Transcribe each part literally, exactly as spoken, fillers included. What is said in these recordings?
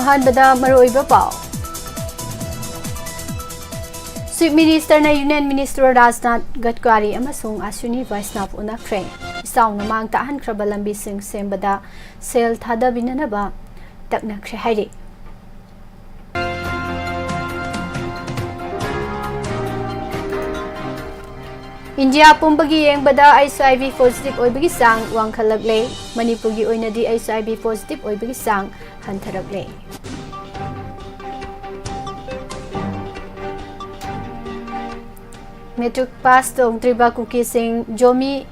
ꯑꯍꯥꯟꯕꯗ ꯃꯔꯨꯑꯣꯏꯕ ꯄꯥꯎ꯫ Chief Minister ꯅ Union Minister ꯔꯥꯖꯅꯥꯊ ꯒꯗꯀꯥꯔꯤ ꯑꯃꯁꯨꯡ ꯑꯁ꯭ꯋꯤꯅꯤ ꯕꯩꯁꯅꯥꯚ ꯎꯅꯈ꯭ꯔꯦ꯫ ꯏꯆꯥꯎꯅ ꯃꯥꯡ ꯇꯥꯛꯍꯟꯈ꯭ꯔꯕ ꯂꯝꯕꯤꯁꯤꯡ ꯁꯦꯝꯕꯗ ꯁꯦꯜ ꯊꯥꯗꯕꯤꯅꯅꯕ ꯇꯛꯅꯈ꯭ꯔꯦ ꯍꯥꯏꯔꯤ꯫ ꯏꯟꯗꯤꯌꯥ ꯄꯨꯝꯕꯒꯤ ꯌꯦꯡꯕꯗ HIV positive ꯑꯣꯏꯕꯒꯤ ꯆꯥꯡ ꯋꯥꯡꯈꯠꯂꯛꯂꯦ꯫ ꯃꯅꯤꯄꯨꯔꯒꯤ ꯑꯣꯏꯅꯗꯤ HIV positive ꯑꯣꯏꯕꯒꯤ ꯆꯥꯡ ꯍꯟꯊꯔꯛꯂꯦ꯫ Matric pass ꯇꯧꯗ꯭ꯔꯤꯕ ꯀꯨꯀꯤꯁꯤꯡ ꯖꯣꯃꯤ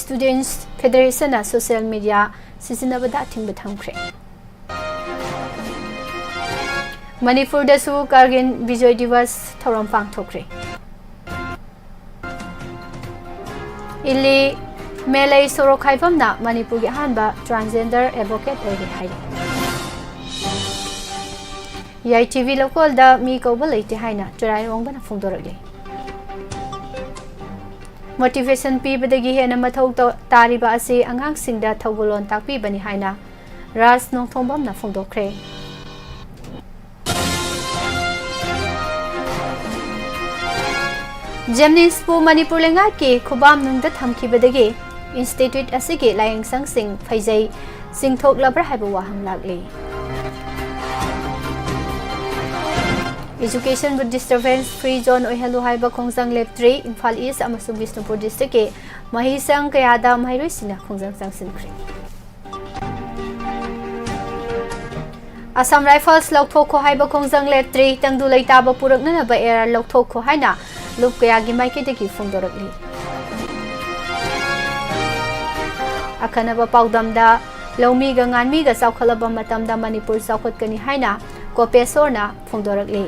Students Federation ꯅ social media ꯁꯤꯖꯤꯟꯅꯕꯗ ꯑꯊꯤꯡꯕ ꯊꯝꯈ꯭ꯔꯦ꯫ ꯃꯅꯤꯄꯨꯔꯗꯁꯨ ꯀꯥꯔꯒꯤꯜ ꯕꯤꯖꯣꯏ ꯗꯤꯋꯁ ꯊꯧꯔꯝ ꯄꯥꯡꯊꯣꯛꯈ꯭ꯔꯦ꯫ ꯏꯂꯤ ꯃꯦꯂꯩ ꯁꯣꯔꯣꯛꯈꯥꯏꯕꯝꯅ ꯃꯅꯤꯄꯨꯔꯒꯤ ꯑꯍꯥꯟꯕ transgender advocate ꯑꯣꯏꯔꯦ ꯍꯥꯏꯔꯤ꯫ ꯌꯥꯏꯊꯤꯕꯤ ꯂꯧꯀꯣꯜꯗ ꯃꯤ ꯀꯧꯕ ꯂꯩꯇꯦ ꯍꯥꯏꯅ ꯆꯔꯥꯏꯔꯣꯡꯕꯅ ꯐꯣꯡꯗꯣꯔꯛꯂꯤ꯫ Motivation ꯄꯤꯕꯗꯒꯤ ꯍꯦꯟꯅ ꯃꯊꯧ ꯇꯧ-, ꯇꯥꯔꯤꯕ ꯑꯁꯤ ꯑꯉꯥꯡꯁꯤꯡꯗ ꯊꯧꯒꯜꯂꯣꯟ ꯇꯥꯛꯄꯤꯕꯅꯤ ꯍꯥꯏꯅ ꯔꯥꯖ ꯅꯣꯡꯊꯣꯝꯕꯝꯅ ꯐꯣꯡꯗꯣꯛꯈ꯭ꯔꯦ꯫ ꯖꯦꯝꯅꯤꯝꯁꯄꯨ ꯃꯅꯤꯄꯨꯔ ꯂꯩꯉꯥꯛꯀꯤ ꯈꯨꯕꯥꯝꯅꯨꯡꯗ ꯊꯝꯈꯤꯕꯗꯒꯤ institute ꯑꯁꯤꯒꯤ ꯂꯥꯏꯌꯦꯡꯁꯪꯁꯤꯡ ꯐꯩꯖꯩ ꯆꯤꯡꯊꯣꯛꯂꯕ꯭ꯔꯥ ꯍꯥꯏꯕ ꯋꯥꯍꯪ ꯂꯥꯛꯂꯤ꯫ Education ꯕꯨ disturbance free zone ꯑꯣꯏꯍꯜꯂꯨ ꯍꯥꯏꯕ ꯈꯣꯡꯖꯪ ꯂꯦꯞꯇ꯭ꯔꯤ꯫ ꯏꯝꯐꯥꯜ East ꯑꯃꯁꯨꯡ ꯕꯤꯁꯅꯨꯄꯨꯔ district ꯀꯤ ꯃꯍꯩꯁꯪ ꯀꯌꯥꯗ ꯃꯍꯩꯔꯣꯏꯁꯤꯡꯅ ꯈꯣꯡꯖꯪ ꯆꯪꯁꯤꯟꯈ꯭ꯔꯦ꯫ Assam Rifles ꯂꯧꯊꯣꯛꯈꯣ ꯍꯥꯏꯕ ꯈꯣꯡꯖꯪ ꯂꯦꯞꯇ꯭ꯔꯤ꯫ ꯇꯪꯗꯨ ꯂꯩꯇꯥꯕ ꯄꯨꯔꯛꯅꯅꯕ AR ꯂꯧꯊꯣꯛꯈꯣ ꯍꯥꯏꯅ ꯂꯨꯞ ꯀꯌꯥꯒꯤ ꯃꯥꯏꯀꯩꯗꯒꯤ ꯐꯣꯡꯗꯣꯔꯛꯂꯤ꯫ ꯑꯈꯟꯅꯕ ꯄꯥꯎꯗꯝꯗ, ꯂꯧꯃꯤꯒ ꯉꯥꯟꯃꯤꯒ ꯆꯥꯎꯈꯠꯂꯕ ꯃꯇꯝꯗ ꯃꯅꯤꯄꯨꯔ ꯆꯥꯎꯈꯠꯀꯅꯤ ꯍꯥꯏꯅ ꯀꯣꯄꯦꯁꯣꯔꯅ ꯐꯣꯡꯗꯣꯔꯛꯂꯤ꯫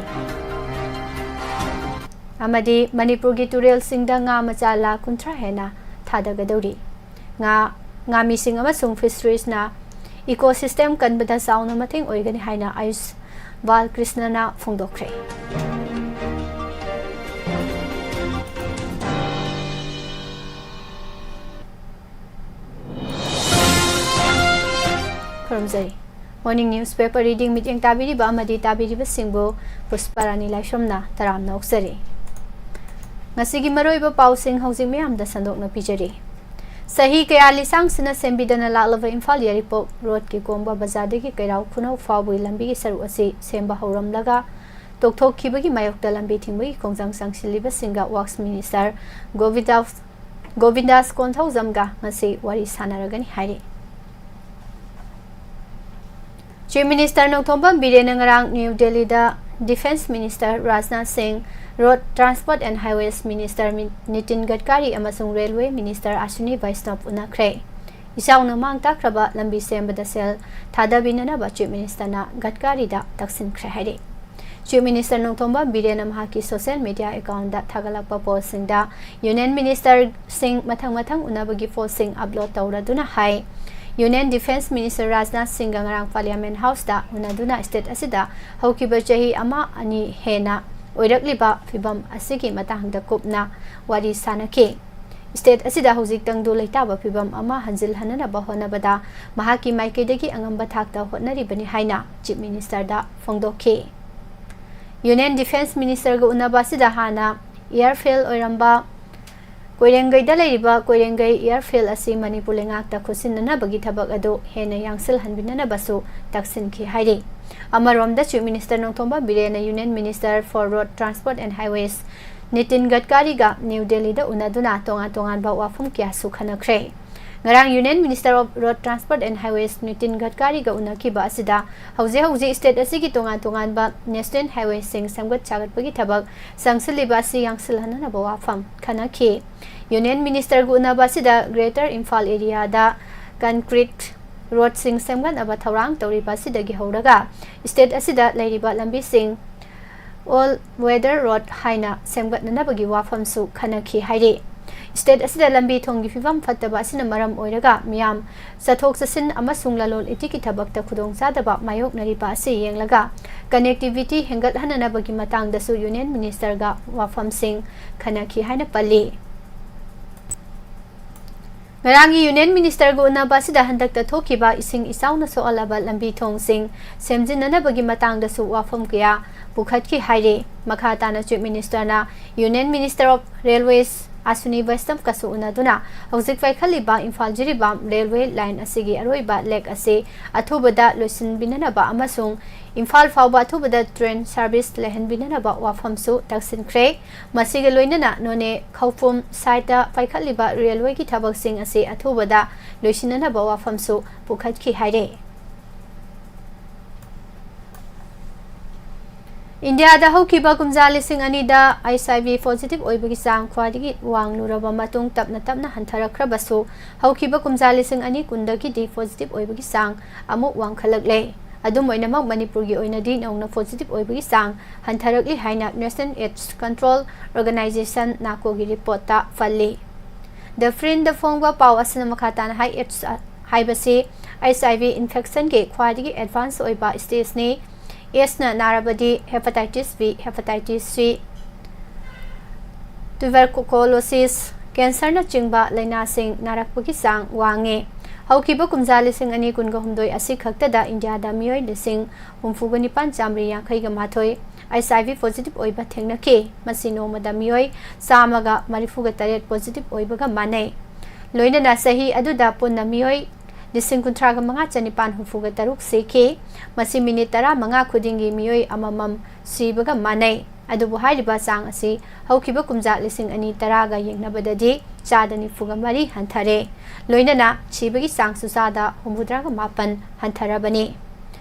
ꯑꯃꯗꯤ ꯃꯅꯤꯄꯨꯔꯒꯤ ꯇꯨꯔꯦꯜꯁꯤꯡꯗ ꯉꯥ ꯃꯆꯥ ꯂꯥꯈ ꯀꯨꯟꯊ꯭ꯔꯥ ꯍꯦꯟꯅ ꯊꯥꯗꯒꯗꯧꯔꯤ꯫ ꯉꯥ, ꯉꯥꯃꯤꯁꯤꯡ ꯑꯃꯁꯨꯡ fisheries ꯅ ecosystem ꯀꯟꯕꯗ ꯆꯥꯎꯅ ꯃꯇꯦꯡ ꯑꯣꯏꯒꯅꯤ ꯍꯥꯏꯅ ꯑꯌꯨꯁ ꯕꯥꯂꯀ꯭ꯔꯤꯁꯅꯅ ꯐꯣꯡꯗꯣꯛꯈ꯭ꯔꯦ꯫ ꯈꯨꯔꯨꯝꯖꯔꯤ꯫ Morning newspaper reading ꯃꯤꯠꯌꯦꯡ ꯇꯥꯕꯤꯔꯤꯕ ꯑꯃꯗꯤ ꯇꯥꯕꯤꯔꯤꯕꯁꯤꯡꯕꯨ ꯄꯨꯁꯄꯥꯔꯥꯅꯤ ꯂꯥꯏꯁ꯭ꯔꯝꯅ ꯇꯔꯥꯝꯅ ꯑꯣꯛꯆꯔꯤ꯫ ꯉꯁꯤꯒꯤ ꯃꯔꯨꯑꯣꯏꯕ ꯄꯥꯎꯁꯤꯡ ꯍꯧꯖꯤꯛ ꯃꯌꯥꯝꯗ ꯁꯟꯗꯣꯛꯅ ꯄꯤꯖꯔꯤ꯫ ꯆꯍꯤ ꯀꯌꯥ ꯂꯤꯁꯥꯡꯁꯤꯟꯅ ꯁꯦꯝꯕꯤꯗꯅ ꯂꯥꯛꯂꯕ ꯏꯝꯐꯥꯜ ꯌꯥꯏꯔꯤꯄꯣꯛ ꯔꯣꯗꯀꯤ ꯀꯣꯝꯕ ꯕꯖꯥꯔꯗꯒꯤ ꯀꯩꯔꯥꯎ ꯈꯨꯅꯧ ꯐꯥꯎꯕꯒꯤ ꯂꯝꯕꯤꯒꯤ ꯁꯔꯨꯛ ꯑꯁꯤ ꯁꯦꯝꯕ ꯍꯧꯔꯝꯂꯒ ꯇꯣꯛꯊꯣꯛꯈꯤꯕꯒꯤ ꯃꯥꯌꯣꯛꯇ ꯂꯝꯕꯤ ꯊꯤꯡꯕꯒꯤ ꯈꯣꯡꯖꯪ ꯆꯪꯁꯤꯜꯂꯤꯕꯁꯤꯡꯒ Works Minister ꯒꯣꯕꯤꯟꯗꯥꯁ, ꯒꯣꯕꯤꯟꯗꯥꯁ ꯀꯣꯟꯊꯧꯖꯝꯒ ꯉꯁꯤ ꯋꯥꯔꯤ ꯁꯥꯟꯅꯔꯒꯅꯤ ꯍꯥꯏꯔꯤ꯫ Chief Minister ꯅꯣꯡꯊꯣꯝꯕꯝ ꯕꯤꯔꯦꯟꯅ ꯉꯔꯥꯡ ꯅ꯭ꯌꯨ ꯗꯦꯜꯂꯤꯗ Defence Minister ꯔꯥꯖꯅꯥꯊ ꯁꯤꯡ, Road Transport and Highways Minister ꯃꯤ-, ꯅꯤꯇꯤꯟ ꯒꯗꯀꯥꯔꯤ ꯑꯃꯁꯨꯡ Railway Minister ꯑꯁ꯭ꯋꯤꯅꯤ ꯕꯩꯁꯅꯕ ꯎꯅꯈ꯭ꯔꯦ꯫ ꯏꯆꯥꯎꯅ ꯃꯥꯡ ꯇꯥꯛꯈ꯭ꯔꯕ ꯂꯝꯕꯤ ꯁꯦꯝꯕꯗ ꯁꯦꯜ ꯊꯥꯗꯕꯤꯅꯅꯕ Chief Ministerꯅ ꯒꯗꯀꯥꯔꯤꯗ ꯇꯛꯁꯤꯟꯈ꯭ꯔꯦ ꯍꯥꯏꯔꯤ꯫ Chief Minister ꯅꯣꯡꯊꯣꯝꯕꯝ ꯕꯤꯔꯦꯟꯅ ꯃꯍꯥꯛꯀꯤ social media accountꯗ ꯊꯥꯒꯠꯂꯛꯄ postꯁꯤꯡꯗ Union Ministerꯁꯤꯡ ꯃꯊꯪ ꯃꯊꯪ ꯎꯅꯕꯒꯤ postꯁꯤꯡ upload ꯇꯧꯔꯗꯨꯅ ꯍꯥꯏ, Union Defence Minister ꯔꯥꯖꯅꯥꯊ ꯁꯤꯡꯒ ꯉꯔꯥꯡ Parliament Houseꯇ ꯎꯅꯗꯨꯅ state ꯑꯁꯤꯗ ꯍꯧꯈꯤꯕ ꯆꯍꯤ ꯑꯃ ꯑꯅꯤ ꯍꯦꯟꯅ ꯑꯣꯏꯔꯛꯂꯤꯕ ꯐꯤꯚꯝ ꯑꯁꯤꯒꯤ ꯃꯇꯥꯡꯗ ꯀꯨꯞꯅ ꯋꯥꯔꯤ ꯁꯥꯅꯈꯤ꯫ State ꯑꯁꯤꯗ ꯍꯧꯖꯤꯛ ꯇꯪꯗꯨ ꯂꯩꯇꯥꯕ ꯐꯤꯚꯝ ꯑꯃ ꯍꯟꯖꯤꯜꯍꯟꯅꯅꯕ ꯍꯣꯠꯅꯕꯗ ꯃꯍꯥꯛꯀꯤ ꯃꯥꯏꯀꯩꯗꯒꯤ ꯑꯉꯝꯕ ꯊꯥꯛꯇ ꯍꯣꯠꯅꯔꯤꯕꯅꯤ ꯍꯥꯏꯅ Chief Ministerꯗ ꯐꯣꯡꯗꯣꯛꯈꯤ꯫ Union Defence Ministerꯒ ꯎꯅꯕ ꯑꯁꯤꯗ ꯍꯥꯟꯅ airfield ꯑꯣꯏꯔꯝꯕ ꯀꯣꯏꯔꯦꯡꯒꯩꯗ ꯂꯩꯔꯤꯕ ꯀꯣꯏꯔꯦꯡꯒꯩ airfield ꯑꯁꯤ ꯃꯅꯤꯄꯨꯔ ꯂꯩꯉꯥꯛꯇ ꯈꯨꯠꯁꯤꯟꯅꯅꯕꯒꯤ ꯊꯕꯛ ꯑꯗꯨ ꯍꯦꯟꯅ ꯌꯥꯡꯁꯤꯜꯍꯟꯕꯤꯅꯅꯕꯁꯨ ꯇꯛꯁꯤꯟꯈꯤ ꯍꯥꯏꯔꯤ꯫ ꯑꯃꯔꯣꯝꯗ Chief Minister ꯅꯣꯡꯊꯣꯝꯕꯝ ꯕꯤꯔꯦꯟꯅ Union Minister for Road Transport and Highways Nitin ꯒꯗꯀꯥꯔꯤꯒ ꯅ꯭ꯌꯨ ꯗꯦꯜꯂꯤꯗ ꯎꯅꯗꯨꯅ ꯇꯣꯉꯥꯟ ꯇꯣꯉꯥꯟꯕ ꯋꯥꯐꯝ ꯀꯌꯥꯁꯨ ꯈꯟꯅꯈ꯭ꯔꯦ꯫ ꯉꯔꯥꯡ Union Minister of Road Transport and Highways Nitin ꯒꯗꯀꯥꯔꯤꯒ ꯎꯅꯈꯤꯕ ꯑꯁꯤꯗ ꯍꯧꯖꯤꯛ ꯍꯧꯖꯤꯛ state ꯑꯁꯤꯒꯤ ꯇꯣꯉꯥꯟ ꯇꯣꯉꯥꯟꯕ national highwayꯁꯤꯡ ꯁꯦꯝꯒꯠ ꯁꯥꯒꯠꯄꯒꯤ ꯊꯕꯛ ꯆꯪꯁꯤꯜꯂꯤꯕ ꯑꯁꯤ ꯌꯥꯡꯁꯤꯜꯍꯟꯅꯅꯕ ꯋꯥꯐꯝ ꯈꯟꯅꯈꯤ꯫ Union Ministerꯒ ꯎꯅꯕ ꯑꯁꯤꯗ Greater Imphal areaꯗ concrete roadꯁꯤꯡ ꯁꯦꯝꯒꯠꯅꯕ ꯊꯧꯔꯥꯡ ꯇꯧꯔꯤꯕ ꯑꯁꯤꯗꯒꯤ ꯍꯧꯔꯒ state ꯑꯁꯤꯗ ꯂꯩꯔꯤꯕ ꯂꯝꯕꯤꯁꯤꯡ all weather road ꯍꯥꯏꯅ ꯁꯦꯝꯒꯠꯅꯅꯕꯒꯤ ꯋꯥꯐꯝꯁꯨ ꯈꯟꯅꯈꯤ ꯍꯥꯏꯔꯤ꯫ State ꯑꯁꯤꯗ ꯂꯝꯕꯤ ꯊꯣꯡꯒꯤ ꯐꯤꯕꯝ ꯐꯠꯇꯕ ꯑꯁꯤꯅ ꯃꯔꯝ ꯑꯣꯏꯔꯒ ꯃꯤꯌꯥꯝ ꯆꯠꯊꯣꯛ ꯆꯠꯁꯤꯟ ꯑꯃꯁꯨꯡ ꯂꯂꯣꯟ ꯏꯇꯤꯛꯀꯤ ꯊꯕꯛꯇ ꯈꯨꯗꯣꯡꯆꯥꯗꯕ ꯃꯥꯌꯣꯛꯅꯔꯤꯕ ꯑꯁꯤ ꯌꯦꯡꯂꯒ connectivity ꯍꯦꯟꯒꯠꯍꯟꯅꯅꯕꯒꯤ ꯃꯇꯥꯡꯗꯁꯨ Union Ministerꯒ ꯋꯥꯐꯝꯁꯤꯡ ꯈꯟꯅꯈꯤ ꯍꯥꯏꯅ ꯄꯜꯂꯤ꯫ ꯉꯔꯥꯡꯒꯤ Union Ministerꯒ ꯎꯅꯕ ꯑꯁꯤꯗ ꯍꯟꯗꯛꯇ ꯊꯣꯛꯈꯤꯕ ꯏꯁꯤꯡ ꯏꯆꯥꯎꯅ ꯁꯣꯛꯍꯜꯂꯕ ꯂꯝꯕꯤ ꯊꯣꯡꯁꯤꯡ ꯁꯦꯝꯖꯤꯟꯅꯅꯕꯒꯤ ꯃꯇꯥꯡꯗꯁꯨ ꯋꯥꯐꯝ ꯀꯌꯥ ꯄꯨꯈꯠꯈꯤ ꯍꯥꯏꯔꯤ꯫ ꯃꯈꯥ ꯇꯥꯅ Chief Ministerꯅ Union Minister of Railways Ashwini Vaishnaw ꯀꯁꯨ ꯎꯅꯗꯨꯅ ꯍꯧꯖꯤꯛ ꯄꯥꯏꯈꯠꯂꯤꯕ ꯏꯝꯐꯥꯜ ꯖꯤꯔꯤꯕꯥꯝ railway line ꯑꯁꯤꯒꯤ ꯑꯔꯣꯏꯕ leg ꯑꯁꯤ ꯑꯊꯨꯕꯗ ꯂꯣꯏꯁꯤꯟꯕꯤꯅꯅꯕ ꯑꯃꯁꯨꯡ ꯏꯝꯐꯥꯜ ꯐꯥꯎꯕ ꯑꯊꯨꯕꯗ train service ꯂꯩꯍꯟꯕꯤꯅꯅꯕ ꯋꯥꯐꯝꯁꯨ ꯇꯛꯁꯤꯟꯈ꯭ꯔꯦ꯫ ꯃꯁꯤꯒ ꯂꯣꯏꯅꯅ ꯅꯣꯅꯦ ꯈꯧꯄꯨꯝ side ꯄꯥꯏꯈꯠꯂꯤꯕ railwayꯒꯤ ꯊꯕꯛꯁꯤꯡ ꯑꯁꯤ ꯑꯊꯨꯕꯗ ꯂꯣꯏꯁꯤꯟꯅꯅꯕ ꯋꯥꯐꯝꯁꯨ ꯄꯨꯈꯠꯈꯤ ꯍꯥꯏꯔꯦ꯫ ꯏꯟꯗꯤꯌꯥꯗ ꯍꯧꯈꯤꯕ ꯀꯨꯝꯖꯥ ꯂꯤꯁꯤꯡ ꯑꯅꯤꯗ HIV positive ꯑꯣꯏꯕꯒꯤ ꯆꯥꯡ ꯈ꯭ꯋꯥꯏꯗꯒꯤ ꯋꯥꯡꯂꯨꯔꯕ ꯃꯇꯨꯡ ꯇꯞꯅ ꯇꯞꯅ ꯍꯟꯊꯔꯛꯈ꯭ꯔꯕꯁꯨ, ꯍꯧꯈꯤꯕ ꯀꯨꯝꯖꯥ ꯂꯤꯁꯤꯡ ꯑꯅꯤ ꯀꯨꯟꯗꯒꯤꯗꯤ positive ꯑꯣꯏꯕꯒꯤ ꯆꯥꯡ ꯑꯃꯨꯛ ꯋꯥꯡꯈꯠꯂꯛꯂꯦ꯫ ꯑꯗꯨꯝ ꯑꯣꯏꯅꯃꯛ, ꯃꯅꯤꯄꯨꯔꯒꯤ ꯑꯣꯏꯅꯗꯤ ꯅꯧꯅ positive ꯑꯣꯏꯕꯒꯤ ꯆꯥꯡ ꯍꯟꯊꯔꯛꯂꯤ ꯍꯥꯏꯅ National AIDS Control Organization, NACOꯒꯤ reportꯇ ꯄꯜꯂꯤ꯫ The Printꯗ ꯐꯣꯡꯕ ꯄꯥꯎ ꯑꯁꯤꯅ ꯃꯈꯥ ꯇꯥꯅ ꯍꯥꯏ, AIDS ꯍꯥꯏꯕꯁꯤ HIV infectionꯒꯤ ꯈ꯭ꯋꯥꯏꯗꯒꯤ advance ꯑꯣꯏꯕ stageꯅꯤ꯫ AIDSꯅ ꯅꯥꯔꯕꯗꯤ hepatitis B, hepatitis C, tuberculosis, cancerꯅꯆꯤꯡꯕ ꯂꯥꯏꯅꯥꯁꯤꯡ ꯅꯥꯔꯛꯄꯒꯤ ꯆꯥꯡ ꯋꯥꯡꯉꯤ꯫ ꯍꯧꯈꯤꯕ ꯀꯨꯝꯖꯥ ꯂꯤꯁꯤꯡ ꯑꯅꯤ ꯀꯨꯟꯒ ꯍꯨꯝꯗꯣꯏ ꯑꯁꯤ ꯈꯛꯇꯗ ꯏꯟꯗꯤꯌꯥꯗ ꯃꯤꯑꯣꯏ ꯂꯤꯁꯤꯡ ꯍꯨꯝꯐꯨꯒ ꯅꯤꯄꯥꯟ ꯆꯥꯃꯔꯤ ꯌꯥꯡꯈꯩꯒ ꯃꯥꯊꯣꯏ HIV positive ꯑꯣꯏꯕ ꯊꯦꯡꯅꯈꯤ꯫ ꯃꯁꯤ ꯅꯣꯡꯃꯗ ꯃꯤꯑꯣꯏ ꯆꯥꯝꯃꯒ ꯃꯔꯤꯐꯨꯒ ꯇꯔꯦꯠ positive ꯑꯣꯏꯕꯒ ꯃꯥꯟꯅꯩ꯫ ꯂꯣꯏꯅꯅ ꯆꯍꯤ ꯑꯗꯨꯗ ꯄꯨꯟꯅ ꯃꯤꯑꯣꯏ ꯂꯤꯁꯤꯡ ꯀꯨꯟꯊ꯭ꯔꯥꯒ ꯃꯉꯥ ꯆꯅꯤꯄꯥꯟ ꯍꯨꯝꯐꯨꯒ ꯇꯔꯨꯛ ꯁꯤꯈꯤ꯫ ꯃꯁꯤ minute ꯇꯔꯥꯃꯉꯥ ꯈꯨꯗꯤꯡꯒꯤ ꯃꯤꯑꯣꯏ ꯑꯃꯃꯝ ꯁꯤꯕꯒ ꯃꯥꯟꯅꯩ꯫ ꯑꯗꯨꯕꯨ ꯍꯥꯏꯔꯤꯕ ꯆꯥꯡ ꯑꯁꯤ ꯍꯧꯈꯤꯕ ꯀꯨꯝꯖꯥ ꯂꯤꯁꯤꯡ ꯑꯅꯤ ꯇꯔꯥꯒ ꯌꯦꯡꯅꯕꯗꯗꯤ ꯆꯥꯗ ꯅꯤꯐꯨꯒ ꯃꯔꯤ ꯍꯟꯊꯔꯦ꯫ ꯂꯣꯏꯅꯅ ꯁꯤꯕꯒꯤ ꯆꯥꯡꯁꯨ ꯆꯥꯗ ꯍꯨꯝꯐꯨꯇꯔꯥꯒ ꯃꯥꯄꯟ ꯍꯟꯊꯔꯕꯅꯤ꯫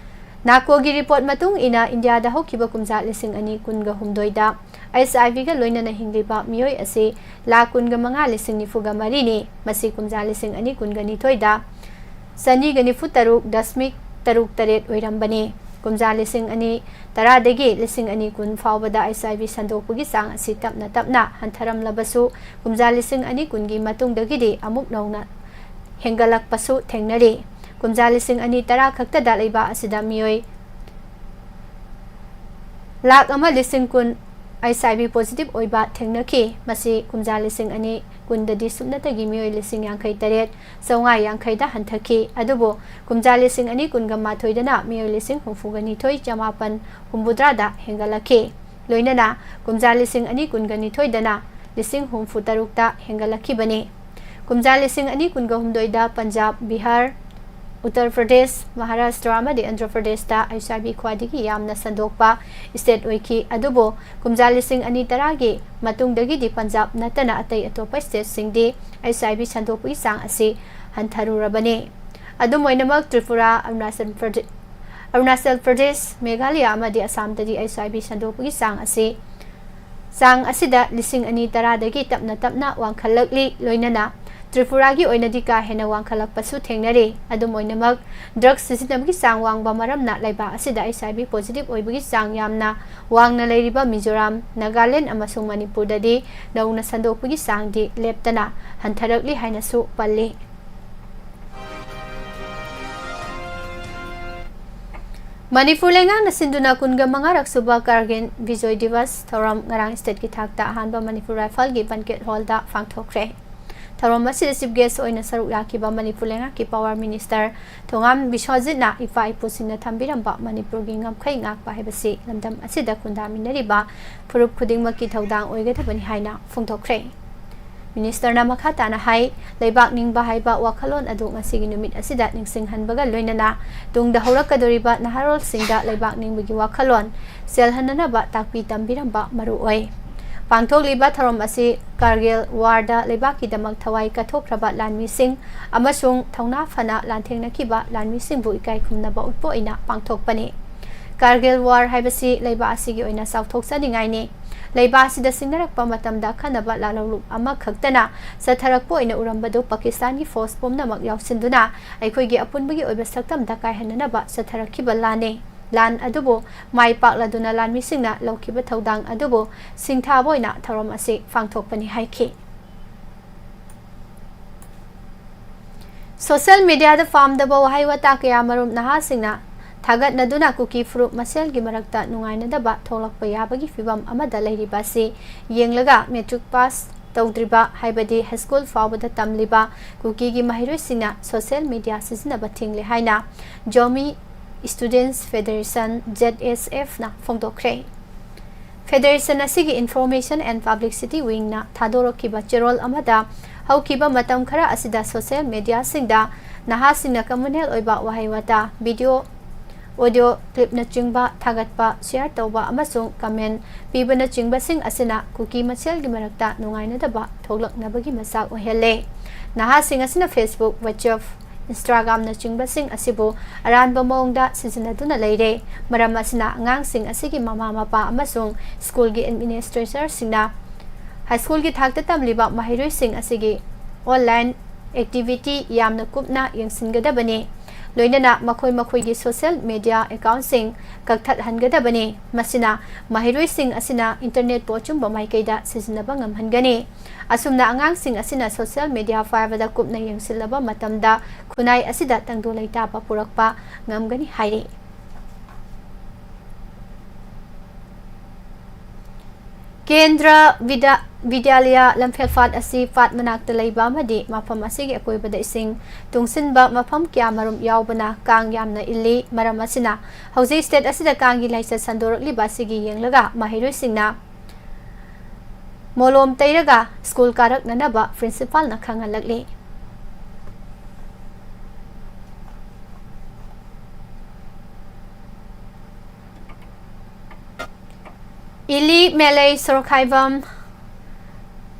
NACOꯒꯤ report ꯃꯇꯨꯡ ꯏꯟꯅ, ꯏꯟꯗꯤꯌꯥꯗ ꯍꯧꯈꯤꯕ ꯀꯨꯝꯖꯥ ꯂꯤꯁꯤꯡ ꯑꯅꯤ ꯀꯨꯟꯒ ꯍꯨꯝꯗꯣꯏꯗ HIVꯒ ꯂꯣꯏꯅꯅ ꯍꯤꯡꯂꯤꯕ ꯃꯤꯑꯣꯏ ꯑꯁꯤ ꯂꯥꯈ ꯀꯨꯟꯒ ꯃꯉꯥ ꯂꯤꯁꯤꯡ ꯅꯤꯐꯨꯒ ꯃꯔꯤꯅꯤ꯫ ꯃꯁꯤ ꯀꯨꯝꯖꯥ ꯂꯤꯁꯤꯡ ꯑꯅꯤ ꯀꯨꯟꯒ ꯅꯤꯊꯣꯏꯗ ꯆꯅꯤꯒ ꯅꯤꯐꯨ ꯇꯔꯨꯛ ꯗꯁꯃꯤꯛ ꯇꯔꯨꯛ ꯇꯔꯦꯠ ꯑꯣꯏꯔꯝꯕꯅꯤ꯫ ꯀꯨꯝꯖꯥ ꯂꯤꯁꯤꯡ ꯑꯅꯤ ꯇꯔꯥꯗꯒꯤ ꯂꯤꯁꯤꯡ ꯑꯅꯤ ꯀꯨꯟ ꯐꯥꯎꯕꯗ HIV ꯁꯟꯗꯣꯛꯄꯒꯤ ꯆꯥꯡ ꯑꯁꯤ ꯇꯞꯅ ꯇꯞꯅ ꯍꯟꯊꯔꯝꯂꯕꯁꯨ, ꯀꯨꯝꯖꯥ ꯂꯤꯁꯤꯡ ꯑꯅꯤ ꯀꯨꯟꯒꯤ ꯃꯇꯨꯡꯗꯒꯤꯗꯤ ꯑꯃꯨꯛ ꯅꯧꯅ ꯍꯦꯟꯒꯠꯂꯛꯄꯁꯨ ꯊꯦꯡꯅꯔꯤ꯫ ꯀꯨꯝꯖꯥ ꯂꯤꯁꯤꯡ ꯑꯅꯤ ꯇꯔꯥ ꯈꯛꯇꯗ ꯂꯩꯕꯥꯛ ꯑꯁꯤꯗ ꯃꯤꯑꯣꯏ ꯂꯥꯈ ꯑꯃ ꯂꯤꯁꯤꯡ ꯀꯨꯟ HIV positive ꯑꯣꯏꯕ ꯊꯦꯡꯅꯈꯤ꯫ ꯃꯁꯤ ꯀꯨꯝꯖꯥ ꯂꯤꯁꯤꯡ ꯑꯅꯤ ꯀꯨꯟꯗꯗꯤ ꯁꯨꯞꯅꯇꯒꯤ ꯃꯤꯑꯣꯏ ꯂꯤꯁꯤꯡ ꯌꯥꯡꯈꯩ ꯇꯔꯦꯠ ꯆꯥꯝꯃꯉꯥ ꯌꯥꯡꯈꯩꯗ ꯍꯟꯊꯈꯤ꯫ ꯑꯗꯨꯕꯨ ꯀꯨꯝꯖꯥ ꯂꯤꯁꯤꯡ ꯑꯅꯤ ꯀꯨꯟꯒ ꯃꯥꯊꯣꯏꯗꯅ ꯃꯤꯑꯣꯏ ꯂꯤꯁꯤꯡ ꯍꯨꯝꯐꯨꯒ ꯅꯤꯊꯣꯏ ꯆꯃꯥꯄꯟ ꯍꯨꯝꯐꯨꯇꯔꯥꯗ ꯍꯦꯟꯒꯠꯂꯛꯈꯤ꯫ ꯂꯣꯏꯅꯅ ꯀꯨꯝꯖꯥ ꯂꯤꯁꯤꯡ ꯑꯅꯤ ꯀꯨꯟꯒ ꯅꯤꯊꯣꯏꯗꯅ ꯂꯤꯁꯤꯡ ꯍꯨꯝꯐꯨ ꯇꯔꯨꯛꯇ ꯍꯦꯟꯒꯠꯂꯛꯈꯤꯕꯅꯤ꯫ ꯀꯨꯝꯖꯥ ꯂꯤꯁꯤꯡ ꯑꯅꯤ ꯀꯨꯟꯒ ꯍꯨꯝꯗꯣꯏꯗ ꯄꯟꯖꯥꯕ, ꯕꯤꯍꯥꯔ, ꯎꯠꯇꯔ ꯄ꯭ꯔꯗꯦꯁ, ꯃꯍꯥꯔꯥꯁꯇ꯭ꯔ ꯑꯃꯗꯤ ꯑꯟꯙ꯭ꯔ ꯄ꯭ꯔꯗꯦꯁꯇ ꯑꯩꯆ ꯑꯥꯏ ꯚꯤ ꯈ꯭ꯋꯥꯏꯗꯒꯤ ꯌꯥꯝꯅ ꯁꯟꯗꯣꯛꯄ ꯁ꯭ꯇꯦꯠ ꯑꯣꯏꯈꯤ꯫ ꯑꯗꯨꯕꯨ ꯀꯨꯝꯖꯥ ꯂꯤꯁꯤꯡ ꯑꯅꯤ ꯇꯔꯥꯒꯤ ꯃꯇꯨꯡꯗꯒꯤꯗꯤ ꯄꯟꯖꯥꯕ ꯅꯠꯇꯅ ꯑꯇꯩ ꯑꯇꯣꯞꯄ ꯁ꯭ꯇꯦꯠꯁꯤꯡꯗꯤ ꯑꯩꯆ ꯑꯥꯏ ꯚꯤ ꯁꯟꯗꯣꯛꯄꯒꯤ ꯆꯥꯡ ꯑꯁꯤ ꯍꯟꯊꯔꯨꯔꯕꯅꯤ꯫ ꯑꯗꯨꯝ ꯑꯣꯏꯅꯃꯛ ꯇ꯭ꯔꯤꯄꯨꯔꯥ, ꯑꯔꯨꯅꯥꯆꯜ ꯄ꯭ꯔꯗꯦ-, ꯑꯔꯨꯅꯥꯆꯜ ꯄ꯭ꯔꯗꯦꯁ, ꯃꯦꯘꯥꯂꯌꯥ ꯑꯃꯗꯤ ꯑꯁꯥꯝꯗꯗꯤ ꯑꯩꯆ ꯑꯥꯏ ꯚꯤ ꯁꯟꯗꯣꯛꯄꯒꯤ ꯆꯥꯡ ꯑꯁꯤ, ꯆꯥꯡ ꯑꯁꯤꯗ ꯂꯤꯁꯤꯡ ꯑꯅꯤ ꯇꯔꯥꯗꯒꯤ ꯇꯞꯅ ꯇꯞꯅ ꯋꯥꯡꯈꯠꯂꯛꯂꯤ꯫ ꯂꯣꯏꯅꯅ ꯇ꯭ꯔꯤꯄꯨꯔꯥꯒꯤ ꯑꯣꯏꯅꯗꯤ ꯀꯥ ꯍꯦꯟꯅ ꯋꯥꯡꯈꯠꯂꯛꯄꯁꯨ ꯊꯦꯡꯅꯔꯤ꯫ ꯑꯗꯨꯝ ꯑꯣꯏꯅꯃꯛ, ꯗ꯭ꯔꯒ ꯁꯤꯖꯤꯟꯅꯕꯒꯤ ꯆꯥꯡ ꯋꯥꯡꯕ ꯃꯔꯝꯅ ꯂꯩꯕꯥꯛ ꯑꯁꯤꯗ ꯑꯩꯆ ꯑꯥꯏ ꯚꯤ ꯄꯣꯖꯤꯇꯤꯚ ꯑꯣꯏꯕꯒꯤ ꯆꯥꯡ ꯌꯥꯝꯅ ꯋꯥꯡꯅ ꯂꯩꯔꯤꯕ ꯃꯤꯖꯣꯔꯥꯝ, ꯅꯥꯒꯥꯂꯦꯟ ꯑꯃꯁꯨꯡ ꯃꯅꯤꯄꯨꯔꯗꯗꯤ ꯅꯧꯅ ꯁꯟꯗꯣꯛꯄꯒꯤ ꯆꯥꯡꯗꯤ ꯂꯦꯞꯇꯅ ꯍꯟꯊꯔꯛꯂꯤ ꯍꯥꯏꯅꯁꯨ ꯄꯜꯂꯤ꯫ ꯃꯅꯤꯄꯨꯔ ꯂꯩꯉꯥꯛꯅ ꯁꯤꯟꯗꯨꯅ ꯀꯨꯟꯒ ꯃꯉꯥꯔꯛ ꯁꯨꯕ ꯀꯥꯔꯒꯤꯜ ꯕꯤꯖꯣꯏ ꯗꯤꯋꯁ ꯊꯧꯔꯝ ꯉꯔꯥꯡ ꯁ꯭ꯇꯦꯠꯀꯤ ꯊꯥꯛꯇ ꯑꯍꯥꯟꯕ ꯃꯅꯤꯄꯨꯔ ꯔꯥꯏꯐꯜꯒꯤ ꯕꯟꯀꯦꯠ ꯍꯣꯜꯗ ꯄꯥꯡꯊꯣꯛꯈ꯭ꯔꯦ꯫ ꯊꯧꯔꯝ ꯑꯁꯤꯗ ꯆꯤꯐ ꯒꯦꯁ ꯑꯣꯏꯅ ꯁꯔꯨꯛ ꯌꯥꯈꯤꯕ ꯃꯅꯤꯄꯨꯔ ꯂꯩꯉꯥꯛꯀꯤ ꯄꯥꯋꯔ ꯃꯤꯅꯤꯁꯇꯔ ꯊꯣꯉꯥꯝ ꯕꯤꯁ꯭ꯋꯖꯤꯠꯅ ꯏꯄꯥ ꯏꯄꯨꯁꯤꯡꯅ ꯊꯝꯕꯤꯔꯝꯕ ꯃꯅꯤꯄꯨꯔꯒꯤ ꯉꯝꯈꯩ ꯉꯥꯛꯄ ꯍꯥꯏꯕꯁꯤ ꯂꯝꯗꯝ ꯑꯁꯤꯗ ꯈꯨꯟꯗꯥꯃꯤꯟꯅꯔꯤꯕ ꯐꯨꯔꯨꯞ ꯈꯨꯗꯤꯡꯃꯛꯀꯤ ꯊꯧꯗꯥꯡ ꯑꯣꯏꯒꯗꯕꯅꯤ ꯍꯥꯏꯅ ꯐꯣꯡꯗꯣꯛꯈ꯭ꯔꯦ꯫ ꯃꯤꯅꯤꯁꯇꯔꯅ ꯃꯈꯥ ꯇꯥꯅ ꯍꯥꯏ, ꯂꯩꯕꯥꯛ ꯅꯤꯡꯕ ꯍꯥꯏꯕ ꯋꯥꯈꯜꯂꯣꯟ ꯑꯗꯨ ꯉꯁꯤꯒꯤ ꯅꯨꯃꯤꯠ ꯑꯁꯤꯗ ꯅꯤꯡꯁꯤꯡꯍꯟꯕꯒ ꯂꯣꯏꯅꯅ ꯇꯨꯡꯗ ꯍꯧꯔꯛꯀꯗꯧꯔꯤꯕ ꯅꯍꯥꯔꯣꯜꯁꯤꯡꯗ ꯂꯩꯕꯥꯛ ꯅꯤꯡꯕꯒꯤ ꯋꯥꯈꯜꯂꯣꯟ ꯆꯦꯜꯍꯟꯅꯅꯕ ꯇꯥꯛꯄꯤ ꯇꯝꯕꯤꯔꯝꯕ ꯃꯔꯨ ꯑꯣꯏ꯫ ꯄꯥꯡꯊꯣꯛꯂꯤꯕ ꯊꯧꯔꯝ ꯑꯁꯤ ꯀꯥꯔꯒꯤꯜ ꯋꯥꯔꯗ ꯂꯩꯕꯥꯛꯀꯤꯗꯃꯛ ꯊꯋꯥꯏ ꯀꯠꯊꯣꯛꯈ꯭ꯔꯕ ꯂꯥꯟꯃꯤꯁꯤꯡ ꯑꯃꯁꯨꯡ ꯊꯧꯅꯥ ꯐꯅ ꯂꯥꯟꯊꯦꯡꯅꯈꯤꯕ ꯂꯥꯟꯃꯤꯁꯤꯡꯕꯨ ꯏꯀꯥꯏ ꯈꯨꯝꯅꯕ ꯎꯠꯄ ꯑꯣꯏꯅ ꯄꯥꯡꯊꯣꯛꯄꯅꯤ꯫ ꯀꯥꯔꯒꯤꯜ ꯋꯥꯔ ꯍꯥꯏꯕꯁꯤ ꯂꯩꯕꯥꯛ ꯑꯁꯤꯒꯤ ꯑꯣꯏꯅ ꯆꯥꯎꯊꯣꯛꯆꯅꯤꯡꯉꯥꯏꯅꯤ꯫ ꯂꯩꯕꯥꯛ ꯑꯁꯤꯗ ꯁꯤꯡꯅꯔꯛꯄ ꯃꯇꯝꯗ ꯑꯈꯟꯅꯕ ꯂꯥꯜꯍꯧꯂꯨꯞ ꯑꯃꯈꯛꯇꯅ ꯆꯠꯊꯔꯛꯄ ꯑꯣꯏꯅ ꯎꯔꯝꯕꯗꯨ ꯄꯥꯀꯤꯁꯇꯥꯟꯒꯤ ꯐꯣꯔꯁ ꯄꯨꯝꯅꯃꯛ ꯌꯥꯎꯁꯤꯟꯗꯨꯅ ꯑꯩꯈꯣꯏꯒꯤ ꯑꯄꯨꯟꯕꯒꯤ ꯑꯣꯏꯕ ꯁꯛꯇꯝꯗ ꯀꯥꯏꯍꯟꯅꯅꯕ ꯆꯠꯊꯔꯛꯈꯤꯕ ꯂꯥꯟꯅꯤ꯫ ꯂꯥꯟ ꯑꯗꯨꯕꯨ ꯃꯥꯏ ꯄꯥꯛꯂꯗꯨꯅ ꯂꯥꯟꯃꯤꯁꯤꯡꯅ ꯂꯧꯈꯤꯕ ꯊꯧꯗꯥꯡ ꯑꯗꯨꯕꯨ ꯁꯤꯡꯊꯥꯕ ꯑꯣꯏꯅ ꯊꯧꯔꯝ ꯑꯁꯤ ꯄꯥꯡꯊꯣꯛꯄꯅꯤ ꯍꯥꯏꯈꯤ꯫ ꯁꯣꯁꯤꯌꯦꯜ ꯃꯤꯗꯤꯌꯥꯗ ꯄꯥꯝꯗꯕ ꯋꯥꯍꯩ ꯋꯥꯇꯥ ꯀꯌꯥꯃꯔꯨꯝ ꯅꯍꯥꯁꯤꯡꯅ ꯊꯥꯒꯠꯅꯗꯨꯅ ꯀꯨꯀꯤ ꯐꯨꯔꯨꯞ ꯃꯁꯦꯜꯒꯤ ꯃꯔꯛꯇ ꯅꯨꯡꯉꯥꯏꯅꯗꯕ ꯊꯣꯛꯂꯛꯄ ꯌꯥꯕꯒꯤ ꯐꯤꯚꯝ ꯑꯃꯗ ꯂꯩꯔꯤꯕ ꯑꯁꯤ ꯌꯦꯡꯂꯒ ꯃꯦꯇ꯭ꯔꯤꯛ ꯄꯥꯁ ꯇꯧꯗ꯭ꯔꯤꯕ, ꯍꯥꯏꯕꯗꯤ ꯍꯥꯏ ꯁ꯭ꯀꯨꯜ ꯐꯥꯎꯕꯗ ꯇꯝꯂꯤꯕ ꯀꯨꯀꯤꯒꯤ ꯃꯍꯩꯔꯣꯏꯁꯤꯡꯅ ꯁꯣꯁꯤꯌꯦꯜ ꯃꯤꯗꯤꯌꯥ ꯁꯤꯖꯤꯟꯅꯕ ꯊꯤꯡꯂꯦ ꯍꯥꯏꯅ ꯖꯣꯃꯤ ꯁ꯭ꯇꯨꯗꯦꯟꯠꯁ ꯐꯦꯗꯔꯦꯁꯟ, ꯖꯦꯗ ꯑꯦꯁ ꯑꯦꯐꯅ ꯐꯣꯡꯗꯣꯛꯈ꯭ꯔꯦ꯫ ꯐꯦꯗꯔꯦꯁꯟ ꯑꯁꯤꯒꯤ Information and Publicity Wingꯅ ꯊꯥꯗꯣꯔꯛꯈꯤꯕ ꯆꯦꯔꯣꯜ ꯑꯃꯗ, ꯍꯧꯈꯤꯕ ꯃꯇꯝ ꯈꯔ ꯑꯁꯤꯗ ꯁꯣꯁꯤꯌꯦꯜ ꯃꯤꯗꯤꯌꯥꯁꯤꯡꯗ ꯅꯍꯥꯁꯤꯡꯅ ꯀꯃꯟꯅꯦꯜ ꯑꯣꯏꯕ ꯋꯥꯍꯩ ꯋꯥꯇꯥ, ꯚꯤꯗꯤꯑꯣ, ꯑꯣꯗꯤꯑꯣ ꯀ꯭ꯂꯤꯞꯅꯆꯤꯡꯕ ꯊꯥꯒꯠꯄ, ꯁꯦꯌꯔ ꯇꯧꯕ ꯑꯃꯁꯨꯡ ꯀꯃꯦꯟ ꯄꯤꯕꯅꯆꯤꯡꯕꯁꯤꯡ ꯑꯁꯤꯅ ꯀꯨꯀꯤ ꯃꯁꯦꯜꯒꯤ ꯃꯔꯛꯇ ꯅꯨꯡꯉꯥꯏꯅꯗꯕ ꯊꯣꯛꯂꯛꯅꯕꯒꯤ ꯃꯆꯥꯛ ꯑꯣꯏꯍꯜꯂꯦ꯫ ꯅꯍꯥꯁꯤꯡ ꯑꯁꯤꯅ Facebook, WhatsApp, Instagramꯅꯆꯤꯡꯕꯁꯤꯡ ꯑꯁꯤꯕꯨ ꯑꯔꯥꯟꯕ ꯃꯑꯣꯡꯗ ꯁꯤꯖꯤꯟꯅꯗꯨꯅ ꯂꯩꯔꯦ꯫ ꯃꯔꯝ ꯑꯁꯤꯅ ꯑꯉꯥꯡꯁꯤꯡ ꯑꯁꯤꯒꯤ ꯃꯃꯥ ꯃꯄꯥ ꯑꯃꯁꯨꯡ ꯁ꯭ꯀꯨꯜꯒꯤ ꯑꯦꯗꯃꯤꯅꯤꯁꯇ꯭ꯔꯦꯇꯔꯁꯤꯡꯅ ꯍꯥꯏ ꯁ꯭ꯀꯨꯜꯒꯤ ꯊꯥꯛꯇ ꯇꯝꯂꯤꯕ ꯃꯍꯩꯔꯣꯏꯁꯤꯡ ꯑꯁꯤꯒꯤ ꯑꯣꯟꯂꯥꯏꯟ ꯑꯦꯛꯇꯤꯚꯤꯇꯤ ꯌꯥꯝꯅ ꯀꯨꯞꯅ ꯌꯦꯡꯁꯤꯟꯒꯗꯕꯅꯤ꯫ ꯂꯣꯏꯅꯅ ꯃꯈꯣꯏ ꯃꯈꯣꯏꯒꯤ ꯁꯣꯁꯤꯌꯦꯜ ꯃꯤꯗꯤꯌꯥ ꯑꯦꯀꯥꯎꯟꯁꯤꯡ ꯀꯛꯊꯠꯍꯟꯒꯗꯕꯅꯤ꯫ ꯃꯁꯤꯅ ꯃꯍꯩꯔꯣꯏꯁꯤꯡ ꯑꯁꯤꯅ ꯏꯟꯇꯔꯅꯦꯠꯄꯨ ꯑꯆꯨꯝꯕ ꯃꯥꯏꯀꯩꯗ ꯁꯤꯖꯤꯟꯅꯕ ꯉꯝꯍꯟꯒꯅꯤ꯫ ꯑꯁꯨꯝꯅ ꯑꯉꯥꯡꯁꯤꯡ ꯑꯁꯤꯅ ꯁꯣꯁꯤꯌꯦꯜ ꯃꯤꯗꯤꯌꯥ ꯄꯥꯏꯕꯗ ꯀꯨꯞꯅ ꯌꯦꯡꯁꯤꯜꯂꯕ ꯃꯇꯝꯗ ꯈꯨꯟꯅꯥꯏ ꯑꯁꯤꯗ ꯇꯪꯗꯨ ꯂꯩꯇꯥꯕ ꯄꯨꯔꯛꯄ ꯉꯝꯒꯅꯤ ꯍꯥꯏꯔꯤ꯫ ꯀꯦꯟꯗ꯭ꯔ ꯕꯤꯗ꯭ꯌꯥ-, ꯕꯤꯗ꯭ꯌꯥꯂꯌ ꯂꯝꯐꯦꯜ ꯄꯥꯠ ꯑꯁꯤ ꯄꯥꯠ ꯃꯅꯥꯛꯇ ꯂꯩꯕ ꯑꯃꯗꯤ ꯃꯐꯝ ꯑꯁꯤꯒꯤ ꯑꯀꯣꯏꯕꯗ ꯏꯁꯤꯡ ꯇꯨꯡꯁꯤꯟꯕ ꯃꯐꯝ ꯀꯌꯥꯃꯔꯨꯝ ꯌꯥꯎꯕꯅ ꯀꯥꯡ ꯌꯥꯝꯅ ꯏꯜꯂꯤ꯫ ꯃꯔꯝ ꯑꯁꯤꯅ ꯍꯧꯖꯤꯛ ꯁ꯭ꯇꯦꯠ ꯑꯁꯤꯗ ꯀꯥꯡꯒꯤ ꯂꯥꯏꯆꯠ ꯁꯟꯗꯣꯔꯛꯂꯤꯕ ꯑꯁꯤꯒꯤ ꯌꯦꯡꯂꯒ ꯃꯍꯩꯔꯣꯏꯁꯤꯡꯅ ꯃꯣꯂꯣꯝ ꯇꯩꯔꯒ ꯁ꯭ꯀꯨꯜ ꯀꯥꯔꯛꯅꯅꯕ ꯄ꯭ꯔꯤꯟꯁꯤꯄꯥꯜꯅ ꯈꯪꯍꯜꯂꯛꯂꯤ꯫ ꯏꯂꯤ ꯃꯦꯂꯩ ꯁꯣꯔꯣꯛꯈꯥꯏꯕꯝ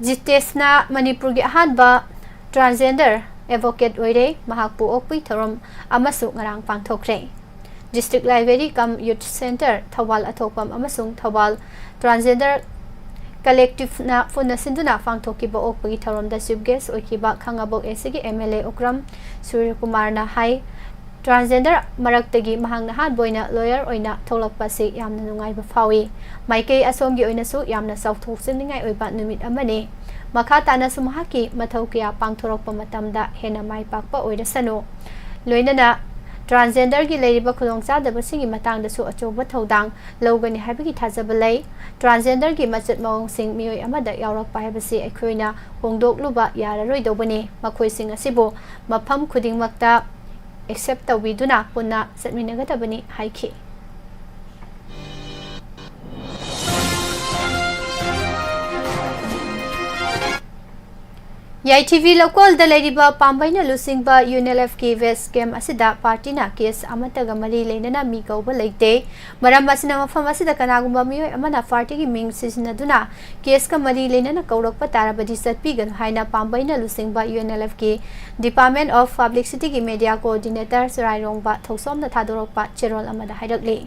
ꯖꯤꯇꯦꯁꯅ ꯃꯅꯤꯄꯨꯔꯒꯤ ꯑꯍꯥꯟꯕ transgender advocate ꯑꯣꯏꯔꯦ꯫ ꯃꯍꯥꯛꯄꯨ ꯑꯣꯛꯄꯒꯤ ꯊꯧꯔꯝ ꯑꯃꯁꯨ ꯉꯔꯥꯡ ꯄꯥꯡꯊꯣꯛꯈ꯭ꯔꯦ꯫ District Library cum Youth Centre, Thoubal ꯑꯊꯣꯛꯄꯝ ꯑꯃꯁꯨꯡ ꯊꯧꯕꯥꯜ Transgender Collectiveꯅ ꯄꯨꯟꯅ ꯁꯤꯟꯗꯨꯅ ꯄꯥꯡꯊꯣꯛꯈꯤꯕ ꯑꯣꯛꯄꯒꯤ ꯊꯧꯔꯝꯗ chief guest ꯑꯣꯏꯈꯤꯕ ꯈꯥꯉꯕꯣꯛ ꯑꯦꯁꯤꯒꯤ ꯑꯦꯝ ꯑꯦꯜ ꯑꯦ ꯎꯀ꯭ꯔꯝ ꯁꯨꯔꯖꯀꯨꯃꯥꯔꯅ ꯍꯥꯏ, transgender ꯃꯔꯛꯇꯒꯤ ꯃꯍꯥꯛꯅ ꯑꯍꯥꯟꯕ ꯑꯣꯏꯅ lawyer ꯑꯣꯏꯅ ꯊꯣꯛꯂꯛꯄ ꯑꯁꯤ ꯌꯥꯝꯅ ꯅꯨꯡꯉꯥꯏꯕ ꯐꯥꯎꯏ꯫ ꯃꯥꯏꯀꯩ ꯑꯁꯣꯝꯒꯤ ꯑꯣꯏꯅꯁꯨ ꯌꯥꯝꯅ ꯆꯥꯎꯊꯣꯛꯆꯅꯤꯡꯉꯥꯏ ꯑꯣꯏꯕ ꯅꯨꯃꯤꯠ ꯑꯃꯅꯤ꯫ ꯃꯈꯥ ꯇꯥꯅꯁꯨ ꯃꯍꯥꯛꯀꯤ ꯃꯊꯧ ꯀꯌꯥ ꯄꯥꯡꯊꯣꯔꯛꯄ ꯃꯇꯝꯗ ꯍꯦꯟꯅ ꯃꯥꯏ ꯄꯥꯛꯄ ꯑꯣꯏꯔꯁꯅꯨ꯫ ꯂꯣꯏꯅꯅ ꯇ꯭ꯔꯥꯟꯁꯖꯦꯟꯗꯔꯒꯤ ꯂꯩꯔꯤꯕ ꯈꯨꯗꯣꯡꯆꯥꯗꯕꯁꯤꯡꯒꯤ ꯃꯇꯥꯡꯗꯁꯨ ꯑꯆꯧꯕ ꯊꯧꯗꯥꯡ ꯂꯧꯒꯅꯤ ꯍꯥꯏꯕꯒꯤ ꯊꯥꯖꯕ ꯂꯩ꯫ ꯇ꯭ꯔꯥꯟꯁꯖꯦꯟꯗꯔꯒꯤ ꯃꯆꯠ ꯃꯑꯣꯡꯁꯤꯡ ꯃꯤꯑꯣꯏ ꯑꯃꯗ ꯌꯥꯎꯔꯛꯄ ꯍꯥꯏꯕꯁꯤ ꯑꯩꯈꯣꯏꯅ ꯍꯣꯡꯗꯣꯛꯂꯨꯕ ꯌꯥꯔꯔꯣꯏꯗꯧꯕꯅꯤ꯫ ꯃꯈꯣꯏꯁꯤꯡ ꯑꯁꯤꯕꯨ ꯃꯐꯝ ꯈꯨꯗꯤꯡꯃꯛꯇ ꯑꯦꯛꯁꯦꯞ ꯇꯧꯕꯤꯗꯨꯅ ꯄꯨꯟꯅ ꯆꯠꯃꯤꯟꯅꯒꯗꯕꯅꯤ ꯍꯥꯏꯈꯤ꯫ ꯌꯥꯏꯊꯤꯕꯤ ꯂꯧꯀꯣꯜꯗ ꯂꯩꯔꯤꯕ ꯄꯥꯝꯕꯩꯅ ꯂꯨꯆꯤꯡꯕ UNLFꯀꯤ ꯋꯦꯁ ꯀꯦꯝꯞ ꯑꯁꯤꯗ ꯄꯥꯔꯇꯤꯅ ꯀꯦꯁ ꯑꯃꯠꯇꯒ ꯃꯔꯤ ꯂꯩꯅꯅ ꯃꯤ ꯀꯧꯕ ꯂꯩꯇꯦ꯫ ꯃꯔꯝ ꯑꯁꯤꯅ ꯃꯐꯝ ꯑꯁꯤꯗ ꯀꯅꯥꯒꯨꯝꯕ ꯃꯤꯑꯣꯏ ꯑꯃꯅ ꯄꯥꯔꯇꯤꯒꯤ ꯃꯤꯡ ꯁꯤꯖꯤꯟꯅꯗꯨꯅ ꯀꯦꯁꯀ ꯃꯔꯤ ꯂꯩꯅꯅ ꯀꯧꯔꯛꯄ ꯇꯥꯔꯕꯗꯤ ꯆꯠꯄꯤꯒꯅꯨ ꯍꯥꯏꯅ ꯄꯥꯝꯕꯩꯅ ꯂꯨꯆꯤꯡꯕ UNLFꯀꯤ Department of Publicityꯒꯤ Media Coordinator ꯆꯔꯥꯏꯔꯣꯡꯕ ꯊꯧꯁꯣꯝꯅ ꯊꯥꯗꯣꯔꯛꯄ ꯆꯦꯔꯣꯜ ꯑꯃꯗ ꯍꯥꯏꯔꯛꯂꯤ꯫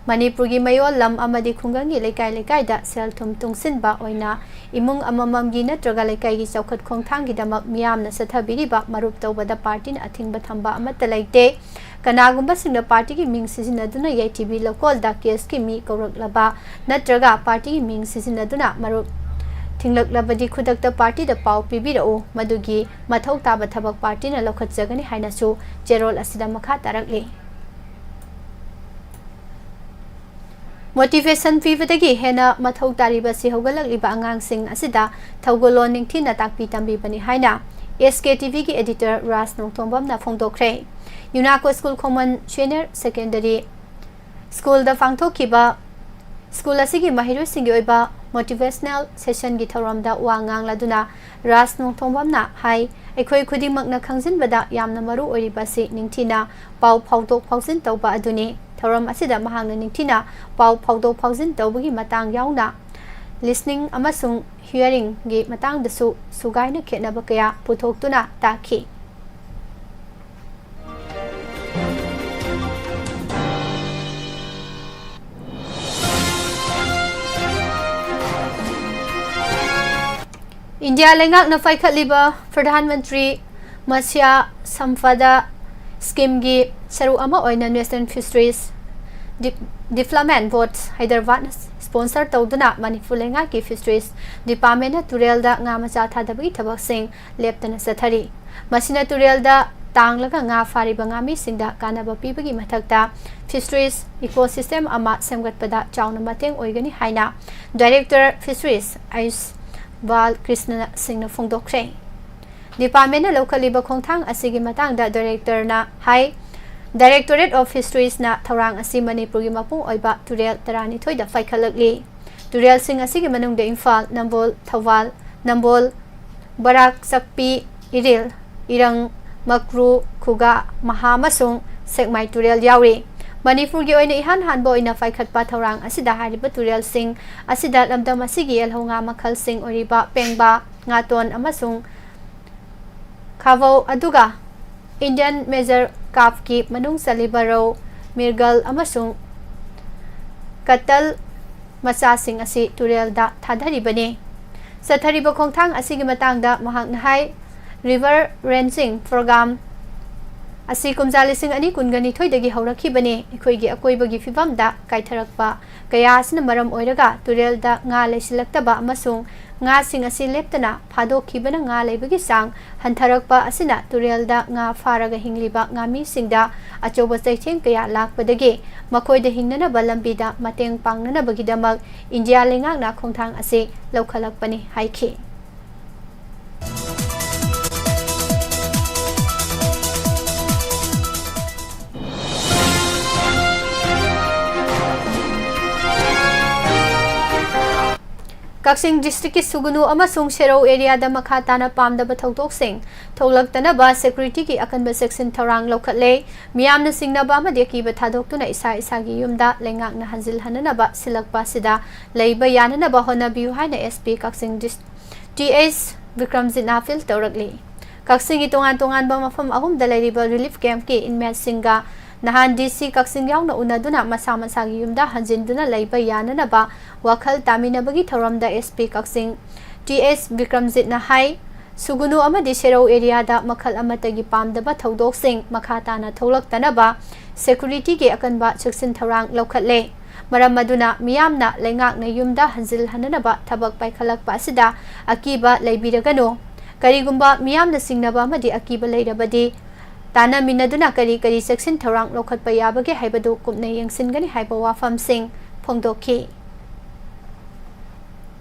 ꯃꯅꯤꯄꯨꯔꯒꯤ ꯃꯌꯣꯜ ꯂꯝ ꯑꯃꯗꯤ ꯈꯨꯡꯒꯪꯒꯤ ꯂꯩꯀꯥꯏ ꯂꯩꯀꯥꯏꯗ ꯁꯦꯜ ꯊꯨꯝ ꯇꯨꯡꯁꯤꯟꯕ ꯑꯣꯏꯅ ꯏꯃꯨꯡ ꯑꯃꯃꯝꯒꯤ ꯅꯠꯇ꯭ꯔꯒ ꯂꯩꯀꯥꯏꯒꯤ ꯆꯥꯎꯈꯠ ꯈꯣꯡꯊꯥꯡꯒꯤꯗꯃꯛ ꯃꯤꯌꯥꯝꯅ ꯆꯠꯊꯕꯤꯔꯤꯕ ꯃꯔꯨꯞ ꯇꯧꯕꯗ ꯄꯥꯔꯇꯤꯅ ꯑꯊꯤꯡꯕ ꯊꯝꯕ ꯑꯃꯠꯇ ꯂꯩꯇꯦ꯫ ꯀꯅꯥꯒꯨꯝꯕꯁꯤꯡꯅ ꯄꯥꯔꯇꯤꯒꯤ ꯃꯤꯡ ꯁꯤꯖꯤꯟꯅꯗꯨꯅ ꯌꯥꯏꯊꯤꯕꯤ ꯂꯧꯀꯣꯜꯗ ꯀꯦꯁꯀꯤ ꯃꯤ ꯀꯧꯔꯛꯂꯕ ꯅꯠꯇ꯭ꯔꯒ ꯄꯥꯔꯇꯤꯒꯤ ꯃꯤꯡ ꯁꯤꯖꯤꯟꯅꯗꯨꯅ ꯃꯔꯨꯞ ꯊꯤꯡꯂꯛꯂꯕꯗꯤ ꯈꯨꯗꯛꯇ ꯄꯥꯔꯇꯤꯗ ꯄꯥꯎ ꯄꯤꯕꯤꯔꯛꯎ, ꯃꯗꯨꯒꯤ ꯃꯊꯧ ꯇꯥꯕ ꯊꯕꯛ ꯄꯥꯔꯇꯤꯅ ꯂꯧꯈꯠꯆꯒꯅꯤ ꯍꯥꯏꯅꯁꯨ ꯆꯦꯔꯣꯜ ꯑꯁꯤꯗ ꯃꯈꯥ ꯇꯥꯔꯛꯂꯤ꯫ ꯃꯣꯇꯤꯚꯦꯁꯟ ꯄꯤꯕꯗꯒꯤ ꯍꯦꯟꯅ ꯃꯊꯧ ꯇꯥꯔꯤꯕꯁꯤ ꯍꯧꯒꯠꯂꯛꯂꯤꯕ ꯑꯉꯥꯡꯁꯤꯡ ꯑꯁꯤꯗ ꯊꯧꯒꯜꯂꯣꯟ ꯅꯤꯡꯊꯤꯅ ꯇꯥꯛꯄꯤ ꯇꯝꯕꯤꯕꯅꯤ ꯍꯥꯏꯅ SKTVꯒꯤ editor ꯔꯥꯖ ꯅꯣꯡꯊꯣꯝꯕꯝꯅ ꯐꯣꯡꯗꯣꯛꯈ꯭ꯔꯦ꯫ ꯌꯨꯅꯥꯀꯣ ꯁ꯭ꯀꯨꯜ ꯈꯣꯡꯃꯟ ꯁꯦꯅꯤꯌꯔ ꯁꯦꯀꯦꯟꯗꯔꯤ ꯁ꯭ꯀꯨꯜꯗ ꯄꯥꯡꯊꯣꯛꯈꯤꯕ ꯁ꯭ꯀꯨꯜ ꯑꯁꯤꯒꯤ ꯃꯍꯩꯔꯣꯏꯁꯤꯡꯒꯤ ꯑꯣꯏꯕ ꯃꯣꯇꯤꯚꯦꯁꯅꯦꯜ ꯁꯦꯁꯟꯒꯤ ꯊꯧꯔꯝꯗ ꯋꯥ ꯉꯥꯡꯂꯗꯨꯅ ꯔꯥꯖ ꯅꯣꯡꯊꯣꯝꯕꯝꯅ ꯍꯥꯏ, ꯑꯩꯈꯣꯏ ꯈꯨꯗꯤꯡꯃꯛꯅ ꯈꯪꯖꯤꯟꯕꯗ ꯌꯥꯝꯅ ꯃꯔꯨ ꯑꯣꯏꯔꯤꯕ ꯑꯁꯤ ꯅꯤꯡꯊꯤꯅ ꯄꯥꯎ ꯐꯥꯎꯗꯣꯛ ꯐꯥꯎꯖꯤꯟ ꯇꯧꯕ ꯑꯗꯨꯅꯤ꯫ ꯊꯧꯔꯝ ꯑꯁꯤꯗ ꯃꯍꯥꯛꯅ ꯅꯤꯡꯊꯤꯅ ꯄꯥꯎ ꯐꯥꯎꯗꯣꯛ ꯐꯥꯎꯖꯤꯟ ꯇꯧꯕꯒꯤ ꯃꯇꯥꯡ ꯌꯥꯎꯅ listening ꯑꯃꯁꯨꯡ hearingꯒꯤ ꯃꯇꯥꯡꯗꯁꯨ ꯁꯨꯒꯥꯏꯅ ꯈꯦꯠꯅꯕ ꯀꯌꯥ ꯄꯨꯊꯣꯛꯇꯨꯅ ꯇꯥꯛꯈꯤ꯫ ꯏꯟꯗꯤꯌꯥ ꯂꯩꯉꯥꯛꯅ ꯄꯥꯏꯈꯠꯂꯤꯕ ꯄ꯭ꯔꯙꯥꯟ ꯃꯟꯇ꯭ꯔꯤ ꯃꯠꯁ꯭ꯌ ꯁꯝꯄꯥꯗꯥ ꯁ꯭ꯀꯤꯝꯒꯤ ꯁꯔꯨꯛ ꯑꯃ ꯑꯣꯏꯅ National Fisheries Development Board ꯍꯥꯏꯗ꯭ꯔꯕꯥꯗꯅ sponsor ꯇꯧꯗꯨꯅ ꯃꯅꯤꯄꯨꯔ ꯂꯩꯉꯥꯛꯀꯤ Fisheries Departmentꯅ ꯇꯨꯔꯦꯜꯗ ꯉꯥ ꯃꯆꯥ ꯊꯥꯗꯕꯒꯤ ꯊꯕꯛꯁꯤꯡ ꯂꯦꯞꯇꯅ ꯆꯠꯊꯔꯤ꯫ ꯃꯁꯤꯅ ꯇꯨꯔꯦꯜꯗ ꯇꯥꯡꯂꯒ ꯉꯥ ꯐꯥꯔꯤꯕ ꯉꯥꯃꯤꯁꯤꯡꯗ ꯀꯥꯟꯅꯕ ꯄꯤꯕꯒꯤ ꯃꯊꯛꯇ fisheries ecosystem ꯑꯃ ꯁꯦꯝꯒꯠꯄꯗ ꯆꯥꯎꯅ ꯃꯇꯦꯡ ꯑꯣꯏꯒꯅꯤ ꯍꯥꯏꯅ Director Fisheries ꯑꯌꯨꯁ ꯕꯥꯜ ꯀ꯭ꯔꯤꯁꯅ ꯁꯤꯡꯅ ꯐꯣꯡꯗꯣꯛꯈ꯭ꯔꯦ꯫ Department ꯅ ꯂꯧꯈꯠꯂꯤꯕ ꯈꯣꯡꯊꯥꯡ ꯑꯁꯤꯒꯤ ꯃꯇꯥꯡꯗ Director ꯅ ꯍꯥꯏ, Directorate of Fisheries ꯅ ꯊꯧꯔꯥꯡ ꯑꯁꯤ ꯃꯅꯤꯄꯨꯔꯒꯤ ꯃꯄꯨꯡ ꯑꯣꯏꯕ ꯇꯨꯔꯦꯜ ꯇꯔꯥꯅꯤꯊꯣꯏꯗ ꯄꯥꯏꯈꯠꯂꯛꯂꯤ꯫ ꯇꯨꯔꯦꯜꯁꯤꯡ ꯑꯁꯤꯒꯤ ꯃꯅꯨꯡꯗ ꯏꯝꯐꯥꯜ, ꯅꯝꯕꯣꯜ, ꯊꯧꯕꯥꯜ, ꯅꯝꯕꯣꯜ, ꯕꯔꯥꯛ ꯆꯥꯛꯄꯤ, ꯏꯔꯤꯜ, ꯏꯔꯪ, ꯃꯀ꯭ꯔꯨ, ꯈꯨꯒꯥ, ꯃꯍꯥ ꯑꯃꯁꯨꯡ ꯁꯦꯛꯃꯥꯏ ꯇꯨꯔꯦꯜ ꯌꯥꯎꯔꯤ꯫ ꯃꯅꯤꯄꯨꯔꯒꯤ ꯑꯣꯏꯅ ꯏꯍꯥꯟ ꯍꯥꯟꯕ ꯑꯣꯏꯅ ꯄꯥꯏꯈꯠꯄ ꯊꯧꯔꯥꯡ ꯑꯁꯤꯗ ꯍꯥꯏꯔꯤꯕ ꯇꯨꯔꯦꯜꯁꯤꯡ ꯑꯁꯤꯗ ꯂꯝꯗꯝ ꯑꯁꯤꯒꯤ ꯌꯦꯜꯍꯧ ꯉꯥ ꯃꯈꯜꯁꯤꯡ ꯑꯣꯏꯔꯤꯕ ꯄꯦꯡꯕꯥ, ꯉꯥꯇꯣꯟ ꯑꯃꯁꯨꯡ ꯈꯥꯕꯧ, ꯑꯗꯨꯒ Indian major carp ꯀꯤ ꯃꯅꯨꯡ ꯆꯜꯂꯤꯕ ꯔꯧ, ꯃꯤꯔꯒꯜ ꯑꯃꯁꯨꯡ ꯀꯇꯜ ꯃꯆꯥꯁꯤꯡ ꯑꯁꯤ ꯇꯨꯔꯦꯜꯗ ꯊꯥꯗꯔꯤꯕꯅꯤ꯫ ꯆꯠꯊꯔꯤꯕ ꯈꯣꯡꯊꯥꯡ ꯑꯁꯤꯒꯤ ꯃꯇꯥꯡꯗ ꯃꯍꯥꯛꯅ ꯍꯥꯏ, River Ranging Program ꯑꯁꯤ ꯀꯨꯝꯖꯥ ꯂꯤꯁꯤꯡ ꯑꯅꯤ ꯀꯨꯟꯒ ꯅꯤꯊꯣꯏꯗꯒꯤ ꯍꯧꯔꯛꯈꯤꯕꯅꯤ꯫ ꯑꯩꯈꯣꯏꯒꯤ ꯑꯀꯣꯏꯕꯒꯤ ꯐꯤꯕꯝꯗ ꯀꯥꯏꯊꯔꯛꯄ ꯀꯌꯥ ꯑꯁꯤꯅ ꯃꯔꯝ ꯑꯣꯏꯔꯒ ꯇꯨꯔꯦꯜꯗ ꯉꯥ ꯂꯩꯁꯤꯜꯂꯛꯇꯕ ꯑꯃꯁꯨꯡ ꯉꯥꯁꯤꯡ ꯑꯁꯤ ꯂꯦꯞꯇꯅ ꯐꯥꯗꯣꯛꯈꯤꯕꯅ ꯉꯥ ꯂꯩꯕꯒꯤ ꯆꯥꯡ ꯍꯟꯊꯔꯛꯄ ꯑꯁꯤꯅ ꯇꯨꯔꯦꯜꯗ ꯉꯥ ꯐꯥꯔꯒ ꯍꯤꯡꯂꯤꯕ ꯉꯥꯃꯤꯁꯤꯡꯗ ꯑꯆꯧꯕ ꯆꯩꯊꯦꯡ ꯀꯌꯥ ꯂꯥꯛꯄꯗꯒꯤ ꯃꯈꯣꯏꯗ ꯍꯤꯡꯅꯅꯕ ꯂꯝꯕꯤꯗ ꯃꯇꯦꯡ ꯄꯥꯡꯅꯅꯕꯒꯤꯗꯃꯛ ꯏꯟꯗꯤꯌꯥ ꯂꯩꯉꯥꯛꯅ ꯈꯣꯡꯊꯥꯡ ꯑꯁꯤ ꯂꯧꯈꯠꯂꯛꯄꯅꯤ ꯍꯥꯏꯈꯤ꯫ ꯀꯛꯆꯤꯡ district ꯀꯤ ꯁꯨꯒꯨꯅꯨ ꯑꯃꯁꯨꯡ ꯁꯦꯔꯧ area ꯗ ꯃꯈꯥ ꯇꯥꯅ ꯄꯥꯝꯗꯕ ꯊꯧꯗꯣꯛꯁꯤꯡ ꯊꯣꯛꯂꯛꯇꯅꯕ security ꯒꯤ ꯑꯀꯟꯕ ꯆꯦꯛꯁꯤꯟ ꯊꯧꯔꯥꯡ ꯂꯧꯈꯠꯂꯦ꯫ ꯃꯤꯌꯥꯝꯅ ꯆꯤꯡꯅꯕ ꯑꯃꯗꯤ ꯑꯀꯤꯕ ꯊꯥꯗꯣꯛꯇꯨꯅ ꯏꯁꯥ ꯏꯁꯥꯒꯤ ꯌꯨꯝꯗ ꯂꯩꯉꯥꯛꯅ ꯍꯟꯖꯤꯜꯍꯟꯅꯅꯕ ꯁꯤꯜꯂꯛꯄ ꯑꯁꯤꯗ ꯂꯩꯕ ꯌꯥꯅꯅꯕ ꯍꯣꯠꯅꯕꯤꯌꯨ ꯍꯥꯏꯅ S P Kakching this-, T H ꯕꯤꯀ꯭ꯔꯝꯖꯤꯠꯅ appeal ꯇꯧꯔꯛꯂꯤ꯫ ꯀꯛꯆꯤꯡꯒꯤ ꯇꯣꯉꯥꯟ ꯇꯣꯉꯥꯟꯕ ꯃꯐꯝ ꯑꯍꯨꯝꯗ ꯂꯩꯔꯤꯕ relief camp ꯀꯤ inmate ꯁꯤꯡꯒ ꯅꯍꯥꯟ D C ꯀꯛꯆꯤꯡ ꯌꯥꯎꯅ ꯎꯅꯗꯨꯅ ꯃꯁꯥ ꯃꯁꯥꯒꯤ ꯌꯨꯝꯗ ꯍꯟꯖꯤꯟꯗꯨꯅ ꯂꯩꯕ ꯌꯥꯅꯅꯕ ꯋꯥꯈꯜ ꯇꯥꯃꯤꯟꯅꯕꯒꯤ ꯊꯧꯔꯝꯗ S P ꯀꯛꯆꯤꯡ T H ꯕꯤꯀ꯭ꯔꯝꯖꯤꯠꯅ ꯍꯥꯏ, ꯁꯨꯒꯨꯅꯨ ꯑꯃꯗꯤ ꯁꯦꯔꯧ area ꯗ ꯃꯈꯜ ꯑꯃꯠꯇꯒꯤ ꯄꯥꯝꯗꯕ ꯊꯧꯗꯣꯛꯁꯤꯡ ꯃꯈꯥ ꯇꯥꯅ ꯊꯣꯛꯂꯛꯇꯅꯕ security ꯒꯤ ꯑꯀꯟꯕ ꯆꯦꯛꯁꯤꯟ ꯊꯧꯔꯥꯡ ꯂꯧꯈꯠꯂꯦ꯫ ꯃꯔꯝ ꯑꯗꯨꯅ ꯃꯤꯌꯥꯝꯅ ꯂꯩꯉꯥꯛꯅ ꯌꯨꯝꯗ ꯍꯟꯖꯤꯜꯍꯟꯅꯅꯕ ꯊꯕꯛ ꯄꯥꯏꯈꯠꯂꯛꯄ ꯑꯁꯤꯗ ꯑꯀꯤꯕ ꯂꯩꯕꯤꯔꯒꯅꯨ꯫ ꯀꯔꯤꯒꯨꯝꯕ ꯃꯤꯌꯥꯝꯅ ꯆꯤꯡꯅꯕ ꯑꯃꯗꯤ ꯑꯀꯤꯕ ꯂꯩꯔꯕꯗꯤ, ꯇꯥꯟꯅꯃꯤꯟꯅꯗꯨꯅ ꯀꯔꯤ ꯀꯔꯤ ꯆꯦꯛꯁꯤꯟ ꯊꯧꯔꯥꯡ ꯂꯧꯈꯠꯄ ꯌꯥꯕꯒꯦ ꯍꯥꯏꯕꯗꯨ ꯀꯨꯞꯅ ꯌꯦꯡꯁꯤꯟꯒꯅꯤ ꯍꯥꯏꯕ ꯋꯥꯐꯝꯁꯤꯡ ꯐꯣꯡꯗꯣꯛꯈꯤ꯫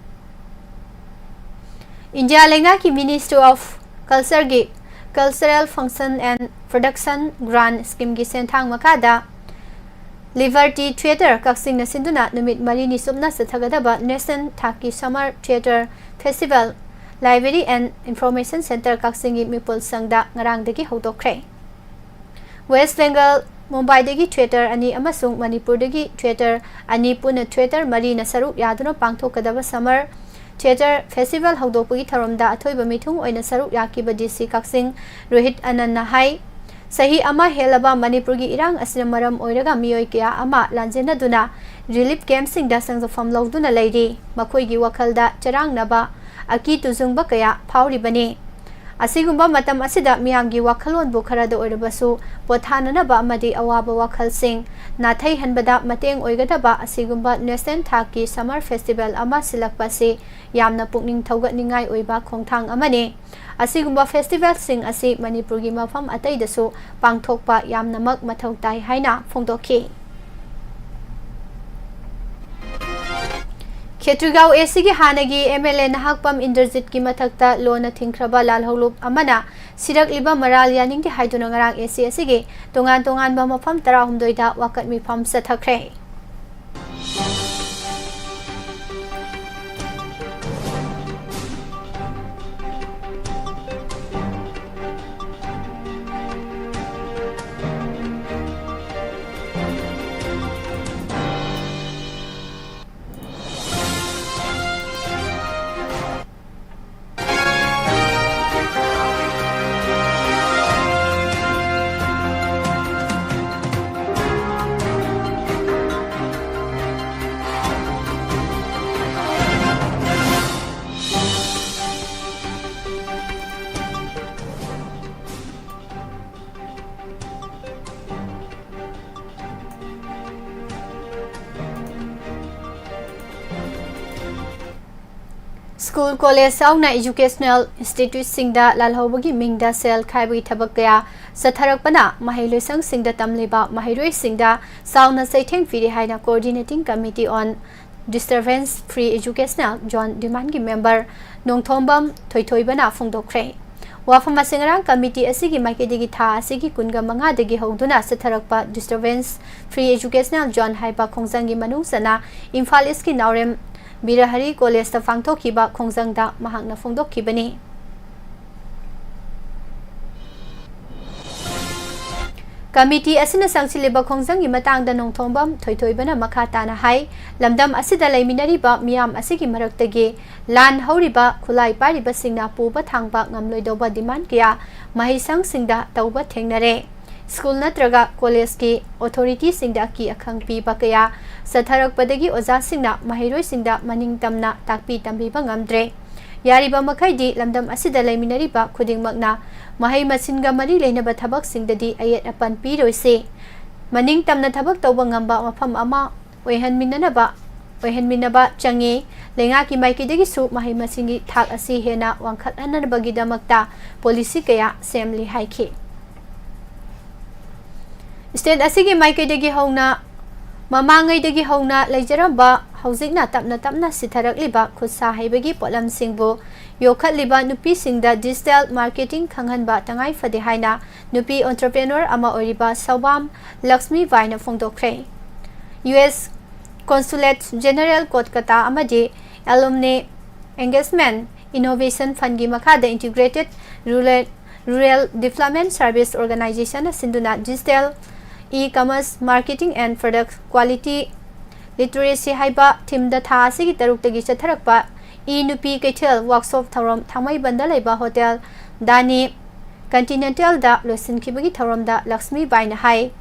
ꯏꯟꯗꯤꯌꯥ ꯂꯩꯉꯥꯛꯀꯤ Ministry of Cultureꯒꯤ Cultural Function and Production Grant Schemeꯒꯤ ꯁꯦꯟꯊꯥꯡ ꯃꯈꯥꯗ Liberty Theatre ꯀꯛꯆꯤꯡꯅ ꯁꯤꯟꯗꯨꯅ ꯅꯨꯃꯤꯠ ꯃꯔꯤꯅꯤ ꯆꯨꯞꯅ ꯆꯠꯊꯒꯗꯕ National ꯊꯥꯛꯀꯤ Summer Theatre Festival Library and Information Centre ꯀꯛꯆꯤꯡꯒꯤ ꯃꯤꯄꯨꯜ ꯁꯪꯗ ꯉꯔꯥꯡꯗꯒꯤ ꯍꯧꯗꯣꯛꯈ꯭ꯔꯦ꯫ ꯋꯦꯁ ꯕꯦꯡꯒꯜ, ꯃꯨꯝꯕꯥꯏꯗꯒꯤ ꯊꯤꯌꯦꯇꯔ ꯑꯅꯤ ꯑꯃꯁꯨꯡ ꯃꯅꯤꯄꯨꯔꯗꯒꯤ ꯊꯤꯌꯦꯇꯔ ꯑꯅꯤ ꯄꯨꯟꯅ ꯊꯤꯌꯦꯇꯔ ꯃꯔꯤꯅ ꯁꯔꯨꯛ ꯌꯥꯗꯨꯅ ꯄꯥꯡꯊꯣꯛꯀꯗꯕ Summer Theatre Festival ꯍꯧꯗꯣꯛꯄꯒꯤ ꯊꯧꯔꯝꯗ ꯑꯊꯣꯏꯕ ꯃꯤꯊꯨꯡ ꯑꯣꯏꯅ ꯁꯔꯨꯛ ꯌꯥꯈꯤꯕ DC ꯀꯛꯆꯤꯡ ꯔꯣꯍꯤꯠ ꯑꯅꯟꯅ ꯍꯥꯏ, ꯆꯍꯤ ꯑꯃ ꯍꯦꯜꯂꯕ ꯃꯅꯤꯄꯨꯔꯒꯤ ꯏꯔꯥꯡ ꯑꯁꯤꯅ ꯃꯔꯝ ꯑꯣꯏꯔꯒ ꯃꯤꯑꯣꯏ ꯀꯌꯥ ꯑꯃ ꯂꯥꯟꯖꯦꯟꯅꯗꯨꯅ relief campꯁꯤꯡꯗ ꯆꯪꯖꯐꯝ ꯂꯧꯗꯨꯅ ꯂꯩꯔꯤ꯫ ꯃꯈꯣꯏꯒꯤ ꯋꯥꯈꯜꯗ ꯆꯔꯥꯡꯅꯕ, ꯑꯀꯤ ꯇꯨꯖꯨꯡꯕ ꯀꯌꯥ ꯐꯥꯎꯔꯤꯕꯅꯤ꯫ ꯑꯁꯤꯒꯨꯝꯕ ꯃꯇꯝ ꯑꯁꯤꯗ ꯃꯤꯌꯥꯝꯒꯤ ꯋꯥꯈꯜꯂꯣꯟꯕꯨ ꯈꯔꯗ ꯑꯣꯏꯔꯕꯁꯨ ꯄꯣꯊꯥꯅꯅꯕ ꯑꯃꯗꯤ ꯑꯋꯥꯕ ꯋꯥꯈꯜꯁꯤꯡ ꯅꯥꯊꯩꯍꯟꯕꯗ ꯃꯇꯦꯡ ꯑꯣꯏꯒꯗꯕ ꯑꯁꯤꯒꯨꯝꯕ national ꯊꯥꯛꯀꯤ Summer Festival ꯑꯃ ꯁꯤꯜꯂꯛꯄ ꯑꯁꯤ ꯌꯥꯝꯅ ꯄꯨꯛꯅꯤꯡ ꯊꯧꯒꯠꯅꯤꯡꯉꯥꯏ ꯑꯣꯏꯕ ꯈꯣꯡꯊꯥꯡ ꯑꯃꯅꯤ꯫ ꯑꯁꯤꯒꯨꯝꯕ festivalꯁꯤꯡ ꯑꯁꯤ ꯃꯅꯤꯄꯨꯔꯒꯤ ꯃꯐꯝ ꯑꯇꯩꯗꯁꯨ ꯄꯥꯡꯊꯣꯛꯄ ꯌꯥꯝꯅꯃꯛ ꯃꯊꯧ ꯇꯥꯏ ꯍꯥꯏꯅ ꯐꯣꯡꯗꯣꯛꯈꯤ꯫ ꯈꯦꯇ꯭ꯔꯤꯒꯥꯎ ACꯒꯤ ꯍꯥꯟꯅꯒꯤ MLA ꯅꯍꯥꯛꯄꯝ ꯏꯟꯗ꯭ꯔꯖꯤꯠꯀꯤ ꯃꯊꯛꯇ ꯂꯣꯟꯅ ꯊꯤꯡꯈ꯭ꯔꯕ ꯂꯥꯜꯍꯧꯂꯨꯞ ꯑꯃꯅ ꯁꯤꯔꯛꯂꯤꯕ ꯃꯔꯥꯜ ꯌꯥꯅꯤꯡꯗꯦ ꯍꯥꯏꯗꯨꯅ ꯉꯔꯥꯡ AC ꯑꯁꯤꯒꯤ ꯇꯣꯉꯥꯟ ꯇꯣꯉꯥꯟꯕ ꯃꯐꯝ ꯇꯔꯥꯍꯨꯝꯗꯣꯏꯗ ꯋꯥꯀꯠ ꯃꯤꯐꯝ ꯆꯠꯊꯈ꯭ꯔꯦ꯫ ꯁ꯭ꯀꯨꯜ, ꯀꯣꯂꯦꯖ ꯌꯥꯎꯅ ꯏꯖꯨꯀꯦꯁꯅꯦꯜ ꯏꯟꯁꯇꯤꯇ꯭ꯌꯨꯠꯁꯤꯡꯗ ꯂꯥꯜꯍꯧꯕꯒꯤ ꯃꯤꯡꯗ ꯁꯦꯜ ꯈꯥꯏꯕꯒꯤ ꯊꯕꯛ ꯀꯌꯥ ꯆꯠꯊꯔꯛꯄꯅ ꯃꯍꯩꯂꯣꯏꯁꯪꯁꯤꯡꯗ ꯇꯝꯂꯤꯕ ꯃꯍꯩꯔꯣꯏꯁꯤꯡꯗ ꯆꯥꯎꯅ ꯆꯩꯊꯦꯡ ꯄꯤꯔꯤ ꯍꯥꯏꯅ Coordinating Committee on Disturbance Free Educational Zone Demand ꯀꯤ ꯃꯦꯝꯕꯔ ꯅꯣꯡꯊꯣꯝꯕꯝ ꯊꯣꯏꯊꯣꯏꯕꯅ ꯐꯣꯡꯗꯣꯛꯈ꯭ꯔꯦ꯫ ꯋꯥꯐꯝ ꯑꯁꯤ ꯉꯔꯥꯡ ꯀꯃꯤꯇꯤ ꯑꯁꯤꯒꯤ ꯃꯥꯏꯀꯩꯗꯒꯤ ꯊꯥ ꯑꯁꯤꯒꯤ ꯀꯨꯟꯒ ꯃꯉꯥꯗꯒꯤ ꯍꯧꯗꯨꯅ ꯆꯠꯊꯔꯛꯄ Disturbance Free Educational Zone ꯍꯥꯏꯕ ꯈꯣꯡꯖꯪꯒꯤ ꯃꯅꯨꯡ ꯆꯟꯅ ꯏꯝꯐꯥꯜ ꯏꯁꯀꯤ ꯅꯥꯎꯔꯦꯝ ꯕꯤꯔꯍꯔꯤ ꯀꯣꯂꯦꯖꯇ ꯄꯥꯡꯊꯣꯛꯈꯤꯕ ꯈꯣꯡꯖꯪꯗ ꯃꯍꯥꯛꯅ ꯐꯣꯡꯗꯣꯛꯈꯤꯕꯅꯤ꯫ ꯀꯃꯤꯇꯤ ꯑꯁꯤꯅ ꯆꯪꯁꯤꯜꯂꯤꯕ ꯈꯣꯡꯖꯪꯒꯤ ꯃꯇꯥꯡꯗ ꯅꯣꯡꯊꯣꯝꯕꯝ ꯊꯣꯏꯊꯣꯏꯕꯅ ꯃꯈꯥ ꯇꯥꯅ ꯍꯥꯏ, ꯂꯝꯗꯝ ꯑꯁꯤꯗ ꯂꯩꯃꯤꯟꯅꯔꯤꯕ ꯃꯤꯌꯥꯝ ꯑꯁꯤꯒꯤ ꯃꯔꯛꯇꯒꯤ ꯂꯥꯟ ꯍꯧꯔꯤꯕ ꯈꯨꯠꯂꯥꯏ ꯄꯥꯏꯔꯤꯕꯁꯤꯡꯅ ꯄꯨꯕ ꯊꯥꯡꯕ ꯉꯝꯂꯣꯏꯗꯧꯕ demand ꯀꯌꯥ ꯃꯍꯩꯁꯪꯁꯤꯡꯗ ꯇꯧꯕ ꯊꯦꯡꯅꯔꯦ꯫ ꯁ꯭ꯀꯨꯜ ꯅꯠꯇ꯭ꯔꯒ ꯀꯣꯂꯦꯖꯀꯤ ꯑꯣꯊꯣꯔꯤꯇꯤꯁꯤꯡꯗ ꯑꯀꯤ ꯑꯈꯪ ꯄꯤꯕ ꯀꯌꯥ ꯆꯠꯊꯔꯛꯄꯗꯒꯤ ꯑꯣꯖꯥꯁꯤꯡꯅ ꯃꯍꯩꯔꯣꯏꯁꯤꯡꯗ ꯃꯅꯤꯡ ꯇꯝꯅ ꯇꯥꯛꯄꯤ ꯇꯝꯕꯤꯕ ꯉꯝꯗ꯭ꯔꯦ꯫ ꯌꯥꯔꯤꯕ ꯃꯈꯩꯗꯤ ꯂꯝꯗꯝ ꯑꯁꯤꯗ ꯂꯩꯃꯤꯟꯅꯔꯤꯕ ꯈꯨꯗꯤꯡꯃꯛꯅ ꯃꯍꯩ ꯃꯁꯤꯡꯒ ꯃꯔꯤ ꯂꯩꯅꯕ ꯊꯕꯛꯁꯤꯡꯗꯗꯤ ꯑꯌꯦꯠ ꯑꯄꯟ ꯄꯤꯔꯣꯏꯁꯤ꯫ ꯃꯅꯤꯡ ꯇꯝꯅ ꯊꯕꯛ ꯇꯧꯕ ꯉꯝꯕ ꯃꯐꯝ ꯑꯃ ꯑꯣꯏꯍꯟꯃꯤꯟꯅꯅꯕ, ꯑꯣꯏꯍꯟꯃꯤꯟꯅꯕ ꯆꯪꯉꯤ꯫ ꯂꯩꯉꯥꯛꯀꯤ ꯃꯥꯏꯀꯩꯗꯒꯤꯁꯨ ꯃꯍꯩ ꯃꯁꯤꯡꯒꯤ ꯊꯥꯛ ꯑꯁꯤ ꯍꯦꯟꯅ ꯋꯥꯡꯈꯠꯍꯟꯅꯕꯒꯤꯗꯃꯛꯇ ꯄꯣꯂꯤꯁꯤ ꯀꯌꯥ ꯁꯦꯝꯂꯤ ꯍꯥꯏꯈꯤ꯫ ꯁ꯭ꯇꯦꯠ ꯑꯁꯤꯒꯤ ꯃꯥꯏꯀꯩꯗꯒꯤ ꯍꯧꯅ, ꯃꯃꯥꯡꯉꯩꯗꯒꯤ ꯍꯧꯅ ꯂꯩꯖꯔꯝꯕ, ꯍꯧꯖꯤꯛꯅ ꯇꯞꯅ ꯇꯞꯅ ꯁꯤꯊꯔꯛꯂꯤꯕ ꯈꯨꯠꯁꯥ ꯍꯩꯕꯒꯤ ꯄꯣꯠꯂꯝꯁꯤꯡꯕꯨ ꯌꯣꯛꯈꯠꯂꯤꯕ ꯅꯨꯄꯤꯁꯤꯡꯗ digital marketing ꯈꯪꯍꯟꯕ ꯇꯉꯥꯏ ꯐꯗꯦ ꯍꯥꯏꯅ ꯅꯨꯄꯤ entrepreneur ꯑꯃ ꯑꯣꯏꯔꯤꯕ ꯁꯧꯕꯥꯝ ꯂꯛꯁꯃꯤ ꯕꯥꯏꯅ ꯐꯣꯡꯗꯣꯛꯈ꯭ꯔꯦ꯫ U S Consulate General Kolkata ꯑꯃꯗꯤ Alumni Engagement Innovation Fund ꯀꯤ ꯃꯈꯥꯗ Integrated Rural, Rural Development Service Organization ꯅ ꯁꯤꯟꯗꯨꯅ Digital E-Commerce Marketing and Product Quality Literacy ꯍꯥꯏꯕ theme ꯗ ꯊꯥ ꯑꯁꯤꯒꯤ ꯇꯔꯨꯛꯇꯒꯤ ꯆꯠꯊꯔꯛꯄ E ꯅꯨꯄꯤ ꯀꯩꯊꯦꯜ workshop ꯊꯧꯔꯝ ꯊꯥꯡꯃꯩꯕꯟꯗ ꯂꯩꯕ ꯍꯣꯇꯦꯜ ꯗꯥꯅꯤ ꯀꯟꯇꯤꯅꯦꯟꯇꯦꯜꯗ ꯂꯣꯏꯁꯤꯟꯈꯤꯕꯒꯤ ꯊꯧꯔꯝꯗ ꯂꯛꯁꯃꯤ ꯕꯥꯏꯅ ꯍꯥꯏ,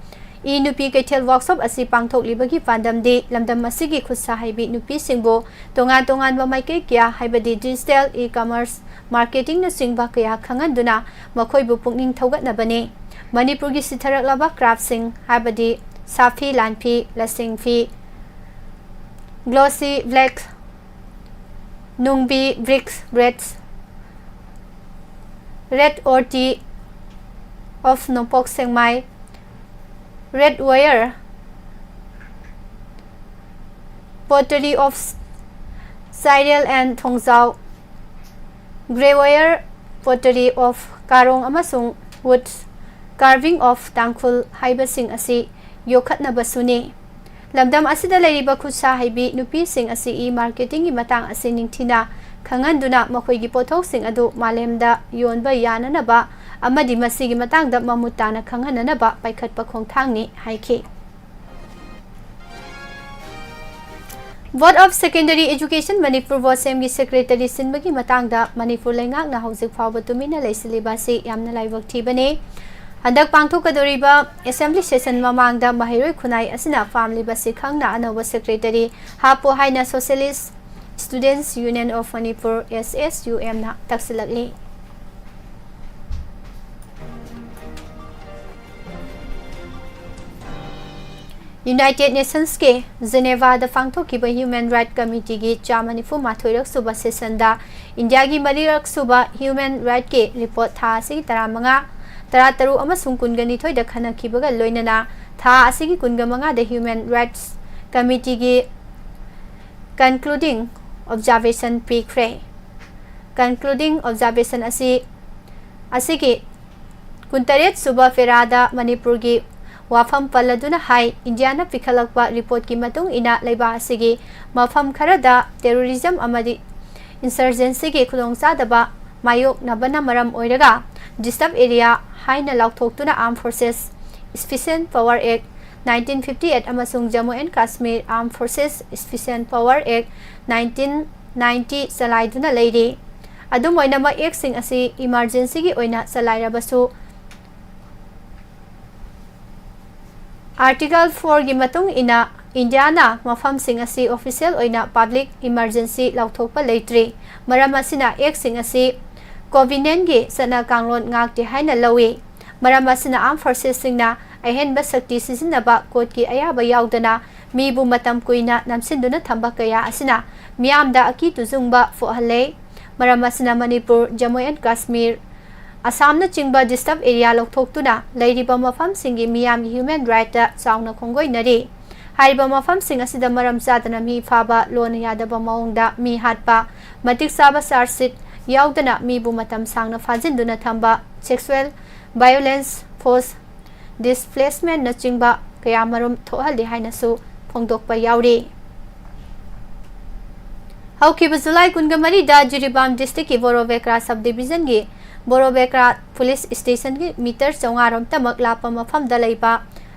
E ꯅꯨꯄꯤ ꯀꯩꯊꯦꯜ workshop ꯑꯁꯤ ꯄꯥꯡꯊꯣꯛꯂꯤꯕꯒꯤ ꯄꯥꯟꯗꯝꯗꯤ ꯂꯝꯗꯝ ꯑꯁꯤꯒꯤ ꯈꯨꯠꯁꯥ ꯍꯩꯕꯤ ꯅꯨꯄꯤꯁꯤꯡꯕꯨ ꯇꯣꯉꯥꯟ ꯇꯣꯉꯥꯟꯕ ꯃꯥꯏꯀꯩ ꯀꯌꯥ, ꯍꯥꯏꯕꯗꯤ digital, e-commerce, marketing ꯅꯆꯤꯡꯕ ꯀꯌꯥ ꯈꯪꯍꯟꯗꯨꯅ ꯃꯈꯣꯏꯕꯨ ꯄꯨꯛꯅꯤꯡ ꯊꯧꯒꯠꯅꯕꯅꯤ꯫ ꯃꯅꯤꯄꯨꯔꯒꯤ ꯁꯤꯊꯔꯛꯂꯕ craft ꯁꯤꯡ, ꯍꯥꯏꯕꯗꯤ ꯁꯥꯐꯤ, ꯂꯥꯟꯐꯤ, ꯂꯁꯤꯡ ꯐꯤ, glossy black Nungbi Bricks Breads, Red Orti of Nongpok Sengmai, Red Wire Pottery of Sairel and Thongjao, Grey Wire Pottery of Karong ꯑꯃꯁꯨꯡ Wood Carving of Tangkhul ꯍꯥꯏꯕꯁꯤꯡ ꯑꯁꯤ ꯌꯣꯛꯈꯠꯅꯕꯁꯨꯅꯤ꯫ ꯂꯝꯗꯝ ꯑꯁꯤꯗ ꯂꯩꯔꯤꯕ ꯈꯨꯠꯁꯥ ꯍꯩꯕꯤ ꯅꯨꯄꯤꯁꯤꯡ ꯑꯁꯤ e-marketing ꯒꯤ ꯃꯇꯥꯡ ꯑꯁꯤ ꯅꯤꯡꯊꯤꯅ ꯈꯪꯍꯟꯗꯨꯅ ꯃꯈꯣꯏꯒꯤ ꯄꯣꯠꯊꯣꯛꯁꯤꯡ ꯑꯗꯨ ꯃꯥꯂꯦꯝꯗ ꯌꯣꯟꯕ ꯌꯥꯅꯅꯕ ꯑꯃꯗꯤ ꯃꯁꯤꯒꯤ ꯃꯇꯥꯡꯗ ꯃꯃꯨꯠ ꯇꯥꯅ ꯈꯪꯍꯟꯅꯅꯕ ꯄꯥꯏꯈꯠꯄ ꯈꯣꯡꯊꯥꯡꯅꯤ ꯍꯥꯏꯈꯤ꯫ Board of Secondary Education Manipur, BOSEM ꯒꯤ secretary ꯁꯤꯟꯕꯒꯤ ꯃꯇꯥꯡꯗ ꯃꯅꯤꯄꯨꯔ ꯂꯩꯉꯥꯛꯅ ꯍꯧꯖꯤꯛ ꯐꯥꯎꯕ ꯇꯨꯃꯤꯟꯅ ꯂꯩꯁꯤꯜꯂꯤꯕ ꯑꯁꯤ ꯌꯥꯝꯅ ꯂꯥꯏꯕꯛ ꯊꯤꯕꯅꯤ꯫ ꯍꯟꯗꯛ ꯄꯥꯡꯊꯣꯛꯀꯗꯧꯔꯤꯕ assembly session ꯃꯃꯥꯡꯗ ꯃꯍꯩꯔꯣꯏ ꯈꯨꯟꯅꯥꯏ ꯑꯁꯤꯅ ꯄꯥꯝꯂꯤꯕꯁꯤ ꯈꯪꯅ ꯑꯅꯧꯕ secretary ꯍꯥꯞꯄꯨ ꯍꯥꯏꯅ Socialist Students Union of Manipur, S S U M ꯅ ꯇꯛꯁꯤꯜꯂꯛꯂꯤ꯫ United Nations ꯀꯤ Geneva ꯗ ꯄꯥꯡꯊꯣꯛꯈꯤꯕ Human Rights Committee ꯒꯤ ꯆꯥꯝꯃ ꯅꯤꯐꯨ ꯃꯥꯊꯣꯏꯔꯛ ꯁꯨꯕ session ꯗ ꯏꯟꯗꯤꯌꯥꯒꯤ ꯃꯔꯤꯔꯛ ꯁꯨꯕ human rights ꯀꯤ report ꯊꯥ ꯑꯁꯤꯒꯤ ꯇꯔꯥꯃꯉꯥ, ꯇꯔꯥꯇꯔꯨꯛ ꯑꯃꯁꯨꯡ ꯀꯨꯟꯒ ꯅꯤꯊꯣꯏꯗ ꯈꯟꯅꯈꯤꯕꯒ ꯂꯣꯏꯅꯅ ꯊꯥ ꯑꯁꯤꯒꯤ ꯀꯨꯟꯒ ꯃꯉꯥꯗ Human Rights Committee ꯒꯤ concluding observation ꯄꯤꯈ꯭ꯔꯦ꯫ Concluding observation ꯑꯁꯤ, ꯑꯁꯤꯒꯤ ꯀꯨꯟꯇꯔꯦꯠ ꯁꯨꯕ ꯄꯦꯔꯥꯗ ꯃꯅꯤꯄꯨꯔꯒꯤ ꯋꯥꯐꯝ ꯄꯜꯂꯗꯨꯅ ꯍꯥꯏ, ꯏꯟꯗꯤꯌꯥꯅ ꯄꯤꯈꯠꯂꯛꯄ report ꯀꯤ ꯃꯇꯨꯡ ꯏꯟꯅ ꯂꯩꯕꯥꯛ ꯑꯁꯤꯒꯤ ꯃꯐꯝ ꯈꯔꯗ terrorism ꯑꯃꯗꯤ insurgency ꯒꯤ ꯈꯨꯗꯣꯡꯆꯥꯗꯕ ꯃꯥꯌꯣꯛꯅꯕꯅ ꯃꯔꯝ ꯑꯣꯏꯔꯒ disturb area ꯍꯥꯏꯅ ꯂꯥꯎꯊꯣꯛꯇꯨꯅ Armed Forces Special Power Act nineteen fifty eight ꯑꯃꯁꯨꯡ Jammu and Kashmir Armed Forces Special Power Act nineteen ninety ꯆꯂꯥꯏꯗꯨꯅ ꯂꯩꯔꯤ꯫ ꯑꯗꯨꯝ ꯑꯣꯏꯅꯃꯛ, act ꯁꯤꯡ ꯑꯁꯤ emergency ꯒꯤ ꯑꯣꯏꯅ ꯆꯂꯥꯏꯔꯕꯁꯨ, Article four ꯒꯤ ꯃꯇꯨꯡ ꯏꯟꯅ ꯏꯟꯗꯤꯌꯥꯅ ꯃꯐꯝꯁꯤꯡ ꯑꯁꯤ official ꯑꯣꯏꯅ public emergency ꯂꯥꯎꯊꯣꯛꯄ ꯂꯩꯇ꯭ꯔꯤ꯫ ꯃꯔꯝ ꯑꯁꯤꯅ, act ꯁꯤꯡ ꯑꯁꯤ covenant ꯀꯤ ꯆꯠꯅ ꯀꯥꯡꯂꯣꯟ ꯉꯥꯛꯇꯦ ꯍꯥꯏꯅ ꯂꯧꯏ꯫ ꯃꯔꯝ ꯑꯁꯤꯅ, Armed Forces ꯁꯤꯡꯅ ꯑꯍꯦꯟꯕ ꯁꯛꯇꯤ ꯁꯤꯖꯤꯟꯅꯕ court ꯀꯤ ꯑꯌꯥꯕ ꯌꯥꯎꯗꯅ ꯃꯤꯕꯨ ꯃꯇꯝ ꯀꯨꯏꯅ ꯅꯝꯁꯤꯟꯗꯨꯅ ꯊꯝꯕ ꯀꯌꯥ ꯑꯁꯤꯅ ꯃꯤꯌꯥꯝꯗ ꯑꯀꯤ ꯇꯨꯖꯨꯡꯕ ꯄꯣꯛꯍꯜꯂꯦ꯫ ꯃꯔꯝ ꯑꯁꯤꯅ ꯃꯅꯤꯄꯨꯔ, ꯖꯝꯃꯨ ꯑꯦꯟ ꯀꯥꯁꯃꯤꯔ, ꯑꯁꯥꯝꯅꯆꯤꯡꯕ ꯗꯤꯁꯇꯔꯕ ꯑꯦꯔꯤꯌꯥ ꯂꯧꯊꯣꯛꯇꯨꯅ ꯂꯩꯔꯤꯕ ꯃꯐꯝꯁꯤꯡꯒꯤ ꯃꯤꯌꯥꯝꯒꯤ ꯍ꯭ꯌꯨꯃꯦꯟ ꯔꯥꯏꯠꯇ ꯆꯥꯎꯅ ꯈꯣꯡꯒꯣꯏꯅꯔꯤ꯫ ꯍꯥꯏꯔꯤꯕ ꯃꯐꯝꯁꯤꯡ ꯑꯁꯤꯗ ꯃꯔꯝ ꯆꯥꯗꯅ ꯃꯤ ꯐꯥꯕ, ꯂꯣꯟꯅ ꯌꯥꯗꯕ ꯃꯑꯣꯡꯗ ꯃꯤ ꯍꯥꯠꯄ, ꯃꯇꯤꯛ ꯆꯥꯕ ꯆꯥꯔꯖꯁꯤꯠ ꯌꯥꯎꯗꯅ ꯃꯤꯕꯨ ꯃꯇꯝ ꯁꯥꯡꯅ ꯐꯥꯖꯤꯟꯗꯨꯅ ꯊꯝꯕ, ꯁꯦꯛꯁꯨꯑꯦꯜ ꯚꯥꯏꯑꯣꯂꯦꯟꯁ, ꯐꯣꯔꯁ ꯗꯤꯁꯄ꯭ꯂꯦꯁꯃꯦꯟꯅꯆꯤꯡꯕ ꯀꯌꯥ ꯃꯔꯨꯝ ꯊꯣꯛꯍꯜꯂꯤ ꯍꯥꯏꯅꯁꯨ ꯐꯣꯡꯗꯣꯛꯄ ꯌꯥꯎꯔꯤ꯫ ꯍꯧꯈꯤꯕ ꯖꯨꯂꯥꯏ ꯀꯨꯟꯒ ꯃꯔꯤꯗ ꯖꯤꯔꯤꯕꯥꯝ ꯗꯤꯁꯇ꯭ꯔꯤꯛꯀꯤ ꯕꯣꯔꯣꯕꯦꯀ꯭ꯔꯥ ꯁꯕ ꯗꯤꯕꯤꯖꯟꯒꯤ ꯕꯣꯔꯣꯕꯦꯀ꯭ꯔꯥ ꯄꯨꯂꯤꯁ ꯁ꯭ꯇꯦꯁꯟꯒꯤ ꯃꯤꯇꯔ ꯆꯥꯝꯃꯉꯥ ꯔꯣꯝꯇꯃꯛ ꯂꯥꯞꯄ ꯃꯐꯝꯗ ꯂꯩꯕ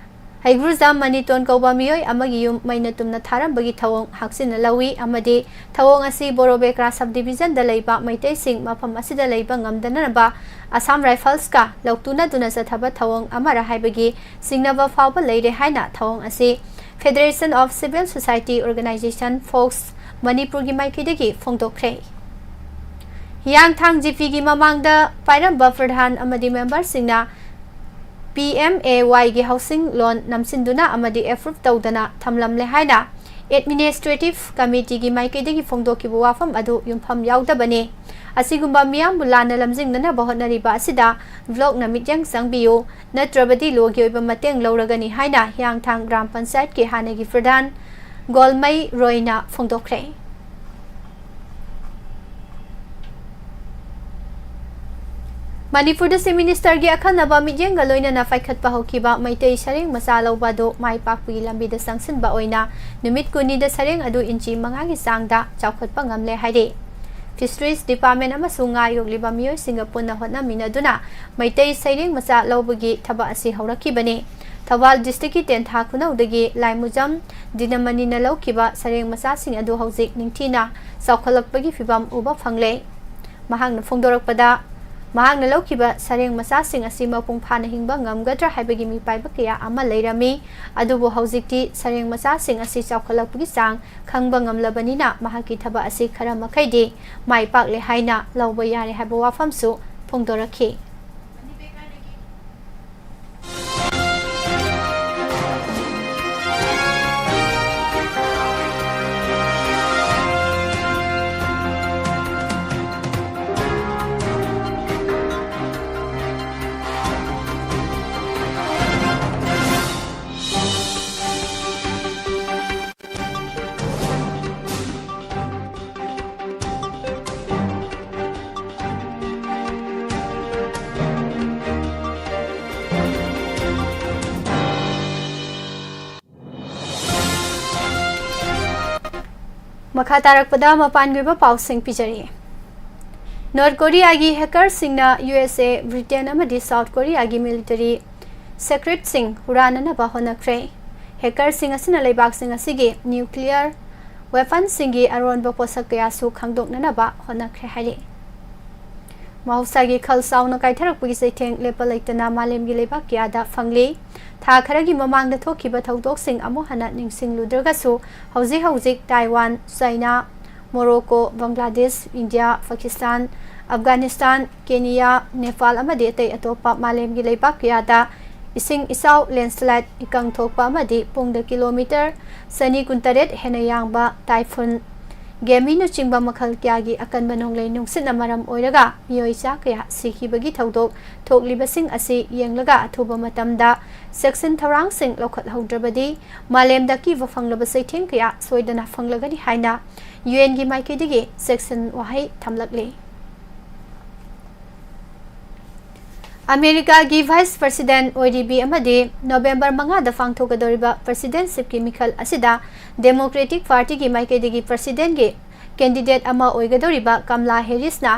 ꯍꯩꯒ꯭ꯔꯨꯖꯥꯝ ꯃꯅꯤꯇꯣꯟ ꯀꯧꯕ ꯃꯤꯑꯣꯏ ꯑꯃꯒꯤ ꯌꯨꯝ ꯃꯩꯅ ꯇꯨꯝꯅ ꯊꯥꯔꯝꯕꯒꯤ ꯊꯧꯑꯣꯡ ꯍꯥꯛꯆꯤꯟꯅ ꯂꯧꯏ ꯑꯃꯗꯤ ꯊꯧꯑꯣꯡ ꯑꯁꯤ ꯕꯣꯔꯣꯕꯦꯀ꯭ꯔꯥ ꯁꯕ ꯗꯤꯕꯤꯖꯟꯗ ꯂꯩꯕ ꯃꯩꯇꯩꯁꯤꯡ ꯃꯐꯝ ꯑꯁꯤꯗ ꯂꯩꯕ ꯉꯝꯗꯅꯕ ꯑꯁꯥꯝ ꯔꯥꯏꯐꯜꯁꯀ ꯂꯧꯇꯨꯅꯗꯨꯅ ꯆꯠꯊꯕ ꯊꯧꯑꯣꯡ ꯑꯃꯔ ꯍꯥꯏꯕꯒꯤ ꯆꯤꯡꯅꯕ ꯐꯥꯎꯕ ꯂꯩꯔꯦ ꯍꯥꯏꯅ ꯊꯧꯑꯣꯡ ꯑꯁꯤ Federation of Civil Society Organization, fox, ꯃꯅꯤꯄꯨꯔꯒꯤ ꯃꯥꯏꯀꯩꯗꯒꯤ ꯐꯣꯡꯗꯣꯛꯈ꯭ꯔꯦ꯫ ꯍꯤꯌꯥꯡꯊꯥꯡ ꯖꯤꯄꯤꯒꯤ ꯃꯃꯥꯡꯗ ꯄꯥꯏꯔꯝꯕ ꯄ꯭ꯔꯙꯥꯟ ꯑꯃꯗꯤ ꯃꯦꯝꯕꯔꯁꯤꯡꯅ ꯄꯤ ꯑꯦꯝ ꯑꯦ ꯋꯥꯏꯒꯤ ꯍꯥꯎꯁꯤꯡ ꯂꯣꯟ ꯅꯝꯁꯤꯟꯗꯨꯅ ꯑꯃꯗꯤ ꯑꯦꯄ꯭ꯔꯨꯞ ꯇꯧꯗꯅ ꯊꯝꯂꯝꯂꯦ ꯍꯥꯏꯅ ꯑꯦꯗꯃꯤꯅꯤꯁꯇ꯭ꯔꯦꯇꯤꯚ ꯀꯃꯤꯇꯤꯒꯤ ꯃꯥꯏꯀꯩꯗꯒꯤ ꯐꯣꯡꯗꯣꯛꯈꯤꯕ ꯋꯥꯐꯝ ꯑꯗꯨ ꯌꯨꯝꯐꯝ ꯌꯥꯎꯗꯕꯅꯤ꯫ ꯑꯁꯤꯒꯨꯝꯕ ꯃꯤꯌꯥꯝꯕꯨ ꯂꯥꯟꯅ ꯂꯝꯖꯤꯡꯅꯅꯕ ꯍꯣꯠꯅꯔꯤꯕ ꯑꯁꯤꯗ ꯕ꯭ꯂꯣꯛꯅ ꯃꯤꯠꯌꯦꯡ ꯆꯪꯕꯤꯌꯨ, ꯅꯠꯇ꯭ꯔꯕꯗꯤ ꯂꯣꯒꯤ ꯑꯣꯏꯕ ꯃꯇꯦꯡ ꯂꯧꯔꯒꯅꯤ ꯍꯥꯏꯅ ꯍꯤꯌꯥꯡꯊꯥꯡ ꯒ꯭ꯔꯥꯝ ꯄꯟꯆꯥꯌꯠꯀꯤ ꯍꯥꯟꯅꯒꯤ ꯄ꯭ꯔꯙꯥꯟ ꯒꯣꯜꯃꯩ ꯔꯣꯏꯅ ꯐꯣꯡꯗꯣꯛꯈ꯭ꯔꯦ꯫ ꯃꯅꯤꯄꯨꯔꯗ ꯆꯤꯐ ꯃꯤꯅꯤꯁꯇꯔꯒꯤ ꯑꯈꯟꯅꯕ ꯃꯤꯠꯌꯦꯡꯒ ꯂꯣꯏꯅꯅ ꯄꯥꯏꯈꯠꯄ ꯍꯧꯈꯤꯕ ꯃꯩꯇꯩ ꯁꯔꯦꯡ ꯃꯆꯥ ꯂꯧꯕ ꯑꯗꯨ ꯃꯥꯏ ꯄꯥꯛꯄꯒꯤ ꯂꯝꯕꯤꯗ ꯆꯪꯁꯤꯟꯕ ꯑꯣꯏꯅ ꯅꯨꯃꯤꯠ ꯀꯨꯟꯅꯤꯗ ꯁꯔꯦꯡ ꯑꯗꯨ ꯏꯟꯆꯤ ꯃꯉꯥꯒꯤ ꯆꯥꯡꯗ ꯆꯥꯎꯈꯠꯄ ꯉꯝꯂꯦ ꯍꯥꯏꯔꯤ꯫ ꯐꯤꯁꯔꯤꯁ ꯗꯤꯄꯥꯔꯠꯃꯦꯟ ꯑꯃꯁꯨꯡ ꯉꯥ ꯌꯣꯛꯂꯤꯕ ꯃꯤꯑꯣꯏꯁꯤꯡꯒ ꯄꯨꯟꯅ ꯍꯣꯠꯅꯃꯤꯟꯅꯗꯨꯅ ꯃꯩꯇꯩ ꯁꯩꯔꯦꯡ ꯃꯆꯥ ꯂꯧꯕꯒꯤ ꯊꯕꯛ ꯑꯁꯤ ꯍꯧꯔꯛꯈꯤꯕꯅꯤ꯫ ꯊꯧꯕꯥꯜ ꯗꯤꯁꯇ꯭ꯔꯤꯛꯀꯤ ꯇꯦꯟꯊꯥ ꯈꯨꯅꯧꯗꯒꯤ ꯂꯥꯏꯃꯨꯖꯝ ꯗꯤꯅꯃꯅꯤꯅ ꯂꯧꯈꯤꯕ ꯁꯔꯦꯡ ꯃꯆꯥꯁꯤꯡ ꯑꯗꯨ ꯍꯧꯖꯤꯛ ꯅꯤꯡꯊꯤꯅ ꯆꯥꯎꯈꯠꯂꯛꯄꯒꯤ ꯐꯤꯚꯝ ꯎꯕ ꯐꯪꯂꯦ꯫ ꯃꯍꯥꯛꯅ ꯐꯣꯡꯗꯣꯔꯛꯄꯗ, ꯃꯍꯥꯛꯅ ꯂꯧꯈꯤꯕ ꯁꯔꯦꯡ ꯃꯆꯥꯁꯤꯡ ꯑꯁꯤ ꯃꯄꯨꯡ ꯐꯥꯅ ꯍꯤꯡꯕ ꯉꯝꯒꯗ꯭ꯔꯥ ꯍꯥꯏꯕꯒꯤ ꯃꯤꯄꯥꯏꯕ ꯀꯌꯥ ꯑꯃ ꯂꯩꯔꯝꯃꯤ꯫ ꯑꯗꯨꯕꯨ ꯍꯧꯖꯤꯛꯇꯤ ꯁꯔꯦꯡ ꯃꯆꯥꯁꯤꯡ ꯑꯁꯤ ꯆꯥꯎꯈꯠꯂꯛꯄꯒꯤ ꯆꯥꯡ ꯈꯪꯕ ꯉꯝꯂꯕꯅꯤꯅ ꯃꯍꯥꯛꯀꯤ ꯊꯕꯛ ꯑꯁꯤ ꯈꯔ ꯃꯈꯩꯗꯤ ꯃꯥꯏ ꯄꯥꯛꯂꯦ ꯍꯥꯏꯅ ꯂꯧꯕ ꯌꯥꯔꯦ ꯍꯥꯏꯕ ꯋꯥꯐꯝꯁꯨ ꯐꯣꯡꯗꯣꯔꯛꯈꯤ꯫ ꯃꯈꯥ ꯇꯥꯔꯛꯄꯗ ꯃꯄꯥꯟꯒꯤ ꯑꯣꯏꯕ ꯄꯥꯎꯁꯤꯡ ꯄꯤꯖꯔꯤ꯫ ꯅꯣꯔꯠ ꯀꯣꯔꯤꯌꯥꯒꯤ ꯍꯦꯀꯔꯁꯤꯡꯅ ꯌꯨ ꯑꯦꯁ ꯑꯦ, ꯕ꯭ꯔꯤꯇꯦꯟ ꯑꯃꯗꯤ ꯁꯥꯎꯠ ꯀꯣꯔꯤꯌꯥꯒꯤ ꯃꯤꯂꯤꯇꯔꯤ ꯁꯦꯀ꯭ꯔꯦꯠꯁꯤꯡ ꯍꯨꯔꯥꯟꯅꯅꯕ ꯍꯣꯠꯅꯈ꯭ꯔꯦ꯫ ꯍꯦꯀꯔꯁꯤꯡ ꯑꯁꯤꯅ ꯂꯩꯕꯥꯛꯁꯤꯡ ꯑꯁꯤꯒꯤ ꯅ꯭ꯌꯨꯀ꯭ꯂꯤꯌꯔ ꯋꯦꯄꯟꯁꯤꯡꯒꯤ ꯑꯔꯣꯟꯕ ꯄꯣꯠꯁꯛ ꯀꯌꯥꯁꯨ ꯈꯪꯗꯣꯛꯅꯅꯕ ꯍꯣꯠꯅꯈ꯭ꯔꯦ ꯍꯥꯏꯔꯤ꯫ ꯃꯍꯧꯁꯥꯒꯤ ꯈꯜ ꯆꯥꯎꯅ ꯀꯥꯏꯊꯔꯛꯄꯒꯤ ꯆꯩꯊꯦꯡ ꯂꯦꯞꯄ ꯂꯩꯇꯅ ꯃꯥꯂꯦꯝꯒꯤ ꯂꯩꯕꯥꯛ ꯀꯌꯥꯗ ꯐꯪꯂꯤ꯫ ꯊꯥ ꯈꯔꯒꯤ ꯃꯃꯥꯡꯗ ꯊꯣꯛꯈꯤꯕ ꯊꯧꯗꯣꯛꯁꯤꯡ ꯑꯃꯨꯛ ꯍꯟꯅ ꯅꯤꯡꯁꯤꯡꯂꯨꯗ꯭ꯔꯒꯁꯨ, ꯍꯧꯖꯤꯛ ꯍꯧꯖꯤꯛ Taiwan, China, Morocco, Bangladesh, India, Pakistan, Afghanistan, Kenya, Nepal ꯑꯃꯗꯤ ꯑꯇꯩ ꯑꯇꯣꯞꯄ ꯃꯥꯂꯦꯝꯒꯤ ꯂꯩꯕꯥꯛ ꯀꯌꯥꯗ ꯏꯁꯤꯡ ꯏꯆꯥꯎ, ꯂꯦꯟꯁꯂꯥꯏꯠ, ꯏꯀꯪ ꯊꯣꯛꯄ ꯑꯃꯗꯤ ꯄꯨꯡꯗ ꯀꯤꯂꯣꯃꯤꯇꯔ ꯆꯅꯤ ꯀꯨꯟꯇꯔꯦꯠ ꯍꯦꯟꯅ ꯌꯥꯡꯕ ꯇꯥꯏꯐꯨꯟ ꯒꯦꯃꯤꯅꯆꯤꯡꯕ ꯃꯈꯜ ꯀꯌꯥꯒꯤ ꯑꯀꯟꯕ ꯅꯣꯡꯂꯩ ꯅꯨꯡꯁꯤꯠꯅ ꯃꯔꯝ ꯑꯣꯏꯔꯒ ꯃꯤꯑꯣꯏ ꯆꯥ ꯀꯌꯥ ꯁꯤꯈꯤꯕꯒꯤ ꯊꯧꯗꯣꯛ ꯊꯣꯛꯂꯤꯕꯁꯤꯡ ꯑꯁꯤ ꯌꯦꯡꯂꯒ, ꯑꯊꯨꯕ ꯃꯇꯝꯗ ꯆꯦꯛꯁꯤꯟ ꯊꯧꯔꯥꯡꯁꯤꯡ ꯂꯧꯈꯠꯍꯧꯗ꯭ꯔꯕꯗꯤ ꯃꯥꯂꯦꯝꯗ ꯑꯀꯤꯕ ꯐꯪꯂꯕ ꯆꯩꯊꯦꯡ ꯀꯌꯥ ꯁꯣꯏꯗꯅ ꯐꯪꯂꯒꯅꯤ ꯍꯥꯏꯅ ꯌꯨ ꯑꯦꯟꯒꯤ ꯃꯥꯏꯀꯩꯗꯒꯤ ꯆꯦꯛꯁꯤꯟ ꯋꯥꯍꯩ ꯊꯝꯂꯛꯂꯤ꯫ ꯑꯃꯦꯔꯤꯀꯥꯒꯤ ꯚꯥꯏꯁ ꯄ꯭ꯔꯁꯤꯗꯦꯟꯠ ꯑꯣꯏꯔꯤꯕꯤ ꯑꯃꯗꯤ ꯅꯣꯕꯦꯝꯕꯔ ꯃꯉꯥꯗ ꯄꯥꯡꯊꯣꯛꯀꯗꯧꯔꯤꯕ ꯄ꯭ꯔꯁꯤꯗꯦꯟꯠꯁꯤꯞꯀꯤ ꯃꯤꯈꯜ ꯑꯁꯤꯗ ꯗꯦꯃꯣꯀ꯭ꯔꯦꯇꯤꯛ ꯄꯥꯔꯇꯤꯒꯤ ꯃꯥꯏꯀꯩꯗꯒꯤ ꯄ꯭ꯔꯁꯤꯗꯦꯟꯠꯀꯤ ꯀꯦꯟꯗꯤꯗꯦꯠ ꯑꯃ ꯑꯣꯏꯒꯗꯧꯔꯤꯕ ꯀꯝꯂꯥ ꯍꯦꯔꯤꯁꯅ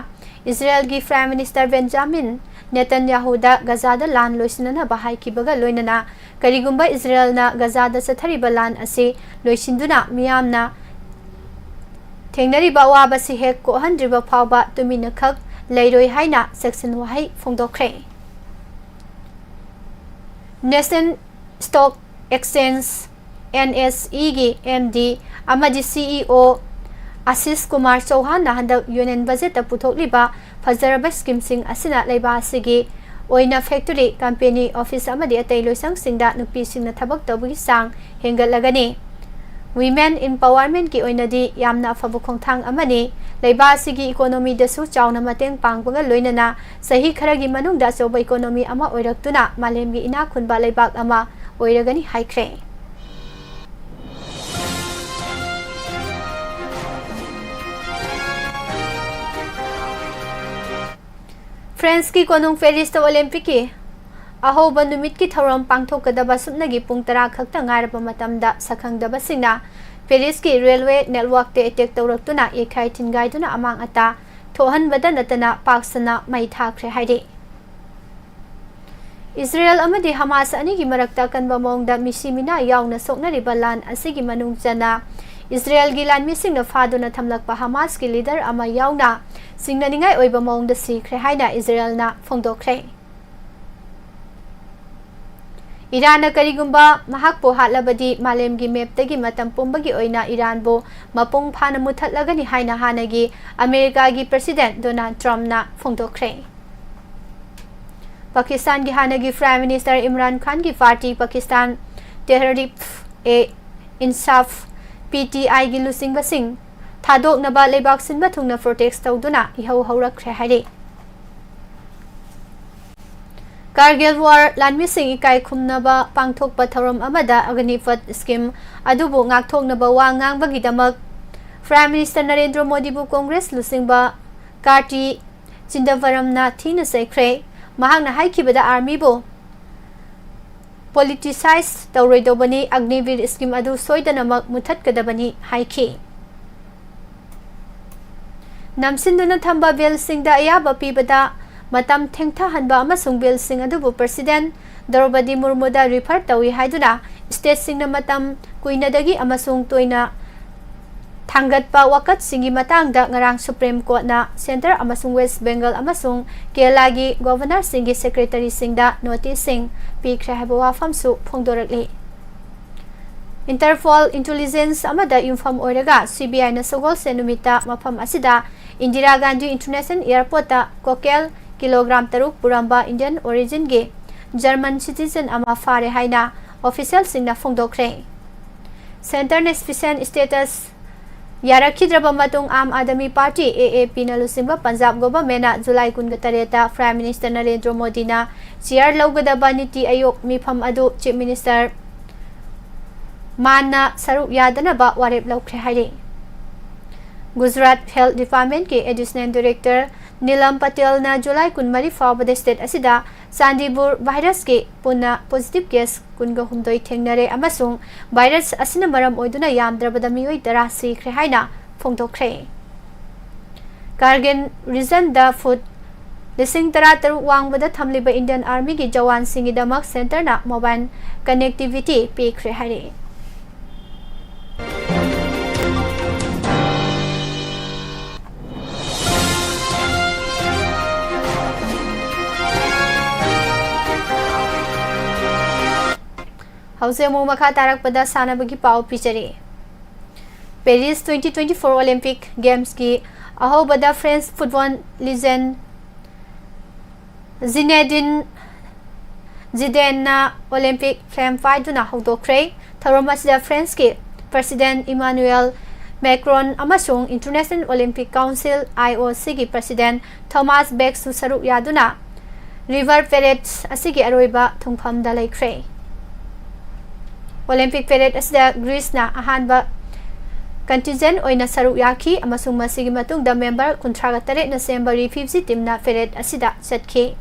ꯏꯖꯔꯦꯜꯒꯤ ꯄ꯭ꯔꯥꯏꯝ ꯃꯤꯅꯤꯁꯇꯔ ꯕꯦꯟꯖꯥꯃꯤꯟ ꯅꯦꯇꯟꯌꯥꯍꯨꯗ ꯒꯖꯥꯗ ꯂꯥꯟ ꯂꯣꯏꯁꯤꯟꯅꯅꯕ ꯍꯥꯏꯈꯤꯕꯒ ꯂꯣꯏꯅꯅ, ꯀꯔꯤꯒꯨꯝꯕ ꯏꯖꯔꯦꯜꯅ ꯒꯖꯥꯗ ꯆꯠꯊꯔꯤꯕ ꯂꯥꯟ ꯑꯁꯤ ꯂꯣꯏꯁꯤꯟꯗꯨꯅ ꯃꯤꯌꯥꯝꯅ ꯊꯦꯡꯅꯔꯤꯕ ꯑꯋꯥꯕꯁꯤ ꯍꯦꯛ ꯀꯣꯛꯍꯟꯗ꯭ꯔꯤꯕ ꯐꯥꯎꯕ ꯇꯨꯃꯤꯟꯅꯈꯛ ꯂꯩꯔꯣꯏ ꯍꯥꯏꯅ ꯆꯦꯛꯁꯤꯟ ꯋꯥꯍꯩ ꯐꯣꯡꯗꯣꯛꯈ꯭ꯔꯦ꯫ ꯅꯦꯁꯅꯦꯜ ꯁ꯭ꯇꯣꯛ ꯑꯦꯛꯁꯆꯦꯟꯖ, ꯑꯦꯟ ꯑꯦꯁ ꯏꯒꯤ ꯑꯦꯝ ꯗꯤ ꯑꯃꯗꯤ ꯁꯤ ꯏ ꯑꯣ ꯑꯥꯁꯤꯁ ꯀꯨꯃꯥꯔ ꯆꯧꯍꯥꯟꯅ ꯍꯟꯗꯛ ꯌꯨꯅꯤꯌꯟ ꯕꯖꯦꯠꯇ ꯄꯨꯊꯣꯛꯂꯤꯕ ꯐꯖꯔꯕ ꯁ꯭ꯀꯤꯝꯁꯤꯡ ꯑꯁꯤꯅ ꯂꯩꯕꯥꯛ ꯑꯁꯤꯒꯤ ꯑꯣꯏꯅ ꯐꯦꯛꯇꯔꯤ, ꯀꯝꯄꯦꯅꯤ, ꯑꯣꯐꯤꯁ ꯑꯃꯗꯤ ꯑꯇꯩ ꯂꯣꯏꯁꯪꯁꯤꯡꯗ ꯅꯨꯄꯤꯁꯤꯡꯅ ꯊꯕꯛ ꯇꯧꯕꯒꯤ ꯆꯥꯡ ꯍꯦꯟꯒꯠꯂꯒꯅꯤ꯫ ꯋꯤꯃꯦꯟ ꯏꯝꯄꯥꯋꯔꯃꯦꯟꯠꯀꯤ ꯑꯣꯏꯅꯗꯤ ꯌꯥꯝꯅ ꯑꯐꯕ ꯈꯣꯡꯊꯥꯡ ꯑꯃꯅꯤ꯫ ꯂꯩꯕꯥꯛ ꯑꯁꯤꯒꯤ ꯏꯀꯣꯅꯣꯃꯤꯗꯁꯨ ꯆꯥꯎꯅ ꯃꯇꯦꯡ ꯄꯥꯡꯕꯒ ꯂꯣꯏꯅꯅ ꯆꯍꯤ ꯈꯔꯒꯤ ꯃꯅꯨꯡꯗ ꯑꯆꯧꯕ ꯏꯀꯣꯅꯣꯃꯤ ꯑꯃ ꯑꯣꯏꯔꯛꯇꯨꯅ ꯃꯥꯂꯦꯝꯒꯤ ꯏꯅꯥꯛ ꯈꯨꯟꯕ ꯂꯩꯕꯥꯛ ꯑꯃ ꯑꯣꯏꯔꯒꯅꯤ ꯍꯥꯏꯈ꯭ꯔꯦ꯫ ꯐ꯭ꯔꯦꯟꯁꯀꯤ ꯀꯣꯅꯨꯡ ꯄꯦꯔꯤꯁꯇ ꯑꯣꯂꯦꯝꯄꯤꯛꯀꯤ ꯑꯍꯧꯕ ꯅꯨꯃꯤꯠꯀꯤ ꯊꯧꯔꯝ ꯄꯥꯡꯊꯣꯛꯀꯗꯕ ꯁꯨꯞꯅꯒꯤ ꯄꯨꯡ ꯇꯔꯥ ꯈꯛꯇ ꯉꯥꯏꯔꯕ ꯃꯇꯝꯗ, ꯁꯛꯈꯪꯗꯕꯁꯤꯡꯅ ꯄꯦꯔꯤꯁꯀꯤ ꯔꯦꯜꯋꯦ ꯅꯦꯠꯋꯥꯔꯛꯇ ꯑꯦꯇꯦꯛ ꯇꯧꯔꯛꯇꯨꯅ ꯌꯩꯈꯥꯏ ꯊꯤꯟꯒꯥꯏꯗꯨꯅ ꯑꯃꯥꯡ ꯑꯇꯥ ꯊꯣꯛꯍꯟꯕꯗ ꯅꯠꯇꯅ ꯄꯥꯛ ꯁꯟꯅ ꯃꯩ ꯊꯥꯈ꯭ꯔꯦ ꯍꯥꯏꯔꯤ꯫ ꯏꯖꯔꯦꯜ ꯑꯃꯗꯤ ꯍꯃꯥꯁ ꯑꯅꯤꯒꯤ ꯃꯔꯛꯇ ꯑꯀꯟꯕ ꯃꯑꯣꯡꯗ ꯃꯤꯁꯤ ꯃꯤꯅꯥ ꯌꯥꯎꯅ ꯁꯣꯛꯅꯔꯤꯕ ꯂꯥꯟ ꯑꯁꯤꯒꯤ ꯃꯅꯨꯡ ꯆꯟꯅ ꯏꯖꯔꯦꯜꯒꯤ ꯂꯥꯟꯃꯤꯁꯤꯡꯅ ꯐꯥꯗꯨꯅ ꯊꯝꯂꯛꯄ ꯍꯃꯥꯁꯀꯤ ꯂꯤꯗꯔ ꯑꯃ ꯌꯥꯎꯅ ꯆꯤꯡꯅꯅꯤꯡꯉꯥꯏ ꯑꯣꯏꯕ ꯃꯑꯣꯡꯗ ꯁꯤꯈ꯭ꯔꯦ ꯍꯥꯏꯅ ꯏꯖꯔꯦꯜꯅ ꯐꯣꯡꯗꯣꯛꯈ꯭ꯔꯦ꯫ ꯏꯔꯥꯟꯅ ꯀꯔꯤꯒꯨꯝꯕ ꯃꯍꯥꯛꯄꯨ ꯍꯥꯠꯂꯕꯗꯤ ꯃꯥꯂꯦꯝꯒꯤ ꯃꯦꯞꯇꯒꯤ ꯃꯇꯝ ꯄꯨꯝꯕꯒꯤ ꯑꯣꯏꯅ ꯏꯔꯥꯟꯕꯨ ꯃꯄꯨꯡ ꯐꯥꯅ ꯃꯨꯊꯠꯂꯒꯅꯤ ꯍꯥꯏꯅ ꯍꯥꯟꯅꯒꯤ ꯑꯃꯦꯔꯤꯀꯥꯒꯤ ꯄ꯭ꯔꯁꯤꯗꯦꯟꯠ ꯗꯣꯅꯥꯜꯗ ꯇ꯭ꯔꯝꯞꯅ ꯐꯣꯡꯗꯣꯛꯈ꯭ꯔꯦ꯫ ꯄꯥꯀꯤꯁꯇꯥꯟꯒꯤ ꯍꯥꯟꯅꯒꯤ ꯄ꯭ꯔꯥꯏꯝ ꯃꯤꯅꯤꯁꯇꯔ ꯏꯝꯔꯥꯟ ꯈꯥꯟꯒꯤ ꯄꯥꯔꯇꯤ ꯄꯥꯀꯤꯁꯇꯥꯟ ꯇꯦꯍꯔꯤꯞ ꯑꯦ ꯏꯟꯁꯥꯐ, ꯄꯤ ꯇꯤ ꯑꯥꯏꯒꯤ ꯂꯨꯆꯤꯡꯕꯁꯤꯡ ꯊꯥꯗꯣꯛꯅꯕ ꯂꯩꯕꯥꯛ ꯁꯤꯟꯕ ꯊꯨꯡꯅ ꯄ꯭ꯔꯣꯇꯦꯁ ꯇꯧꯗꯨꯅ ꯏꯍꯧ ꯍꯧꯔꯛꯈ꯭ꯔꯦ ꯍꯥꯏꯔꯤ꯫ ꯀꯥꯔꯒꯤꯜ ꯋꯥꯔ ꯂꯥꯟꯃꯤꯁꯤꯡ ꯏꯀꯥꯏ ꯈꯨꯝꯅꯕ ꯄꯥꯡꯊꯣꯛꯄ ꯊꯧꯔꯝ ꯑꯃꯗ ꯑꯒꯅꯤꯄꯊ ꯁ꯭ꯀꯤꯝ ꯑꯗꯨꯕꯨ ꯉꯥꯛꯊꯣꯛꯅꯕ ꯋꯥ ꯉꯥꯡꯕꯒꯤꯗꯃꯛ ꯄ꯭ꯔꯥꯏꯝ ꯃꯤꯅꯤꯁꯇꯔ ꯅꯔꯦꯟꯗ꯭ꯔ ꯃꯣꯗꯤꯕꯨ ꯀꯣꯡꯒ꯭ꯔꯦꯁ ꯂꯨꯆꯤꯡꯕ ꯀꯥꯔꯇꯤ ꯆꯤꯗꯝꯕꯔꯝꯅ ꯊꯤꯅ ꯆꯩꯈ꯭ꯔꯦ꯫ ꯃꯍꯥꯛꯅ ꯍꯥꯏꯈꯤꯕꯗ ꯑꯥꯔꯃꯤꯕꯨ ꯄꯣꯂꯤꯇꯤꯁꯥꯏꯖ ꯇꯧꯔꯣꯏꯗꯧꯕꯅꯤ, ꯑꯒꯅꯤꯕꯤꯔ ꯁ꯭ꯀꯤꯝ ꯑꯗꯨ ꯁꯣꯏꯗꯅꯃꯛ ꯃꯨꯊꯠꯀꯗꯕꯅꯤ ꯍꯥꯏꯈꯤ꯫ ꯅꯝꯁꯤꯟꯗꯨꯅ ꯊꯝꯕ ꯕꯤꯜꯁꯤꯡꯗ ꯑꯌꯥꯕ ꯄꯤꯕꯗ ꯃꯇꯝ ꯊꯦꯡꯊꯍꯟꯕ ꯑꯃꯁꯨꯡ ꯕꯤꯜꯁꯤꯡ ꯑꯗꯨꯕꯨ ꯄ꯭ꯔꯁꯤꯗꯦꯟꯠ ꯗ꯭ꯔꯧꯄꯗꯤ ꯃꯨꯔꯃꯨꯗ ꯔꯤꯐꯔ ꯇꯧꯏ ꯍꯥꯏꯗꯨꯅ ꯁ꯭ꯇꯦꯠꯁꯤꯡꯅ ꯃꯇꯝ ꯀꯨꯏꯅꯗꯒꯤ ꯑꯃꯁꯨꯡ ꯇꯣꯏꯅ ꯊꯥꯡꯒꯠꯄ ꯋꯥꯀꯠꯁꯤꯡꯒꯤ ꯃꯇꯥꯡꯗ ꯉꯔꯥꯡ ꯁꯨꯄ꯭ꯔꯤꯝ ꯀꯣꯔꯠꯅ ꯁꯦꯟꯇꯔ ꯑꯃꯁꯨꯡ ꯋꯦꯁ ꯕꯦꯡꯒꯜ ꯑꯃꯁꯨꯡ ꯀꯦꯔꯂꯥꯒꯤ ꯒꯣꯚꯔꯅꯔꯁꯤꯡꯒꯤ ꯁꯦꯀ꯭ꯔꯦꯇꯔꯤꯁꯤꯡꯗ ꯅꯣꯇꯤꯁꯁꯤꯡ ꯄꯤꯈ꯭ꯔꯦ ꯍꯥꯏꯕ ꯋꯥꯐꯝꯁꯨ ꯐꯣꯡꯗꯣꯔꯛꯂꯤ꯫ ꯏꯟꯇꯔꯄꯣꯜ ꯏꯟꯇꯦꯂꯤꯖꯦꯟꯁ ꯑꯃꯗ ꯌꯨꯝꯐꯝ ꯑꯣꯏꯔꯒ ꯁꯤ ꯕꯤ ꯑꯥꯏꯅ ꯁꯒꯣꯜꯁꯦꯟ ꯅꯨꯃꯤꯠꯇ ꯃꯐꯝ ꯑꯁꯤꯗ ꯏꯟꯗꯤꯔꯥ ꯒꯥꯟꯙꯤ ꯏꯟꯇꯔꯅꯦꯁꯅꯦꯜ ꯑꯦꯌꯔꯄꯣꯔꯠꯇ ꯀꯣꯀꯦꯜ ꯀꯤꯂꯣꯒ꯭ꯔꯥꯝ ꯇꯔꯨꯛ ꯄꯨꯔꯝꯕ ꯏꯟꯗꯤꯌꯟ ꯑꯣꯔꯤꯖꯤꯟꯒꯤ ꯖꯔꯃꯟ ꯁꯤꯇꯤꯖꯟ ꯑꯃ ꯐꯥꯔꯦ ꯍꯥꯏꯅ ꯑꯣꯐꯤꯁꯤꯌꯦꯜꯁꯤꯡꯅ ꯐꯣꯡꯗꯣꯛꯈ꯭ꯔꯦ꯫ ꯁꯦꯟꯇꯔꯅ ꯁ꯭ꯄꯤꯁꯦꯜ ꯁ꯭ꯇꯦꯇꯁ ꯌꯥꯔꯛꯈꯤꯗ꯭ꯔꯕ ꯃꯇꯨꯡ ꯑꯥꯝ ꯑꯥꯗꯃꯤ ꯄꯥꯔꯇꯤ, ꯑꯦ ꯑꯦ ꯄꯤꯅ ꯂꯨꯆꯤꯡꯕ ꯄꯟꯖꯥꯕ ꯒꯣꯚꯔꯟꯃꯦꯟꯠꯅ ꯖꯨꯂꯥꯏ ꯀꯨꯟꯒ ꯇꯔꯦꯠꯇ ꯄ꯭ꯔꯥꯏꯝ ꯃꯤꯅꯤꯁꯇꯔ ꯅꯔꯦꯟꯗ꯭ꯔ ꯃꯣꯗꯤꯅ ꯆꯤꯌꯥꯔ ꯂꯧꯒꯗꯕ ꯅꯤꯇꯤ ꯑꯌꯣꯒ ꯃꯤꯐꯝ ꯑꯗꯨ ꯆꯤꯐ ꯃꯤꯅꯤꯁꯇꯔ ꯃꯥꯟꯅ ꯁꯔꯨꯛ ꯌꯥꯗꯅꯕ ꯋꯥꯔꯦꯞ ꯂꯧꯈ꯭ꯔꯦ ꯍꯥꯏꯔꯤ꯫ ꯒꯨꯖꯔꯥꯠ ꯍꯦꯜꯊ ꯗꯤꯄꯥꯔꯠꯃꯦꯟꯠꯀꯤ ꯑꯦꯗꯤꯁꯅꯦꯜ ꯗꯤꯔꯦꯛꯇꯔ ꯅꯤꯂꯝ ꯄꯇꯦꯜꯅ ꯖꯨꯂꯥꯏ ꯀꯨꯟꯃꯔꯤ ꯐꯥꯎꯕꯗ ꯁ꯭ꯇꯦꯠ ꯑꯁꯤꯗ ꯆꯥꯟꯗꯤꯄꯨꯔ ꯚꯥꯏꯔꯁꯀꯤ ꯄꯨꯟꯅ ꯄꯣꯖꯤꯇꯤꯚ ꯀꯦꯁ ꯀꯨꯟꯒ ꯍꯨꯝꯗꯣꯏ ꯊꯦꯡꯅꯔꯦ ꯑꯃꯁꯨꯡ ꯚꯥꯏꯔꯁ ꯑꯁꯤꯅ ꯃꯔꯝ ꯑꯣꯏꯗꯨꯅ ꯌꯥꯝꯗ꯭ꯔꯕꯗ ꯃꯤꯑꯣꯏ ꯇꯔꯥ ꯁꯤꯈ꯭ꯔꯦ ꯍꯥꯏꯅ ꯐꯣꯡꯗꯣꯛꯈ꯭ꯔꯦ꯫ ꯀꯥꯔꯒꯤꯜ ꯔꯤꯖꯟꯗ ꯐꯨꯠ ꯂꯤꯁꯤꯡ ꯇꯔꯥ ꯇꯔꯨꯛ ꯋꯥꯡꯕꯗ ꯊꯝꯂꯤꯕ ꯏꯟꯗꯤꯌꯟ ꯑꯥꯔꯃꯤꯒꯤ ꯖꯋꯥꯟꯁꯤꯡꯒꯤꯗꯃꯛ ꯁꯦꯟꯇꯔꯅ ꯃꯣꯕꯥꯏꯜ ꯀꯅꯦꯛꯇꯤꯚꯤꯇꯤ ꯄꯤꯈ꯭ꯔꯦ ꯍꯥꯏꯔꯛꯏ꯫ ꯍꯧꯖꯤꯛ ꯑꯃꯨꯛ ꯃꯈꯥ ꯇꯥꯔꯛꯄꯗ ꯁꯥꯟꯅꯕꯒꯤ ꯄꯥꯎ ꯄꯤꯖꯔꯤ꯫ ꯄꯦꯔꯤꯁ twenty twenty-four Olympic Gamesꯀꯤ ꯑꯍꯧꯕꯗ French football legend Zinedine Zidaneꯅ Olympic flame ꯄꯥꯏꯗꯨꯅ ꯍꯧꯗꯣꯛꯈ꯭ꯔꯦ꯫ ꯊꯧꯔꯝ ꯑꯁꯤꯗ Franceꯀꯤ President Emmanuel Macron ꯑꯃꯁꯨꯡ International Olympic Council, IOCꯒꯤ President Thomas Bachꯁꯨ ꯁꯔꯨꯛ ꯌꯥꯗꯨꯅ River Parade ꯑꯁꯤꯒꯤ ꯑꯔꯣꯏꯕ ꯊꯨꯡꯐꯝꯗ ꯂꯩꯈ꯭ꯔꯦ꯫ Olympic Parade ꯑꯁꯤꯗ Greeceꯅ ꯑꯍꯥꯟꯕ contingent ꯑꯣꯏꯅ ꯁꯔꯨꯛ ꯌꯥꯈꯤ ꯑꯃꯁꯨꯡ ꯃꯁꯤꯒꯤ ꯃꯇꯨꯡꯗ member ꯀꯨꯟꯊ꯭ꯔꯥꯒ ꯇꯔꯦꯠꯅ ꯁꯦꯝꯕ refugee teamꯅ parade ꯑꯁꯤꯗ ꯆꯠꯈꯤ꯫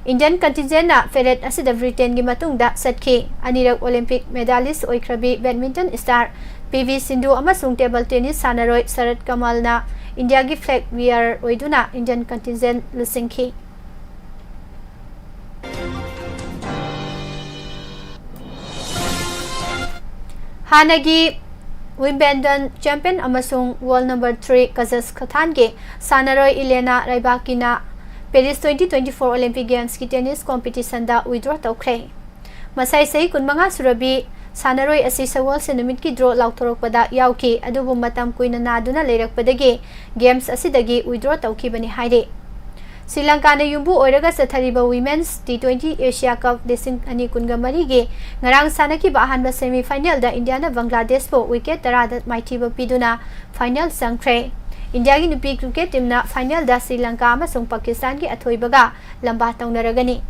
Indian contingentꯅ parade ꯑꯁꯤꯗ Britainꯒꯤ ꯃꯇꯨꯡꯗ ꯆꯠꯈꯤ꯫ ꯑꯅꯤꯔꯛ Olympic medalist ꯑꯣꯏꯈ꯭ꯔꯕꯤ badminton star P V Sindhu ꯑꯃꯁꯨꯡ table tennis ꯁꯥꯟꯅꯔꯣꯏ ꯁꯔꯠ ꯀꯃꯜꯅ ꯏꯟꯗꯤꯌꯥꯒꯤ flag bearer ꯑꯣꯏꯗꯨꯅ Indian contingent ꯂꯨꯆꯤꯡꯈꯤ꯫ ꯍꯥꯟꯅꯒꯤ Wimbledon champion ꯑꯃꯁꯨꯡ world number three Kazakhstanꯒꯤ ꯁꯥꯟꯅꯔꯣꯏ Elena Rybakina Paris twenty twenty-four Olympic Gamesꯀꯤ tennis competitionꯗ withdraw ꯇꯧꯈ꯭ꯔꯦ꯫ ꯃꯁꯥꯏ ꯆꯍꯤ ꯀꯨꯟꯃꯉꯥ ꯁꯨꯔꯕꯤ ꯁꯥꯟꯅꯔꯣꯏ ꯑꯁꯤ ꯁꯒꯣꯜꯁꯦꯟ ꯅꯨꯃꯤꯠꯀꯤ draw ꯂꯥꯎꯊꯣꯔꯛꯄꯗ ꯌꯥꯎꯈꯤ, ꯑꯗꯨꯕꯨ ꯃꯇꯝ ꯀꯨꯏꯅ ꯅꯥꯗꯨꯅ ꯂꯩꯔꯛꯄꯗꯒꯤ Games ꯑꯁꯤꯗꯒꯤ withdraw ꯇꯧꯈꯤꯕꯅꯤ ꯍꯥꯏꯔꯤ꯫ ꯁ꯭ꯔꯤ ꯂꯪꯀꯥꯅ ꯌꯨꯝꯕꯨ ꯑꯣꯏꯔꯒ ꯆꯠꯊꯔꯤꯕ Women's T twenty Asia Cup ꯂꯤꯁꯤꯡ ꯑꯅꯤ ꯀꯨꯟꯒ ꯃꯔꯤꯒꯤ ꯉꯔꯥꯡ ꯁꯥꯟꯅꯈꯤꯕ ꯑꯍꯥꯟꯕ semi finalꯗ ꯏꯟꯗꯤꯌꯥꯅ ꯕꯪꯒ꯭ꯂꯥꯗꯦꯁꯄꯨ wicket ꯇꯔꯥꯗ ꯃꯥꯏꯊꯤꯕ ꯄꯤꯗꯨꯅ final ꯆꯪꯈ꯭ꯔꯦ꯫ ꯏꯟꯗꯤꯌꯥꯒꯤ ꯅꯨꯄꯤ cricket teamꯅ finalꯗ ꯁ꯭ꯔꯤ ꯂꯪꯀꯥ ꯑꯃꯁꯨꯡ ꯄꯥꯀꯤꯁꯇꯥꯟꯒꯤ ꯑꯊꯣꯏꯕꯒ ꯂꯝꯕꯥ ꯇꯧꯅꯔꯒꯅꯤ꯫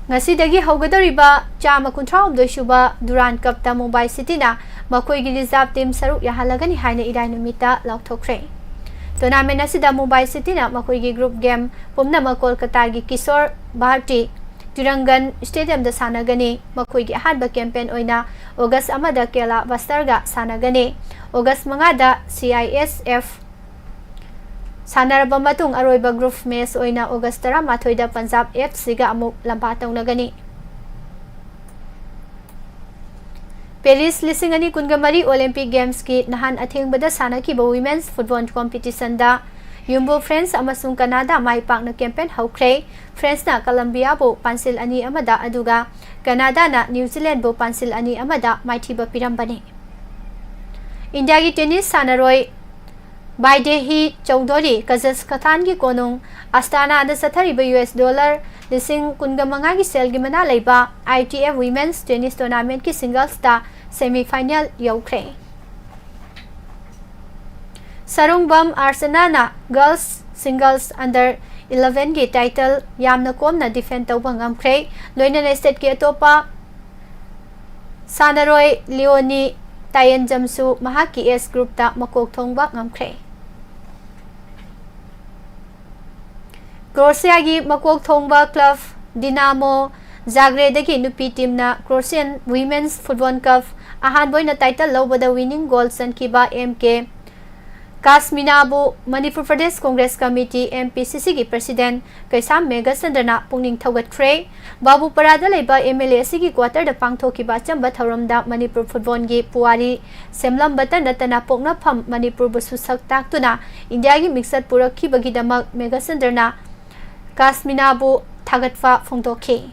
ꯉꯁꯤꯗꯒꯤ ꯍꯧꯒꯗꯧꯔꯤꯕ ꯆꯥꯝꯃ ꯀꯨꯟꯊ꯭ꯔꯥꯍꯨꯝꯗꯣꯏ ꯁꯨꯕ Durand Cupꯇ ꯃꯨꯝꯕꯥꯏ ꯁꯤꯇꯤꯅ ꯃꯈꯣꯏꯒꯤ reserve team ꯁꯔꯨꯛ ꯌꯥꯍꯜꯂꯒꯅꯤ ꯍꯥꯏꯅ ꯏꯔꯥꯏ ꯅꯨꯃꯤꯠꯇ ꯂꯥꯎꯊꯣꯛꯈ꯭ꯔꯦ꯫ Tournament ꯑꯁꯤꯗ ꯃꯨꯝꯕꯥꯏ ꯁꯤꯇꯤꯅ ꯃꯈꯣꯏꯒꯤ group game ꯄꯨꯝꯅꯃꯛ ꯀꯣꯜꯀꯇꯥꯒꯤ ꯀꯤꯁꯣꯔ ꯚꯥꯔꯇꯤ ꯇꯤꯔꯪꯒꯟ ꯁ꯭ꯇꯦꯗꯤꯌꯝꯗ ꯁꯥꯟꯅꯒꯅꯤ꯫ ꯃꯈꯣꯏꯒꯤ ꯑꯍꯥꯟꯕ campaign ꯑꯣꯏꯅ ꯑꯣꯒꯁ ꯑꯃꯗ ꯀꯦꯂꯥ ꯕꯁꯇꯔꯒ ꯁꯥꯟꯅꯒꯅꯤ꯫ ꯑꯣꯒꯁ ꯃꯉꯥꯗ ꯁꯤ ꯑꯥꯏ ꯑꯦꯁ ꯑꯦꯐ ꯁꯥꯟꯅꯔꯕ ꯃꯇꯨꯡ ꯑꯔꯣꯏꯕ group match ꯑꯣꯏꯅ ꯑꯣꯒꯁ ꯇꯔꯥꯃꯥꯊꯣꯏꯗ ꯄꯟꯖꯥꯕ ꯑꯦꯐ ꯁꯤꯒ ꯑꯃꯨꯛ ꯂꯝꯕꯥ ꯇꯧꯅꯒꯅꯤ꯫ ꯄꯦꯔꯤꯁ ꯂꯤꯁꯤꯡ ꯑꯅꯤ ꯀꯨꯟꯒ ꯃꯔꯤ Olympic Gamesꯀꯤ ꯅꯍꯥꯟ ꯑꯊꯦꯡꯕꯗ ꯁꯥꯟꯅꯈꯤꯕ women's football competitionꯗ ꯌꯨꯝꯕꯨ ꯐ꯭ꯔꯦꯟꯁ ꯑꯃꯁꯨꯡ ꯀꯅꯥꯗꯥ ꯃꯥꯏ ꯄꯥꯛꯅ campaign ꯍꯧꯈ꯭ꯔꯦ꯫ ꯐ꯭ꯔꯦꯟꯁꯅ ꯀꯂꯝꯕꯤꯌꯥꯕꯨ ꯄꯥꯟꯁꯤꯜ ꯑꯅꯤ ꯑꯃꯗ, ꯑꯗꯨꯒ ꯀꯅꯥꯗꯥꯅ ꯅ꯭ꯌꯨ ꯖꯤꯂꯦꯟꯕꯨ ꯄꯥꯟꯁꯤꯜ ꯑꯅꯤ ꯑꯃꯗ ꯃꯥꯏꯊꯤꯕ ꯄꯤꯔꯝꯕꯅꯤ꯫ ꯏꯟꯗꯤꯌꯥꯒꯤ tennis ꯁꯥꯟꯅꯔꯣꯏ ꯕꯥꯏꯗꯦꯍꯤ ꯆꯧꯙꯨꯔꯤ ꯀꯖꯁꯈꯇꯥꯟꯒꯤ ꯀꯣꯅꯨꯡ ꯑꯁꯇꯥꯅꯥꯗ ꯆꯠꯊꯔꯤꯕ ꯌꯨ ꯑꯦꯁ ꯗꯣꯂꯔ ꯂꯤꯁꯤꯡ ꯀꯨꯟꯒ ꯃꯉꯥꯒꯤ ꯁꯦꯜꯒꯤ ꯃꯅꯥ ꯂꯩꯕ I T F Women's Tennis Tournamentꯀꯤ singlesꯇ semifinal ꯌꯧꯈ꯭ꯔꯦ꯫ ꯁꯔꯨꯡꯕꯝ ꯑꯥꯔꯆꯅꯥꯅ girls singles under elevenꯒꯤ title ꯌꯥꯝꯅ ꯀꯣꯝꯅ defend ꯇꯧꯕ ꯉꯝꯈ꯭ꯔꯦ꯫ ꯂꯣꯏꯅꯅ stateꯀꯤ ꯑꯇꯣꯞꯄ ꯁꯥꯟꯅꯔꯣꯏ ꯂꯤꯑꯣꯅꯤ ꯇꯥꯌꯦꯟꯖꯝꯁꯨ ꯃꯍꯥꯛꯀꯤ age groupꯇ ꯃꯀꯣꯛ ꯊꯣꯡꯕ ꯉꯝꯈ꯭ꯔꯦ꯫ ꯀ꯭ꯔꯣꯁꯤꯌꯥꯒꯤ ꯃꯀꯣꯛ ꯊꯣꯡꯕ club Dinamo Zagrebꯗꯒꯤ ꯅꯨꯄꯤ teamꯅ Croatian Women's Football Cup ꯑꯍꯥꯟꯕ ꯑꯣꯏꯅ title ꯂꯧꯕꯗ winning goal ꯆꯟꯈꯤꯕ ꯑꯦꯝ ꯀꯦ ꯀꯥꯁꯃꯤꯅꯥꯕꯨ Manipur Pradesh Congress committee, M P C Cꯒꯤ president ꯀꯩꯁꯥꯝ ꯃꯦꯘꯆꯟꯗ꯭ꯔꯅ ꯄꯨꯛꯅꯤꯡ ꯊꯧꯒꯠꯈ꯭ꯔꯦ꯫ ꯕꯥꯕꯨꯄꯔꯥꯗ ꯂꯩꯕ M L A ꯑꯁꯤꯒꯤ quarterꯗ ꯄꯥꯡꯊꯣꯛꯈꯤꯕ ꯑꯆꯝꯕ ꯊꯧꯔꯝꯗ ꯃꯅꯤꯄꯨꯔ footballꯒꯤ ꯄꯨꯋꯥꯔꯤ ꯁꯦꯝꯂꯝꯕꯇ ꯅꯠꯇꯅ ꯄꯣꯛꯅꯐꯝ ꯃꯅꯤꯄꯨꯔꯕꯨꯁꯨ ꯁꯛ ꯇꯥꯛꯇꯨꯅ ꯏꯟꯗꯤꯌꯥꯒꯤ ꯃꯤꯡꯆꯠ ꯄꯨꯔꯛꯈꯤꯕꯒꯤꯗꯃꯛ ꯃꯦꯘꯆꯟꯗ꯭ꯔꯅ ꯀꯥꯁꯃꯤꯅꯥꯕꯨ ꯊꯥꯒꯠꯄ ꯐꯣꯡꯗꯣꯛꯈꯤ꯫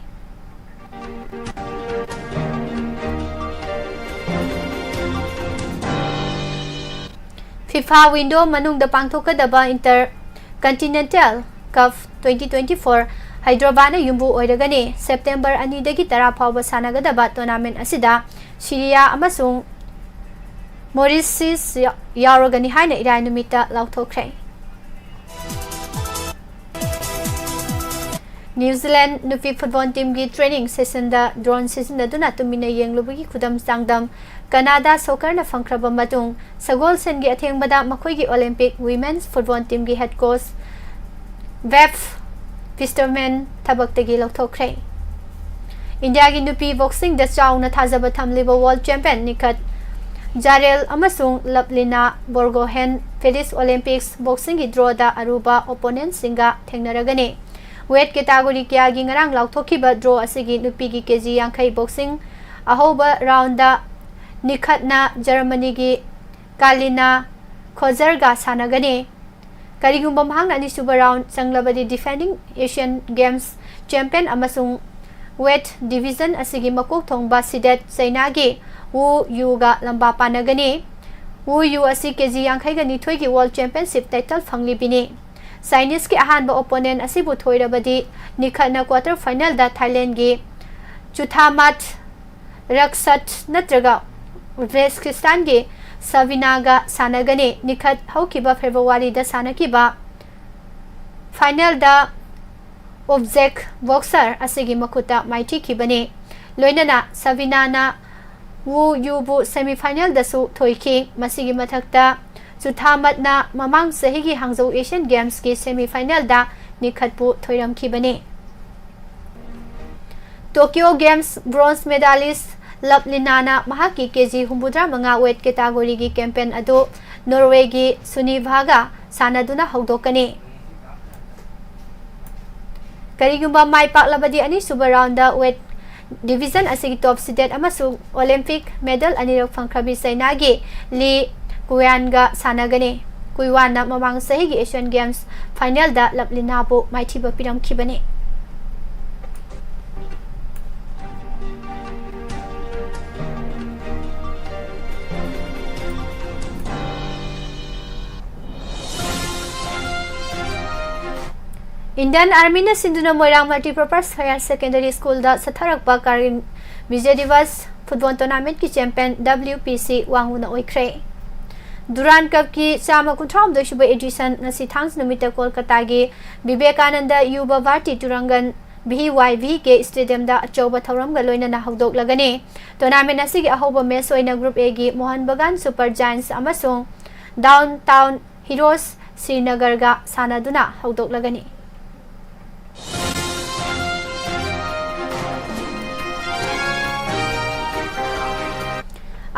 FIFA window ꯃꯅꯨꯡꯗ ꯄꯥꯡꯊꯣꯛꯀꯗꯕ Intercontinental Cup twenty twenty-four ꯍꯩꯗ꯭ꯔꯕꯥꯗꯅ ꯌꯨꯝꯕꯨ ꯑꯣꯏꯔꯒꯅꯤ꯫ September ꯑꯅꯤꯗꯒꯤ ꯇꯔꯥ ꯐꯥꯎꯕ ꯁꯥꯟꯅꯒꯗꯕ tournament ꯑꯁꯤꯗ ꯁꯤꯔꯤꯌꯥ ꯑꯃꯁꯨꯡ ꯃꯣꯔꯤꯁꯤꯁ ꯌꯥꯎꯔꯒꯅꯤ ꯍꯥꯏꯅ ꯏꯔꯥꯏ ꯅꯨꯃꯤꯠꯇ ꯂꯥꯎꯊꯣꯛꯈ꯭ꯔꯦ꯫ New Zealand ꯅꯨꯄꯤ football teamꯒꯤ training sessionꯗ drone ꯁꯤꯖꯤꯟꯅꯗꯨꯅ ꯇꯨꯃꯤꯟꯅ ꯌꯦꯡꯂꯨꯕꯒꯤ ꯈꯨꯗꯝ ꯆꯥꯡꯗꯝ꯫ ꯀꯅꯥꯗꯥ ꯁꯣꯀꯔꯅ ꯐꯪꯈ꯭ꯔꯕ ꯃꯇꯨꯡ, ꯁꯒꯣꯜꯁꯦꯟꯒꯤ ꯑꯊꯦꯡꯕꯗ ꯃꯈꯣꯏꯒꯤ ꯑꯣꯂꯤꯝꯄꯤꯛ ꯋꯤꯃꯦꯟꯁ ꯐꯨꯠꯕꯣꯜ ꯇꯤꯝꯒꯤ ꯍꯦꯗ ꯀꯣꯆ ꯕꯦꯞ ꯐꯤꯁꯇꯔꯃꯦꯟ ꯊꯕꯛꯇꯒꯤ ꯂꯧꯊꯣꯛꯈ꯭ꯔꯦ꯫ ꯏꯟꯗꯤꯌꯥꯒꯤ ꯅꯨꯄꯤ ꯕꯣꯛꯁꯤꯡꯗ ꯆꯥꯎꯅ ꯊꯥꯖꯕ ꯊꯝꯂꯤꯕ ꯋꯥꯔꯜꯗ ꯆꯦꯝꯄꯤꯌꯟ ꯅꯤꯈꯠ ꯖꯥꯔꯦꯜ ꯑꯃꯁꯨꯡ ꯂꯞꯂꯤꯅꯥ ꯕꯣꯔꯒꯣꯍꯦꯟ ꯄꯦꯔꯤꯁ ꯑꯣꯂꯤꯝꯄꯤꯛꯁ ꯕꯣꯛꯁꯤꯡꯒꯤ ꯗ꯭ꯔꯣꯗ ꯑꯔꯨꯕ ꯑꯣꯄꯣꯅꯦꯟꯠꯁꯤꯡꯒ ꯊꯦꯡꯅꯔꯒꯅꯤ꯫ ꯋꯦꯠ ꯀꯦꯇꯥꯒꯣꯔꯤ ꯀꯌꯥꯒꯤ ꯉꯔꯥꯡ ꯂꯥꯎꯊꯣꯛꯈꯤꯕ ꯗ꯭ꯔꯣ ꯑꯁꯤꯒꯤ ꯅꯨꯄꯤꯒꯤ ꯀꯦꯖꯤ ꯌꯥꯡꯈꯩ ꯕꯣꯛꯁꯤꯡ ꯑꯍꯧꯕ ꯔꯥꯎꯟꯗ ꯅꯤꯈꯠꯅ ꯖꯔꯃꯅꯤꯒꯤ ꯀꯥꯂꯤꯅꯥ ꯈꯣꯖꯔꯒ ꯁꯥꯟꯅꯒꯅꯤ꯫ ꯀꯔꯤꯒꯨꯝꯕ ꯃꯍꯥꯛꯅ ꯑꯅꯤꯁꯨꯕ round ꯆꯪꯂꯕꯗꯤ, defending Asian games champion ꯑꯃꯁꯨꯡ ꯋꯦꯠ ꯗꯤꯕꯤꯖꯟ ꯑꯁꯤꯒꯤ ꯃꯀꯣꯛ ꯊꯣꯡꯕ ꯁꯤꯗꯦꯠ ꯆꯩꯅꯥꯒꯤ ꯋꯨ ꯌꯨꯒ ꯂꯝꯕꯥ ꯄꯥꯅꯒꯅꯤ꯫ ꯋꯨ ꯌꯨ ꯑꯁꯤ ꯀꯦꯖꯤ ꯌꯥꯡꯈꯩꯒ ꯅꯤꯊꯣꯏꯒꯤ ꯋꯥꯔꯜꯗ ꯆꯦꯝꯄꯤꯌꯟꯁꯤꯞ ꯇꯥꯏꯇꯜ ꯐꯪꯂꯤꯕꯤꯅꯤ꯫ ꯆꯥꯏꯅꯤꯁꯀꯤ ꯑꯍꯥꯟꯕ ꯑꯣꯄꯣꯅꯦꯟꯠ ꯑꯁꯤꯕꯨ ꯊꯣꯏꯔꯕꯗꯤ, ꯅꯤꯈꯠꯅ ꯀ꯭ꯋꯥꯇꯔ ꯐꯥꯏꯅꯦꯜꯗ ꯊꯥꯏꯂꯦꯟꯒꯤ ꯆꯨꯊꯥꯃꯥꯠ ꯔꯛꯁꯠ ꯅꯠꯇ꯭ꯔꯒ ꯎꯖꯕꯦꯀꯤꯁꯇꯥꯟꯒꯤ ꯁꯕꯤꯅꯥꯒ ꯁꯥꯟꯅꯒꯅꯤ꯫ ꯅꯤꯈꯠ ꯍꯧꯈꯤꯕ ꯐꯦꯕ꯭ꯔꯨꯋꯥꯔꯤꯗ ꯁꯥꯟꯅꯈꯤꯕ ꯐꯥꯏꯅꯦꯜꯗ ꯎꯖꯕꯦꯛ ꯕꯣꯛꯁꯔ ꯑꯁꯤꯒꯤ ꯃꯈꯨꯠꯇ ꯃꯥꯏꯊꯤꯈꯤꯕꯅꯤ꯫ ꯂꯣꯏꯅꯅ ꯁꯕꯤꯅꯥꯅ ꯋꯨ ꯌꯨꯕꯨ ꯁꯦꯃꯤꯐꯥꯏꯅꯦꯜꯗꯁꯨ ꯊꯣꯏꯈꯤ꯫ ꯃꯁꯤꯒꯤ ꯃꯊꯛꯇ, ꯆꯨꯊꯥꯃꯠꯅ ꯃꯃꯥꯡ ꯆꯍꯤꯒꯤ ꯍꯥꯡꯖꯧ ꯑꯦꯁꯤꯌꯟ ꯒꯦꯝꯁꯀꯤ ꯁꯦꯃꯤꯐꯥꯏꯅꯦꯜꯗ ꯅꯤꯈꯠꯄꯨ ꯊꯣꯏꯔꯝꯈꯤꯕꯅꯤ꯫ ꯇꯣꯀꯤꯌꯣ ꯒꯦꯝꯁ ꯕ꯭ꯔꯣꯟꯖ ꯃꯦꯗꯥꯂꯤꯁ ꯂꯞꯂꯤꯅꯥꯅ ꯃꯍꯥꯛꯀꯤ ꯀꯦꯖꯤ ꯍꯨꯝꯐꯨꯇꯔꯥ ꯃꯉꯥ ꯋꯦꯠ ꯀꯦꯇꯥꯒꯣꯔꯤꯒꯤ ꯀꯦꯝꯄꯦꯟ ꯑꯗꯨ ꯅꯣꯔꯋꯦꯒꯤ ꯁꯨꯅꯤꯚꯥꯒ ꯁꯥꯟꯅꯗꯨꯅ ꯍꯧꯗꯣꯛꯀꯅꯤ꯫ ꯀꯔꯤꯒꯨꯝꯕ ꯃꯥꯏ ꯄꯥꯛꯂꯕꯗꯤ, ꯑꯅꯤꯁꯨꯕ ꯔꯥꯎꯟꯗ ꯋꯦꯠ ꯗꯤꯕꯤꯖꯟ ꯑꯁꯤꯒꯤ ꯇꯣꯞ ꯁꯤꯗꯦꯠ ꯑꯃꯁꯨꯡ ꯑꯣꯂꯤꯝꯄꯤꯛ ꯃꯦꯗꯜ ꯑꯅꯤꯔꯛ ꯐꯪꯈ꯭ꯔꯕꯤ ꯆꯩꯅꯥꯒꯤ ꯂꯤ ꯀꯨꯌꯥꯟꯒ ꯁꯥꯟꯅꯒꯅꯤ꯫ ꯀꯨꯏꯋꯥꯟꯅ ꯃꯃꯥꯡ ꯆꯍꯤꯒꯤ ꯑꯦꯁꯤꯌꯟ ꯒꯦꯝꯁ ꯐꯥꯏꯅꯦꯜꯗ ꯂꯞꯂꯤꯅꯥꯕꯨ ꯃꯥꯏꯊꯤꯕ ꯄꯤꯔꯝꯈꯤꯕꯅꯤ꯫ ꯏꯟꯗꯤꯌꯟ ꯑꯥꯔꯃꯤꯅ ꯁꯤꯟꯗꯨꯅ ꯃꯣꯏꯔꯥꯡ ꯃꯜꯇꯤꯄꯔꯄꯁ ꯍꯥꯌꯔ ꯁꯦꯀꯦꯟꯗꯔꯤ ꯁ꯭ꯀꯨꯜꯗ ꯆꯠꯊꯔꯛꯄ ꯀꯥꯔꯒꯤꯜ ꯕꯤꯖꯣꯏ ꯗꯤꯕꯁ ꯐꯨꯠꯕꯣꯜ ꯇꯣꯔꯅꯥꯃꯦꯟꯠꯀꯤ ꯆꯦꯝꯄꯤꯌꯟ ꯗꯕ꯭ꯂꯤꯌꯨ ꯄꯤ ꯁꯤ ꯋꯥꯡꯉꯨꯅ ꯑꯣꯏꯈ꯭ꯔꯦ꯫ ꯗꯨꯔꯥꯟ ꯀꯞꯀꯤ ꯆꯥꯝꯃ ꯀꯨꯟꯊ꯭ꯔꯥꯍꯨꯝꯗꯣꯏ ꯁꯨꯕ ꯑꯦꯗꯤꯁꯟ ꯉꯁꯤ ꯊꯥꯡꯖ ꯅꯨꯃꯤꯠꯇ ꯀꯣꯜꯀꯇꯥꯒꯤ ꯕꯤꯕꯦꯀꯥꯅꯟꯗ ꯌꯨꯕ ꯚꯥꯔꯇꯤ ꯇꯨꯔꯪꯒꯟ ꯚꯤ ꯋꯥꯏ ꯚꯤ ꯀꯦ ꯁ꯭ꯇꯦꯗꯤꯌꯝꯗ ꯑꯆꯧꯕ ꯊꯧꯔꯝꯒ ꯂꯣꯏꯅꯅ ꯍꯧꯗꯣꯛꯂꯒꯅꯤ꯫ ꯇꯣꯔꯅꯥꯃꯦꯟ ꯑꯁꯤꯒꯤ ꯑꯍꯧꯕ ꯃꯦꯆ ꯑꯣꯏꯅ ꯒ꯭ꯔꯨꯞ ꯑꯦꯒꯤ ꯃꯣꯍꯟ ꯕꯒꯥꯟ ꯁꯨꯄꯔ ꯖꯥꯏꯟꯁ ꯑꯃꯁꯨꯡ ꯗꯥꯎꯟ ꯇꯥꯎꯟ ꯍꯤꯔꯣꯁ ꯁ꯭ꯔꯤꯅꯒꯔꯒ ꯁꯥꯟꯅꯗꯨꯅ ꯍꯧꯗꯣꯛꯂꯒꯅꯤ꯫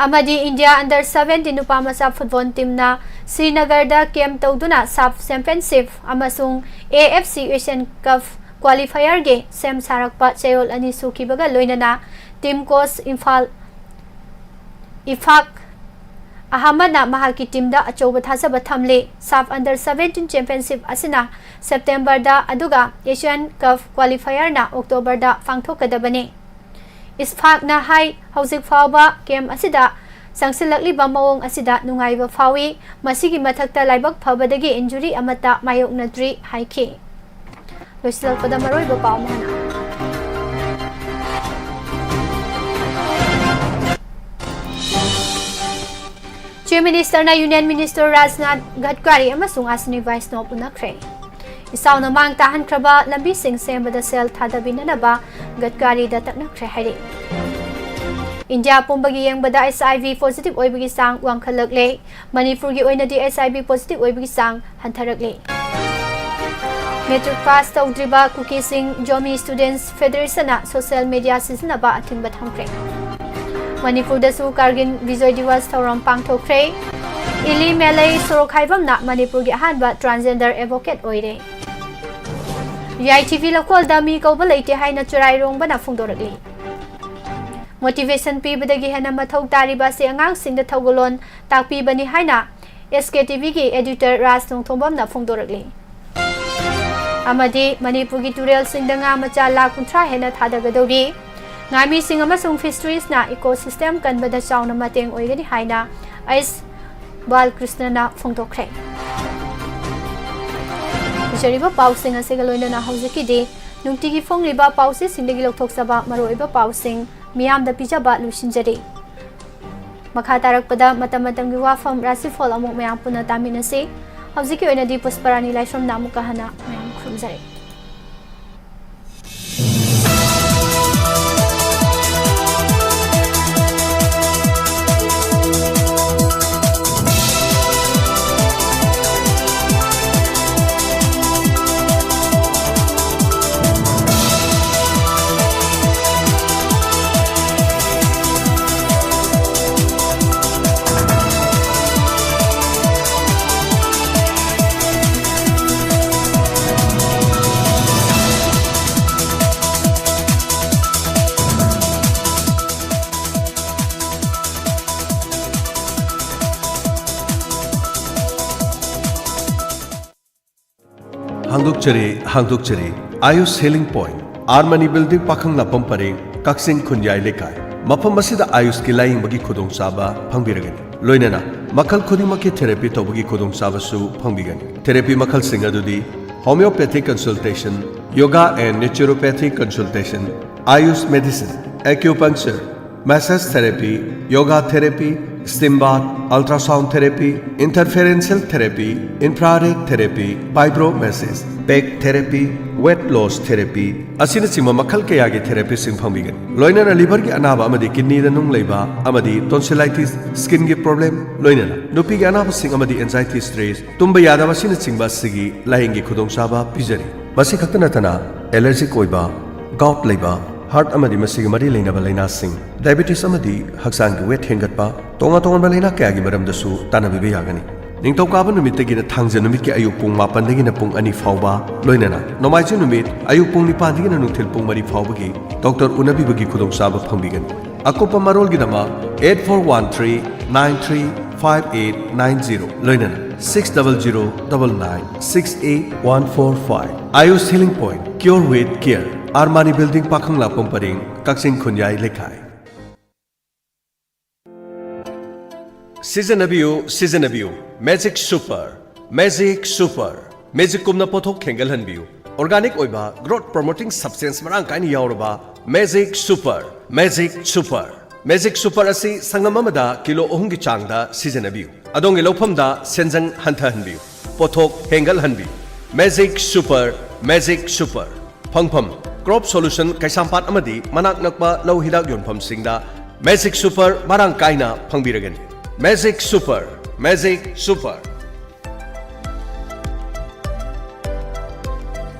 ꯑꯃꯗꯤ ꯏꯟꯗꯤꯌꯥ ꯑꯟꯗꯔ ꯁꯚꯦꯟꯇꯤꯟ ꯅꯨꯄꯥ ꯃꯆꯥ ꯐꯨꯠꯕꯣꯜ ꯇꯤꯝꯅ ꯁ꯭ꯔꯤꯅꯒꯔꯗ ꯀꯦꯝꯞ ꯇꯧꯗꯨꯅ ꯁꯥꯐ ꯆꯦꯝꯄꯤꯌꯟꯁꯤꯞ ꯑꯃꯁꯨꯡ ꯑꯦ ꯑꯦꯐ ꯁꯤ ꯑꯦꯁꯤꯌꯥꯟ ꯀꯞ ꯀ꯭ꯋꯥꯂꯤꯐꯥꯌꯔꯒꯤ ꯁꯦꯝ ꯁꯥꯔꯛꯄ ꯆꯌꯣꯜ ꯑꯅꯤ ꯁꯨꯈꯤꯕꯒ ꯂꯣꯏꯅꯅ ꯇꯤꯝ ꯀꯣꯆ ꯏꯝꯐꯥꯜ ꯏꯐꯥꯛ ꯑꯍꯃꯗꯅ ꯃꯍꯥꯛꯀꯤ ꯇꯤꯝꯗ ꯑꯆꯧꯕ ꯊꯥꯖꯕ ꯊꯝꯂꯤ꯫ ꯁꯥꯐ ꯑꯟꯗꯔ ꯁꯚꯦꯟꯇꯤꯟ ꯆꯦꯝꯄꯤꯌꯟꯁꯤꯞ ꯑꯁꯤꯅ ꯁꯦꯞꯇꯦꯝꯕꯔꯗ ꯑꯗꯨꯒ ꯑꯦꯁꯤꯌꯥꯟ ꯀꯞ ꯀ꯭ꯋꯥꯂꯤꯐꯥꯌꯔꯅ ꯑꯣꯛꯇꯣꯕꯔꯗ ꯄꯥꯡꯊꯣꯛꯀꯗꯕꯅꯤ꯫ ꯏꯁꯐꯥꯛꯅ ꯍꯥꯏ, ꯍꯧꯖꯤꯛ ꯐꯥꯎꯕ ꯀꯦꯝꯞ ꯑꯁꯤꯗ ꯆꯪꯁꯤꯜꯂꯛꯂꯤꯕ ꯃꯑꯣꯡ ꯑꯁꯤꯗ ꯅꯨꯡꯉꯥꯏꯕ ꯐꯥꯎꯏ꯫ ꯃꯁꯤꯒꯤ ꯃꯊꯛꯇ ꯂꯥꯏꯕꯛ ꯐꯕꯗꯒꯤ ꯏꯟꯖꯨꯔꯤ ꯑꯃꯠꯇ ꯃꯥꯌꯣꯛꯅꯗ꯭ꯔꯤ ꯍꯥꯏꯈꯤ꯫ ꯂꯣꯏꯁꯤꯜꯂꯛꯄꯗ ꯃꯔꯨꯑꯣꯏꯕ ꯄꯥꯎ ꯑꯃꯅ, ꯆꯤꯐ ꯃꯤꯅꯤꯁꯇꯔꯅ ꯌꯨꯅꯤꯌꯟ ꯃꯤꯅꯤꯁꯇꯔ ꯔꯥꯖꯅꯥꯊ ꯒꯗꯀꯥꯔꯤ ꯑꯃꯁꯨꯡ ꯑꯁ꯭ꯅꯤ ꯋꯥꯏꯁꯅꯣꯞ ꯎꯅꯈ꯭ꯔꯦ꯫ ꯏꯆꯥꯎꯅ ꯃꯥꯡ ꯇꯥꯍꯟꯈ꯭ꯔꯕ ꯂꯝꯕꯤꯁꯤꯡ ꯁꯦꯝꯕꯗ ꯁꯦꯜ ꯊꯥꯗꯕꯤꯅꯅꯕ ꯒꯗꯀꯥꯔꯤꯗ ꯇꯛꯅꯈ꯭ꯔꯦ ꯍꯥꯏꯔꯤ꯫ ꯏꯟꯗꯤꯌꯥ ꯄꯨꯝꯕꯒꯤ ꯌꯦꯡꯕꯗ ꯑꯩꯆ ꯑꯥꯏ ꯚꯤ ꯄꯣꯖꯤꯇꯤꯚ ꯑꯣꯏꯕꯒꯤ ꯆꯥꯡ ꯋꯥꯡꯈꯠꯂꯛꯂꯦ꯫ ꯃꯅꯤꯄꯨꯔꯒꯤ ꯑꯣꯏꯅꯗꯤ ꯑꯩꯆ ꯑꯥꯏ ꯚꯤ ꯄꯣꯖꯤꯇꯤꯚ ꯑꯣꯏꯕꯒꯤ ꯆꯥꯡ ꯍꯟꯊꯔꯛꯂꯤ꯫ ꯃꯦꯇ꯭ꯔꯤꯛ ꯄꯥꯁ ꯇꯧꯗ꯭ꯔꯤꯕ ꯀꯨꯀꯤꯁꯤꯡ ꯖꯣꯃꯤ ꯁ꯭ꯇꯨꯗꯦꯟꯠꯁ ꯐꯦꯗꯔꯦꯁꯟꯅ ꯁꯣꯁꯤꯌꯦꯜ ꯃꯤꯗꯤꯌꯥ ꯁꯤꯖꯤꯟꯅꯕ ꯑꯊꯤꯡꯕ ꯊꯝꯈ꯭ꯔꯦ꯫ ꯃꯅꯤꯄꯨꯔꯗꯁꯨ ꯀꯥꯔꯒꯤꯜ ꯕꯤꯖꯣꯏ ꯗꯤꯋꯁ ꯊꯧꯔꯝ ꯄꯥꯡꯊꯣꯛꯈ꯭ꯔꯦ꯫ ꯏꯂꯤꯃꯦꯂꯩ ꯁꯣꯔꯣꯛꯈꯥꯏꯕꯝꯅ ꯃꯅꯤꯄꯨꯔꯒꯤ ꯑꯍꯥꯟꯕ ꯇ꯭ꯔꯥꯟꯁꯖꯦꯟꯗꯔ ꯑꯦꯗꯚꯣꯀꯦꯠ ꯑꯣꯏꯔꯦ꯫ ꯌꯥꯏꯊꯤꯕꯤ ꯂꯧꯀꯣꯜꯗ ꯃꯤ ꯀꯧꯕ ꯂꯩꯇꯦ ꯍꯥꯏꯅ ꯆꯨꯔꯥꯏꯔꯣꯡꯕꯅ ꯐꯣꯡꯗꯣꯔꯛꯂꯤ꯫ ꯃꯣꯇꯤꯚꯦꯁꯟ ꯄꯤꯕꯗꯒꯤ ꯍꯦꯟꯅ ꯃꯊꯧ ꯇꯥꯔꯤꯕ ꯑꯁꯤ ꯑꯉꯥꯡꯁꯤꯡꯗ ꯊꯧꯒꯜꯂꯣꯟ ꯇꯥꯛꯄꯤꯕꯅꯤ ꯍꯥꯏꯅ ꯑꯦꯁ ꯀꯦ ꯇꯤ ꯚꯤꯒꯤ ꯑꯦꯗꯤꯇꯔ ꯔꯥꯖ ꯅꯣꯡꯊꯣꯝꯕꯝꯅ ꯐꯣꯡꯗꯣꯔꯛꯂꯤ꯫ ꯑꯃꯗꯤ ꯃꯅꯤꯄꯨꯔꯒꯤ ꯇꯨꯔꯦꯜꯁꯤꯡꯗ ꯉꯥ ꯃꯆꯥ ꯂꯥꯈ ꯀꯨꯟꯊ꯭ꯔꯥ ꯍꯦꯟꯅ ꯊꯥꯗꯒꯗꯧꯔꯤ꯫ ꯉꯥꯃꯤꯁꯤꯡ ꯑꯃꯁꯨꯡ ꯐꯤꯁꯔꯤꯁꯅ ꯏꯀꯣ ꯁꯤꯁꯇꯦꯝ ꯀꯟꯕꯗ ꯆꯥꯎꯅ ꯃꯇꯦꯡ ꯑꯣꯏꯒꯅꯤ ꯍꯥꯏꯅ ꯑꯩꯁ ꯕꯥꯂꯀ꯭ꯔꯤꯁꯅꯅ ꯐꯣꯡꯗꯣꯛꯈ꯭ꯔꯦ꯫ ꯄꯤꯖꯔꯤꯕ ꯄꯥꯎꯁꯤꯡ ꯑꯁꯤꯒ ꯂꯣꯏꯅꯅ ꯍꯧꯖꯤꯛꯀꯤꯗꯤ ꯅꯨꯡꯇꯤꯒꯤ ꯐꯣꯡꯂꯤꯕ ꯄꯥꯎꯆꯦꯁꯤꯡꯗꯒꯤ ꯂꯧꯊꯣꯛꯆꯕ ꯃꯔꯨꯑꯣꯏꯕ ꯄꯥꯎꯁꯤꯡ ꯃꯤꯌꯥꯝꯗ ꯄꯤꯖꯕ ꯂꯣꯏꯁꯤꯟꯖꯔꯤ꯫ ꯃꯈꯥ ꯇꯥꯔꯛꯄꯗ ꯃꯇꯝ ꯃꯇꯝꯒꯤ ꯋꯥꯐꯝ ꯔꯥꯁꯤꯐꯣꯜ ꯑꯃꯨꯛ ꯃꯌꯥꯝ ꯄꯨꯟꯅ ꯇꯥꯃꯤꯟꯅꯁꯤ꯫ ꯍꯧꯖꯤꯛꯀꯤ ꯑꯣꯏꯅꯗꯤ ꯄꯨꯁꯄꯔꯥꯅꯤ ꯂꯥꯏꯁ꯭ꯔꯝꯅ ꯑꯃꯨꯛꯀ ꯍꯟꯅ ꯃꯌꯥꯝ ꯈꯨꯔꯨꯝꯖꯔꯤ꯫ ꯍꯥꯡꯗꯣꯛꯆꯔꯤ, ꯍꯥꯡꯗꯣꯛꯆꯔꯤ꯫ Ayush healing point, R Mani building, Pakhanglakpam ꯄꯔꯦꯡ, ꯀꯛꯆꯤꯡ ꯈꯨꯟꯌꯥꯏ ꯂꯩꯀꯥꯏ꯫ ꯃꯐꯝ ꯑꯁꯤꯗ ꯑꯥꯌꯨꯁꯀꯤ ꯂꯥꯌꯦꯡꯕꯒꯤ ꯈꯨꯗꯣꯡꯆꯥꯕ ꯐꯪꯕꯤꯔꯒꯅꯤ꯫ ꯂꯣꯏꯅꯅ ꯃꯈꯜ ꯈꯨꯗꯤꯡꯃꯛꯀꯤ ꯊꯦꯔꯥꯄꯤ ꯇꯧꯕꯒꯤ ꯈꯨꯗꯣꯡꯆꯥꯕꯁꯨ ꯐꯪꯕꯤꯒꯅꯤ꯫ ꯊꯦꯔꯥꯄꯤ ꯃꯈꯜꯁꯤꯡ ꯑꯗꯨꯗꯤ homeopathic consultation, yoga and naturopathic consultation, Ayush medicine, acupuncture, massage therapy, yoga therapy, steam bath, ultrasound therapy, interferential therapy, infrared therapy, vibromassage, peg therapy, weight loss therapy ꯑꯁꯤꯅꯆꯤꯡꯕ ꯃꯈꯜ ꯀꯌꯥꯒꯤ ꯊꯦꯔꯥꯄꯤꯁꯤꯡ ꯐꯪꯕꯤꯒꯅꯤ꯫ ꯂꯣꯏꯅꯅ ꯂꯤꯚꯔꯒꯤ ꯑꯅꯥꯕ ꯑꯃꯗꯤ ꯀꯤꯗꯅꯤꯗ ꯅꯨꯡ ꯂꯩꯕ ꯑꯃꯗꯤ ꯇꯣꯟꯁꯤꯂꯥꯏꯇꯤꯁ, ꯁ꯭ꯀꯤꯟꯒꯤ ꯄ꯭ꯔꯣꯕ꯭ꯂꯦꯝ, ꯂꯣꯏꯅꯅ ꯅꯨꯄꯤꯒꯤ ꯑꯅꯥꯕꯁꯤꯡ ꯑꯃꯗꯤ ꯑꯦꯟꯖꯥꯏꯇꯤ, ꯁ꯭ꯇ꯭ꯔꯦꯁ, ꯇꯨꯝꯕ ꯌꯥꯗꯕ ꯑꯁꯤꯅꯆꯤꯡꯕ ꯑꯁꯤꯒꯤ ꯂꯥꯌꯦꯡꯒꯤ ꯈꯨꯗꯣꯡꯆꯥꯕ ꯄꯤꯖꯔꯤ꯫ ꯃꯁꯤ ꯈꯛꯇ ꯅꯠꯇꯅ ꯑꯦꯂꯔꯖꯤꯛ ꯑꯣꯏꯕ, ꯒꯥꯎꯠ ꯂꯩꯕ, ꯍꯥꯔꯠ ꯑꯃꯗꯤ ꯃꯁꯤꯒꯤ ꯃꯔꯤ ꯂꯩꯅꯕ ꯂꯥꯏꯅꯥꯁꯤꯡ, ꯗꯥꯏꯕꯦꯇꯤꯁ ꯑꯃꯗꯤ ꯍꯛꯆꯥꯡꯒꯤ ꯋꯦꯠ ꯍꯦꯟꯒꯠꯄ, ꯇꯣꯉꯥꯟ ꯇꯣꯉꯥꯟꯕ ꯂꯥꯏꯅꯥ ꯀꯌꯥꯒꯤ ꯃꯔꯝꯗꯁꯨ ꯇꯥꯟꯅꯕꯤꯕ ꯌꯥꯒꯅꯤ꯫ ꯅꯤꯡꯊꯧꯀꯥꯕ ꯅꯨꯃꯤꯠꯇꯒꯤꯅ ꯊꯥꯡꯖ ꯅꯨꯃꯤꯠꯀꯤ ꯑꯌꯨꯛ ꯄꯨꯡ ꯃꯥꯄꯟꯗꯒꯤꯅ ꯄꯨꯡ ꯑꯅꯤ ꯐꯥꯎꯕ, ꯂꯣꯏꯅꯅ ꯅꯣꯡꯃꯥꯏꯖꯤꯡ ꯅꯨꯃꯤꯠ ꯑꯌꯨꯛ ꯄꯨꯡ ꯅꯤꯄꯥꯟꯗꯒꯤꯅ ꯅꯨꯡꯊꯤꯜ ꯄꯨꯡ ꯃꯔꯤ ꯐꯥꯎꯕꯒꯤ ꯗꯣꯛꯇꯔ ꯎꯅꯕꯤꯕꯒꯤ ꯈꯨꯗꯣꯡꯆꯥꯕ ꯐꯪꯕꯤꯒꯅꯤ꯫ ꯑꯀꯨꯞꯄ ꯃꯔꯣꯜꯒꯤꯗꯃꯛ eight four one three nine three five eight nine zero, ꯂꯣꯏꯅꯅ six double zero double nine six eight one four five꯫ Ayush Healing Point, Cure with Care, R Mani building, Pakhanglakpam ꯄꯔꯦꯡ, ꯀꯛꯆꯤꯡ ꯈꯨꯟꯌꯥꯏ ꯂꯩꯀꯥꯏ꯫ ꯁꯤꯖꯤꯟꯅꯕꯤꯌꯨ, ꯁꯤꯖꯤꯟꯅꯕꯤꯌꯨ꯫ Magic super, magic super. ꯃꯦꯖꯤꯛꯀꯨꯝꯅ ꯄꯣꯠꯊꯣꯛ ꯍꯦꯟꯒꯠꯍꯟꯕꯤꯌꯨ꯫ Organic ꯑꯣꯏꯕ, growth promoting substance ꯃꯔꯥꯡ ꯀꯥꯏꯅ ꯌꯥꯎꯔꯕ magic super, magic super. Magic super ꯑꯁꯤ ꯁꯪꯒꯝ ꯑꯃꯗ ꯀꯤꯂꯣ ꯑꯍꯨꯝꯒꯤ ꯆꯥꯡꯗ ꯁꯤꯖꯤꯟꯅꯕꯤꯌꯨ꯫ ꯑꯗꯣꯝꯒꯤ ꯂꯧꯐꯝꯗ ꯁꯦꯟꯖꯪ ꯍꯟꯊꯍꯟꯕꯤꯌꯨ, ꯄꯣꯠꯊꯣꯛ ꯍꯦꯟꯒꯠꯍꯟꯕꯤꯌꯨ꯫ Magic super, magic super. ꯐꯪꯐꯝ: ꯀ꯭ꯔꯣꯞ ꯁꯣꯂꯨꯁꯟ, ꯀꯩꯁꯥꯝꯄꯥꯠ ꯑꯃꯗꯤ ꯃꯅꯥꯛ ꯅꯛꯄ ꯂꯧ ꯍꯤꯗꯥꯛ ꯌꯣꯟꯐꯝꯁꯤꯡꯗ ꯃꯦꯖꯤꯛ ꯁꯨꯄꯔ ꯃꯔꯥꯡ ꯀꯥꯏꯅ ꯐꯪꯕꯤꯔꯒꯅꯤ꯫ Magic super, magic super.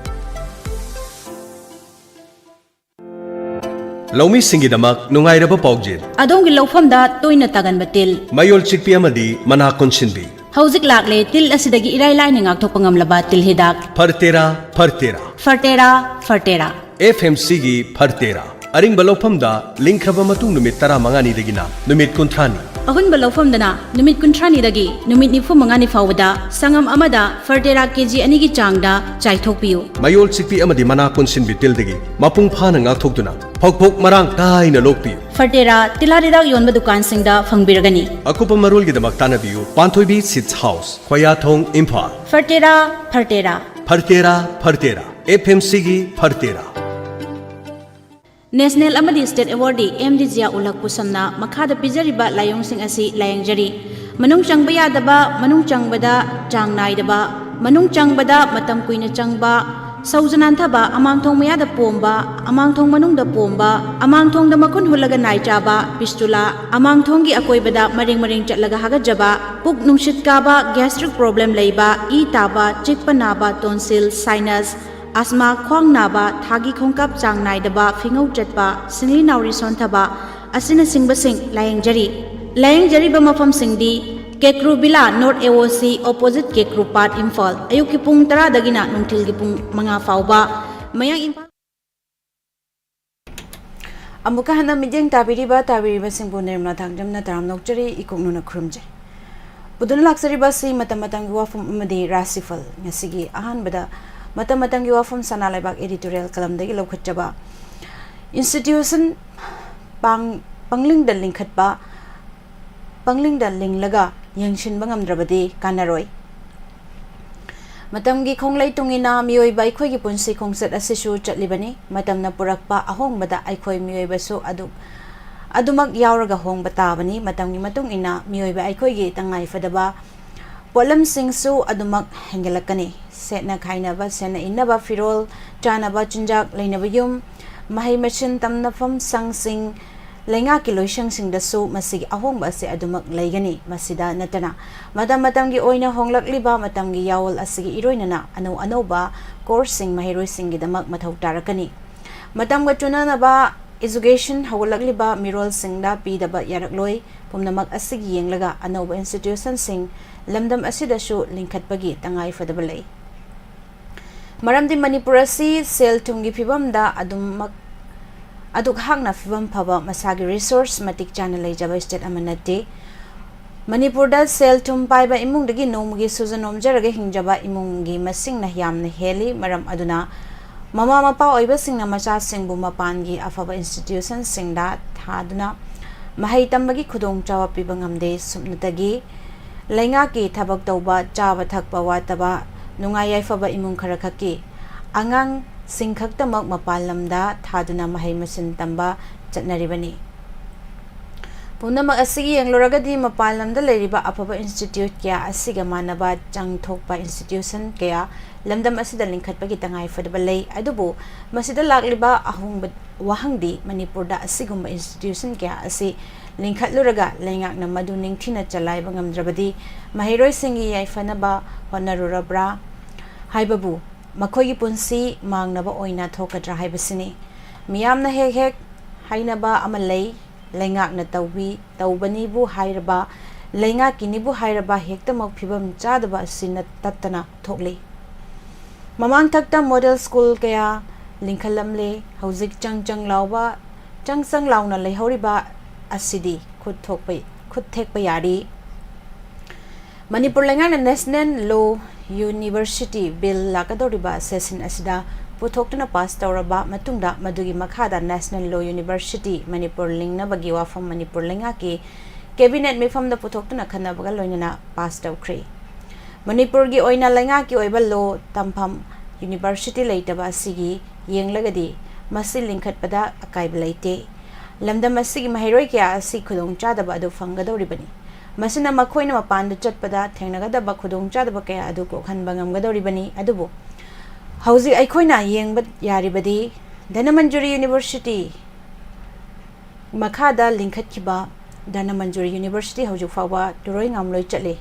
ꯂꯧꯃꯤꯁꯤꯡꯒꯤꯗꯃꯛ ꯅꯨꯡꯉꯥꯏꯔꯕ ꯄꯥꯎꯖꯦꯜ꯫ ꯑꯗꯣꯝꯒꯤ ꯂꯧꯐꯝꯗ ꯇꯣꯏꯅ ꯇꯥꯒꯟꯕ ꯇꯤꯜ, ꯃꯌꯣꯜ ꯆꯤꯛꯄꯤ ꯑꯃꯗꯤ ꯃꯅꯥ ꯀꯣꯟꯁꯤꯟꯕꯤ꯫ ꯍꯧꯖꯤꯛ ꯂꯥꯛꯂꯦ ꯇꯤꯜ ꯑꯁꯤꯗꯒꯤ ꯏꯔꯥꯏ ꯂꯥꯏꯅ ꯉꯥꯛꯊꯣꯛꯄ ꯉꯝꯂꯕ ꯇꯤꯜ ꯍꯤꯗꯥꯛ꯫ ꯐꯔꯇꯦꯔꯥ, ꯐꯔꯇꯦꯔꯥ꯫ ꯐꯔꯇꯦꯔꯥ, ꯐꯔꯇꯦꯔꯥ꯫ ꯑꯦꯐ ꯑꯦꯝ ꯁꯤꯒꯤ ꯐꯔꯇꯦꯔꯥ꯫ ꯑꯔꯤꯡꯕ ꯂꯧꯐꯝꯗ ꯂꯤꯡꯈ꯭ꯔꯕ ꯃꯇꯨꯡ ꯅꯨꯃꯤꯠ ꯇꯔꯥꯃꯉꯥꯅꯤꯗꯒꯤꯅ ꯅꯨꯃꯤꯠ ꯀꯨꯟꯊ꯭ꯔꯥꯅꯤ꯫ ꯑꯍꯨꯟꯕ ꯂꯧꯐꯝꯗꯅ ꯅꯨꯃꯤꯠ ꯀꯨꯟꯊ꯭ꯔꯥꯅꯤꯗꯒꯤ ꯅꯨꯃꯤꯠ ꯅꯤꯐꯨ ꯃꯉꯥꯅꯤ ꯐꯥꯎꯕꯗ ꯁꯪꯒꯝ ꯑꯃꯗ ꯐꯔꯇꯦꯔꯥ ꯀꯦꯖꯤ ꯑꯅꯤꯒꯤ ꯆꯥꯡꯗ ꯆꯥꯏꯊꯣꯛꯄꯤꯌꯨ꯫ ꯃꯌꯣꯜ ꯆꯤꯛꯄꯤ ꯑꯃꯗꯤ ꯃꯅꯥ ꯀꯣꯟꯁꯤꯟꯕꯤ ꯇꯤꯜꯗꯒꯤ ꯃꯄꯨꯡ ꯐꯥꯅ ꯉꯥꯛꯊꯣꯛꯇꯨꯅ ꯐꯣꯛ ꯐꯣꯛ ꯃꯔꯥꯡ ꯀꯥꯏꯅ ꯂꯣꯛꯄꯤꯌꯨ꯫ ꯐꯔꯇꯦꯔꯥ ꯇꯤꯜꯍꯥꯠ ꯍꯤꯗꯥꯛ ꯌꯣꯟꯕ ꯗꯨꯀꯥꯟꯁꯤꯡꯗ ꯐꯪꯕꯤꯔꯒꯅꯤ꯫ ꯑꯀꯨꯞꯄ ꯃꯔꯣꯜꯒꯤꯗꯃꯛ ꯇꯥꯟꯅꯕꯤꯌꯨ ꯄꯥꯟꯊꯣꯏꯕꯤ seeds house, ꯈꯣꯌꯥꯊꯣꯡ, Imphal. ꯐꯔꯇꯦꯔꯥ, ꯐꯔꯇꯦꯔꯥ꯫ ꯐꯔꯇꯦꯔꯥ, ꯐꯔꯇꯦꯔꯥ꯫ F M ꯁꯤꯒꯤ ꯐꯔꯇꯦꯔꯥ꯫ ꯅꯦꯁꯅꯦꯜ ꯑꯃꯗꯤ ꯁ꯭ꯇꯦꯠ ꯑꯦꯋꯥꯔꯗꯤ ꯑꯦꯝ ꯗꯤ ꯖꯤꯌꯥ ꯎꯜ ꯍꯛ ꯄꯨꯁꯝꯅ ꯃꯈꯥꯗ ꯄꯤꯖꯔꯤꯕ ꯂꯥꯏꯑꯣꯡꯁꯤꯡ ꯑꯁꯤ ꯂꯥꯌꯦꯡꯖꯔꯤ꯫ ꯃꯅꯨꯡ ꯆꯪꯕ ꯌꯥꯗꯕ, ꯃꯅꯨꯡ ꯆꯪꯕꯗ ꯆꯥꯡ ꯅꯥꯏꯗꯕ, ꯃꯅꯨꯡ ꯆꯪꯕꯗ ꯃꯇꯝ ꯀꯨꯏꯅ ꯆꯪꯕ, ꯁꯧꯖ ꯅꯥꯟꯊꯕ, ꯑꯃꯥꯡꯊꯣꯡ ꯃꯌꯥꯗ ꯄꯣꯝꯕ, ꯑꯃꯥꯡꯊꯣꯡ ꯃꯅꯨꯡꯗ ꯄꯣꯝꯕ, ꯑꯃꯥꯡꯊꯣꯡꯗ ꯃꯈꯨꯟ ꯍꯨꯠꯂꯒ ꯅꯥꯏ ꯆꯥꯕ, ꯄꯤꯁꯇꯨꯂꯥ, ꯑꯃꯥꯡꯊꯣꯡꯒꯤ ꯑꯀꯣꯏꯕꯗ ꯃꯔꯦꯡ ꯃꯔꯦꯡ ꯆꯠꯂꯒ ꯍꯥꯒꯠꯆꯕ, ꯄꯨꯛ ꯅꯨꯡꯁꯤꯠ ꯀꯥꯕ, ꯒ꯭ꯌꯥꯁꯇ꯭ꯔꯤꯛ ꯄ꯭ꯔꯣꯕ꯭ꯂꯦꯝ ꯂꯩꯕ, ꯏ ꯇꯥꯕ, ꯆꯤꯛꯄ ꯅꯥꯕ, ꯇꯣꯟꯁꯤꯜ, ꯁꯥꯏꯅꯁ, ꯑꯁꯃꯥ, ꯈ꯭ꯋꯥꯡ ꯅꯥꯕ, ꯊꯥꯒꯤ ꯈꯣꯡꯀꯥꯞ ꯆꯥꯡ ꯅꯥꯏꯗꯕ, ꯐꯤꯉꯧ ꯆꯠꯄ, ꯁꯤꯡꯂꯤ ꯅꯥꯎꯔꯤ ꯁꯣꯟꯊꯕ ꯑꯁꯤꯅꯆꯤꯡꯕꯁꯤꯡ ꯂꯥꯌꯦꯡꯖꯔꯤ꯫ ꯂꯥꯌꯦꯡꯖꯔꯤꯕ ꯃꯐꯝꯁꯤꯡꯗꯤ ꯀꯦꯀ꯭ꯔꯨ ꯕꯤꯂꯥ ꯅꯣꯔꯠ ꯑꯦ ꯑꯣ ꯁꯤ, ꯑꯣꯄꯣꯖꯤꯠ ꯀꯦꯀ꯭ꯔꯨ ꯄꯥꯠ, ꯏꯝꯐꯥꯜ꯫ ꯑꯌꯨꯛꯀꯤ ꯄꯨꯡ ꯇꯔꯥꯗꯒꯤꯅ ꯅꯨꯡꯊꯤꯜꯒꯤ ꯄꯨꯡ ꯃꯉꯥ ꯐꯥꯎꯕ꯫ ꯃꯌꯥꯡ ꯏꯝꯐꯥꯜ꯫ ꯑꯃꯨꯛꯀ ꯍꯟꯅ ꯃꯤꯠꯌꯦꯡ ꯇꯥꯕꯤꯔꯤꯕ, ꯇꯥꯕꯤꯔꯤꯕꯁꯤꯡꯕꯨ ꯅꯤꯔꯃꯂꯥ ꯊꯥꯡꯖꯝꯅ ꯇꯔꯥꯝꯅ ꯑꯣꯛꯆꯔꯤ, ꯏꯀꯣꯛꯅꯨꯅ ꯈꯨꯔꯨꯝꯖꯩ꯫ ꯄꯨꯗꯨꯅ ꯂꯥꯛꯆꯔꯤꯕ ꯑꯁꯤ ꯃꯇꯝ ꯃꯇꯝꯒꯤ ꯋꯥꯐꯝ ꯑꯃꯗꯤ ꯔꯥꯁꯤꯐꯜ꯫ ꯉꯁꯤꯒꯤ ꯑꯍꯥꯟꯕꯗ ꯃꯇꯝ ꯃꯇꯝꯒꯤ ꯋꯥꯐꯝ ꯁꯅꯥ ꯂꯩꯕꯥꯛ editorial ꯀꯂꯝꯗꯒꯤ ꯂꯧꯈꯠꯆꯕ꯫ Institution ꯄꯥꯡ-, ꯄꯪꯂꯤꯡꯗ ꯂꯤꯡꯈꯠꯄ, ꯄꯪꯂꯤꯡꯗ ꯂꯤꯡꯂꯒ ꯌꯦꯡꯁꯤꯟꯕ ꯉꯝꯗ꯭ꯔꯕꯗꯤ ꯀꯥꯟꯅꯔꯣꯏ꯫ ꯃꯇꯝꯒꯤ ꯈꯣꯡꯂꯩ ꯇꯨꯡꯏꯟꯅ ꯃꯤꯑꯣꯏꯕ ꯑꯩꯈꯣꯏꯒꯤ ꯄꯨꯟꯁꯤ ꯈꯣꯡꯆꯠ ꯑꯁꯤꯁꯨ ꯆꯠꯂꯤꯕꯅꯤ꯫ ꯃꯇꯝꯅ ꯄꯨꯔꯛꯄ ꯑꯍꯣꯡꯕꯗ ꯑꯩꯈꯣꯏ ꯃꯤꯑꯣꯏꯕꯁꯨ ꯑꯗꯨ, ꯑꯗꯨꯃꯛ ꯌꯥꯎꯔꯒ ꯍꯣꯡꯕ ꯇꯥꯕꯅꯤ꯫ ꯃꯇꯝꯒꯤ ꯃꯇꯨꯡ ꯏꯟꯅ ꯃꯤꯑꯣꯏꯕ ꯑꯩꯈꯣꯏꯒꯤ ꯇꯉꯥꯏꯐꯗꯕ ꯄꯣꯠꯂꯝꯁꯤꯡꯁꯨ ꯑꯗꯨꯃꯛ ꯍꯦꯟꯒꯠꯂꯛꯀꯅꯤ꯫ ꯁꯦꯠꯅ ꯈꯥꯏꯅꯕ, ꯁꯦꯠꯅ ꯏꯟꯅꯕ ꯐꯤꯔꯣꯜ, ꯆꯥꯅꯕ ꯆꯤꯟꯖꯥꯛ, ꯂꯩꯅꯕ ꯌꯨꯝ, ꯃꯍꯩ ꯃꯁꯤꯡ ꯇꯝꯅꯐꯝ ꯁꯪꯁꯤꯡ, ꯂꯩꯉꯥꯛꯀꯤ ꯂꯣꯏꯁꯪꯁꯤꯡꯗꯁꯨ ꯃꯁꯤꯒꯤ ꯑꯍꯣꯡꯕ ꯑꯁꯤ ꯑꯗꯨꯃꯛ ꯂꯩꯒꯅꯤ꯫ ꯃꯁꯤꯗ ꯅꯠꯇꯅ, ꯃꯇꯝ ꯃꯇꯝꯒꯤ ꯑꯣꯏꯅ ꯍꯣꯡꯂꯛꯂꯤꯕ ꯃꯇꯝꯒꯤ ꯌꯥꯑꯣꯜ ꯑꯁꯤꯒꯤ ꯏꯔꯣꯏꯅꯅ ꯑꯅꯧ ꯑꯅꯧꯕ courseꯁꯤꯡ ꯃꯍꯩꯔꯣꯏꯁꯤꯡꯒꯤꯗꯃꯛ ꯃꯊꯧ ꯇꯥꯔꯛꯀꯅꯤ꯫ ꯃꯇꯝꯒ ꯆꯨꯅꯅꯕ education ꯍꯧꯒꯠꯂꯛꯂꯤꯕ ꯃꯤꯔꯣꯜꯁꯤꯡꯗ ꯄꯤꯗꯕ ꯌꯥꯔꯛꯂꯣꯏ꯫ ꯄꯨꯝꯅꯃꯛ ꯑꯁꯤꯒꯤ ꯌꯦꯡꯂꯒ ꯑꯅꯧꯕ institutionꯁꯤꯡ ꯂꯝꯗꯝ ꯑꯁꯤꯗꯁꯨ ꯂꯤꯡꯈꯠꯄꯒꯤ ꯇꯉꯥꯏꯐꯗꯕ ꯂꯩ꯫ ꯃꯔꯝꯗꯤ ꯃꯅꯤꯄꯨꯔ ꯑꯁꯤ ꯁꯦꯜ ꯊꯨꯝꯒꯤ ꯐꯤꯕꯝꯗ ꯑꯗꯨꯃꯛ, ꯑꯗꯨꯛ ꯍꯥꯛꯅ ꯐꯤꯕꯝ ꯐꯕ, ꯃꯁꯥꯒꯤ ꯔꯤꯁꯣꯔꯁ ꯃꯇꯤꯛ ꯆꯥꯅ ꯂꯩꯖꯕ ꯁ꯭ꯇꯦꯠ ꯑꯃ ꯅꯠꯇꯦ꯫ ꯃꯅꯤꯄꯨꯔꯗ ꯁꯦꯜ ꯊꯨꯝ ꯄꯥꯏꯕ ꯏꯃꯨꯡꯗꯒꯤ ꯅꯣꯡꯃꯒꯤ ꯁꯨꯖ ꯅꯣꯝꯖꯔꯒ ꯍꯤꯡꯖꯕ ꯏꯃꯨꯡꯒꯤ ꯃꯁꯤꯡꯅ ꯌꯥꯝꯅ ꯍꯦꯜꯂꯤ꯫ ꯃꯔꯝ ꯑꯗꯨꯅ ꯃꯃꯥ ꯃꯄꯥ ꯑꯣꯏꯕꯁꯤꯡꯅ ꯃꯆꯥꯁꯤꯡꯕꯨ ꯃꯄꯥꯟꯒꯤ ꯑꯐꯕ ꯏꯟꯁꯇꯤꯇ꯭ꯌꯨꯁꯟꯁꯤꯡꯗ ꯊꯥꯗꯨꯅ ꯃꯍꯩ ꯇꯝꯕꯒꯤ ꯈꯨꯗꯣꯡꯆꯥꯕ ꯄꯤꯕ ꯉꯝꯗꯦ꯫ ꯁꯨꯞꯅꯇꯒꯤ ꯂꯩꯉꯥꯛꯀꯤ ꯊꯕꯛ ꯇꯧꯕ, ꯆꯥꯕ ꯊꯛꯄ ꯋꯥꯠꯇꯕ, ꯅꯨꯡꯉꯥꯏ ꯌꯥꯏꯐꯕ ꯏꯃꯨꯡ ꯈꯔꯈꯛꯀꯤ ꯑꯉꯥꯡꯁꯤꯡ ꯈꯛꯇꯃꯛ ꯃꯄꯥꯟ ꯂꯝꯗ ꯊꯥꯗꯨꯅ ꯃꯍꯩ ꯃꯁꯤꯡ ꯇꯝꯕ ꯆꯠꯅꯔꯤꯕꯅꯤ꯫ ꯄꯨꯝꯅꯃꯛ ꯑꯁꯤꯒꯤ ꯌꯦꯡꯂꯨꯔꯒꯗꯤ ꯃꯄꯥꯟ ꯂꯝꯗ ꯂꯩꯔꯤꯕ ꯑꯐꯕ ꯏꯟꯁꯇꯤꯇ꯭ꯌꯨꯠ ꯀꯌꯥ ꯑꯁꯤꯒ ꯃꯥꯟꯅꯕ ꯆꯪ ꯊꯣꯛꯄ ꯏꯟꯁꯇꯤꯇ꯭ꯌꯨꯁꯟ ꯀꯌꯥ ꯂꯝꯗꯝ ꯑꯁꯤꯗ ꯂꯤꯡꯈꯠꯄꯒꯤ ꯇꯉꯥꯏ ꯐꯗꯕ ꯂꯩ꯫ ꯑꯗꯨꯕꯨ ꯃꯁꯤꯗ ꯂꯥꯛꯂꯤꯕ ꯑꯍꯣꯡꯕ ꯋꯥꯍꯪꯗꯤ ꯃꯅꯤꯄꯨꯔꯗ ꯑꯁꯤꯒꯨꯝꯕ ꯏꯟꯁꯇꯤꯇ꯭ꯌꯨꯁꯟ ꯀꯌꯥ ꯑꯁꯤ ꯂꯤꯡꯈꯠꯂꯨꯔꯒ ꯂꯩꯉꯥꯛꯅ ꯃꯗꯨ ꯅꯤꯡꯊꯤꯅ ꯆꯂꯥꯏꯕ ꯉꯝꯗ꯭ꯔꯕꯗꯤ ꯃꯍꯩꯔꯣꯏꯁꯤꯡꯒꯤ ꯌꯥꯏꯐꯅꯕ ꯍꯣꯠꯅꯔꯨꯔꯕ꯭ꯔꯥ ꯍꯥꯏꯕꯕꯨ ꯃꯈꯣꯏꯒꯤ ꯄꯨꯟꯁꯤ ꯃꯥꯡꯅꯕ ꯑꯣꯏꯅ ꯊꯣꯛꯀꯗ꯭ꯔꯥ ꯍꯥꯏꯕꯁꯤꯅꯤ꯫ ꯃꯤꯌꯥꯝꯅ ꯍꯦꯛ ꯍꯦꯛ ꯍꯥꯏꯅꯕ ꯑꯃ ꯂꯩ, ꯂꯩꯉꯥꯛꯅ ꯇꯧꯕꯤ ꯇꯧꯕꯅꯤꯕꯨ ꯍꯥꯏꯔꯕ, ꯂꯩꯉꯥꯛꯀꯤꯅꯤꯕꯨ ꯍꯥꯏꯔꯕ ꯍꯦꯛꯇꯃꯛ ꯐꯤꯕꯝ ꯆꯥꯗꯕ ꯑꯁꯤ ꯅꯠ- ꯇꯠꯇꯅ ꯊꯣꯛꯂꯤ꯫ ꯃꯃꯥꯡꯊꯛꯇ ꯃꯣꯗꯦꯜ ꯁ꯭ꯀꯨꯜ ꯀꯌꯥ ꯂꯤꯡꯈꯠꯂꯝꯂꯦ꯫ ꯍꯧꯖꯤꯛ ꯆꯪ ꯆꯪ ꯂꯥꯎꯕ, ꯆꯪ ꯆꯪ ꯂꯥꯎꯅ ꯂꯩꯍꯧꯔꯤꯕ ꯑꯁꯤꯗꯤ ꯈꯨꯠ ꯊꯣꯛꯄ, ꯈꯨꯠ ꯊꯦꯛꯄ ꯌꯥꯔꯤ꯫ ꯃꯅꯤꯄꯨꯔ ꯂꯩꯉꯥꯛꯅ ꯅꯦꯁꯅꯦꯜ ꯂꯣ ꯌꯨꯅꯤꯚꯔꯁꯤꯇꯤ ꯕꯤꯜ ꯂꯥꯛꯀꯗꯧꯔꯤꯕ ꯁꯦꯁꯟ ꯑꯁꯤꯗ ꯄꯨꯊꯣꯛꯇꯨꯅ ꯄꯥꯁ ꯇꯧꯔꯕ ꯃꯇꯨꯡꯗ ꯃꯗꯨꯒꯤ ꯃꯈꯥꯗ ꯅꯦꯁꯅꯦꯜ ꯂꯣ ꯌꯨꯅꯤꯚꯔꯁꯤꯇꯤ ꯃꯅꯤꯄꯨꯔ ꯂꯤꯡꯅꯕꯒꯤ ꯋꯥꯐꯝ ꯃꯅꯤꯄꯨꯔ ꯂꯩꯉꯥꯛꯀꯤ ꯀꯦꯕꯤꯅꯦꯠ ꯃꯤꯐꯝꯗ ꯄꯨꯊꯣꯛꯇꯨꯅ ꯈꯟꯅꯕꯒ ꯂꯣꯏꯅꯅ ꯄꯥꯁ ꯇꯧꯈ꯭ꯔꯦ꯫ ꯃꯅꯤꯄꯨꯔꯒꯤ ꯑꯣꯏꯅ ꯂꯩꯉꯥꯛꯀꯤ ꯑꯣꯏꯕ ꯂꯣ ꯇꯝꯐꯝ ꯌꯨꯅꯤꯚꯔꯁꯤꯇꯤ ꯂꯩꯇꯕ ꯑꯁꯤꯒꯤ ꯌꯦꯡꯂꯒꯗꯤ ꯃꯁꯤ ꯂꯤꯡꯈꯠꯄꯗ ꯑꯀꯥꯏꯕ ꯂꯩꯇꯦ꯫ ꯂꯝꯗꯝ ꯑꯁꯤꯒꯤ ꯃꯍꯩꯔꯣꯏ ꯀꯌꯥ ꯑꯁꯤ ꯈꯨꯗꯣꯡꯆꯥꯗꯕ ꯑꯗꯨ ꯐꯪꯒꯗꯧꯔꯤꯕꯅꯤ꯫ ꯃꯁꯤꯅ ꯃꯈꯣꯏꯅ ꯃꯄꯥꯟꯗ ꯆꯠꯄꯗ ꯊꯦꯡꯅꯒꯗꯕ ꯈꯨꯗꯣꯡꯆꯥꯗꯕ ꯀꯌꯥ ꯑꯗꯨ ꯀꯣꯛꯍꯟꯕ ꯉꯝꯒꯗꯧꯔꯤꯕꯅꯤ꯫ ꯑꯗꯨꯕꯨ ꯍꯧꯖꯤꯛ ꯑꯩꯈꯣꯏꯅ ꯌꯦꯡꯕ ꯌꯥꯔꯤꯕꯗꯤ ꯙꯅꯃꯟꯖꯨꯔꯤ ꯌꯨꯅꯤꯚꯔꯁꯤꯇꯤ ꯃꯈꯥꯗ ꯂꯤꯡꯈꯠꯈꯤꯕ ꯙꯅꯃꯟꯖꯨꯔꯤ ꯌꯨꯅꯤꯚꯔꯁꯤꯇꯤ ꯍꯧꯖꯤꯛ ꯐꯥꯎꯕ ꯇꯨꯔꯣꯏ ꯉꯥꯝꯂꯣꯏ ꯆꯠꯂꯤ꯫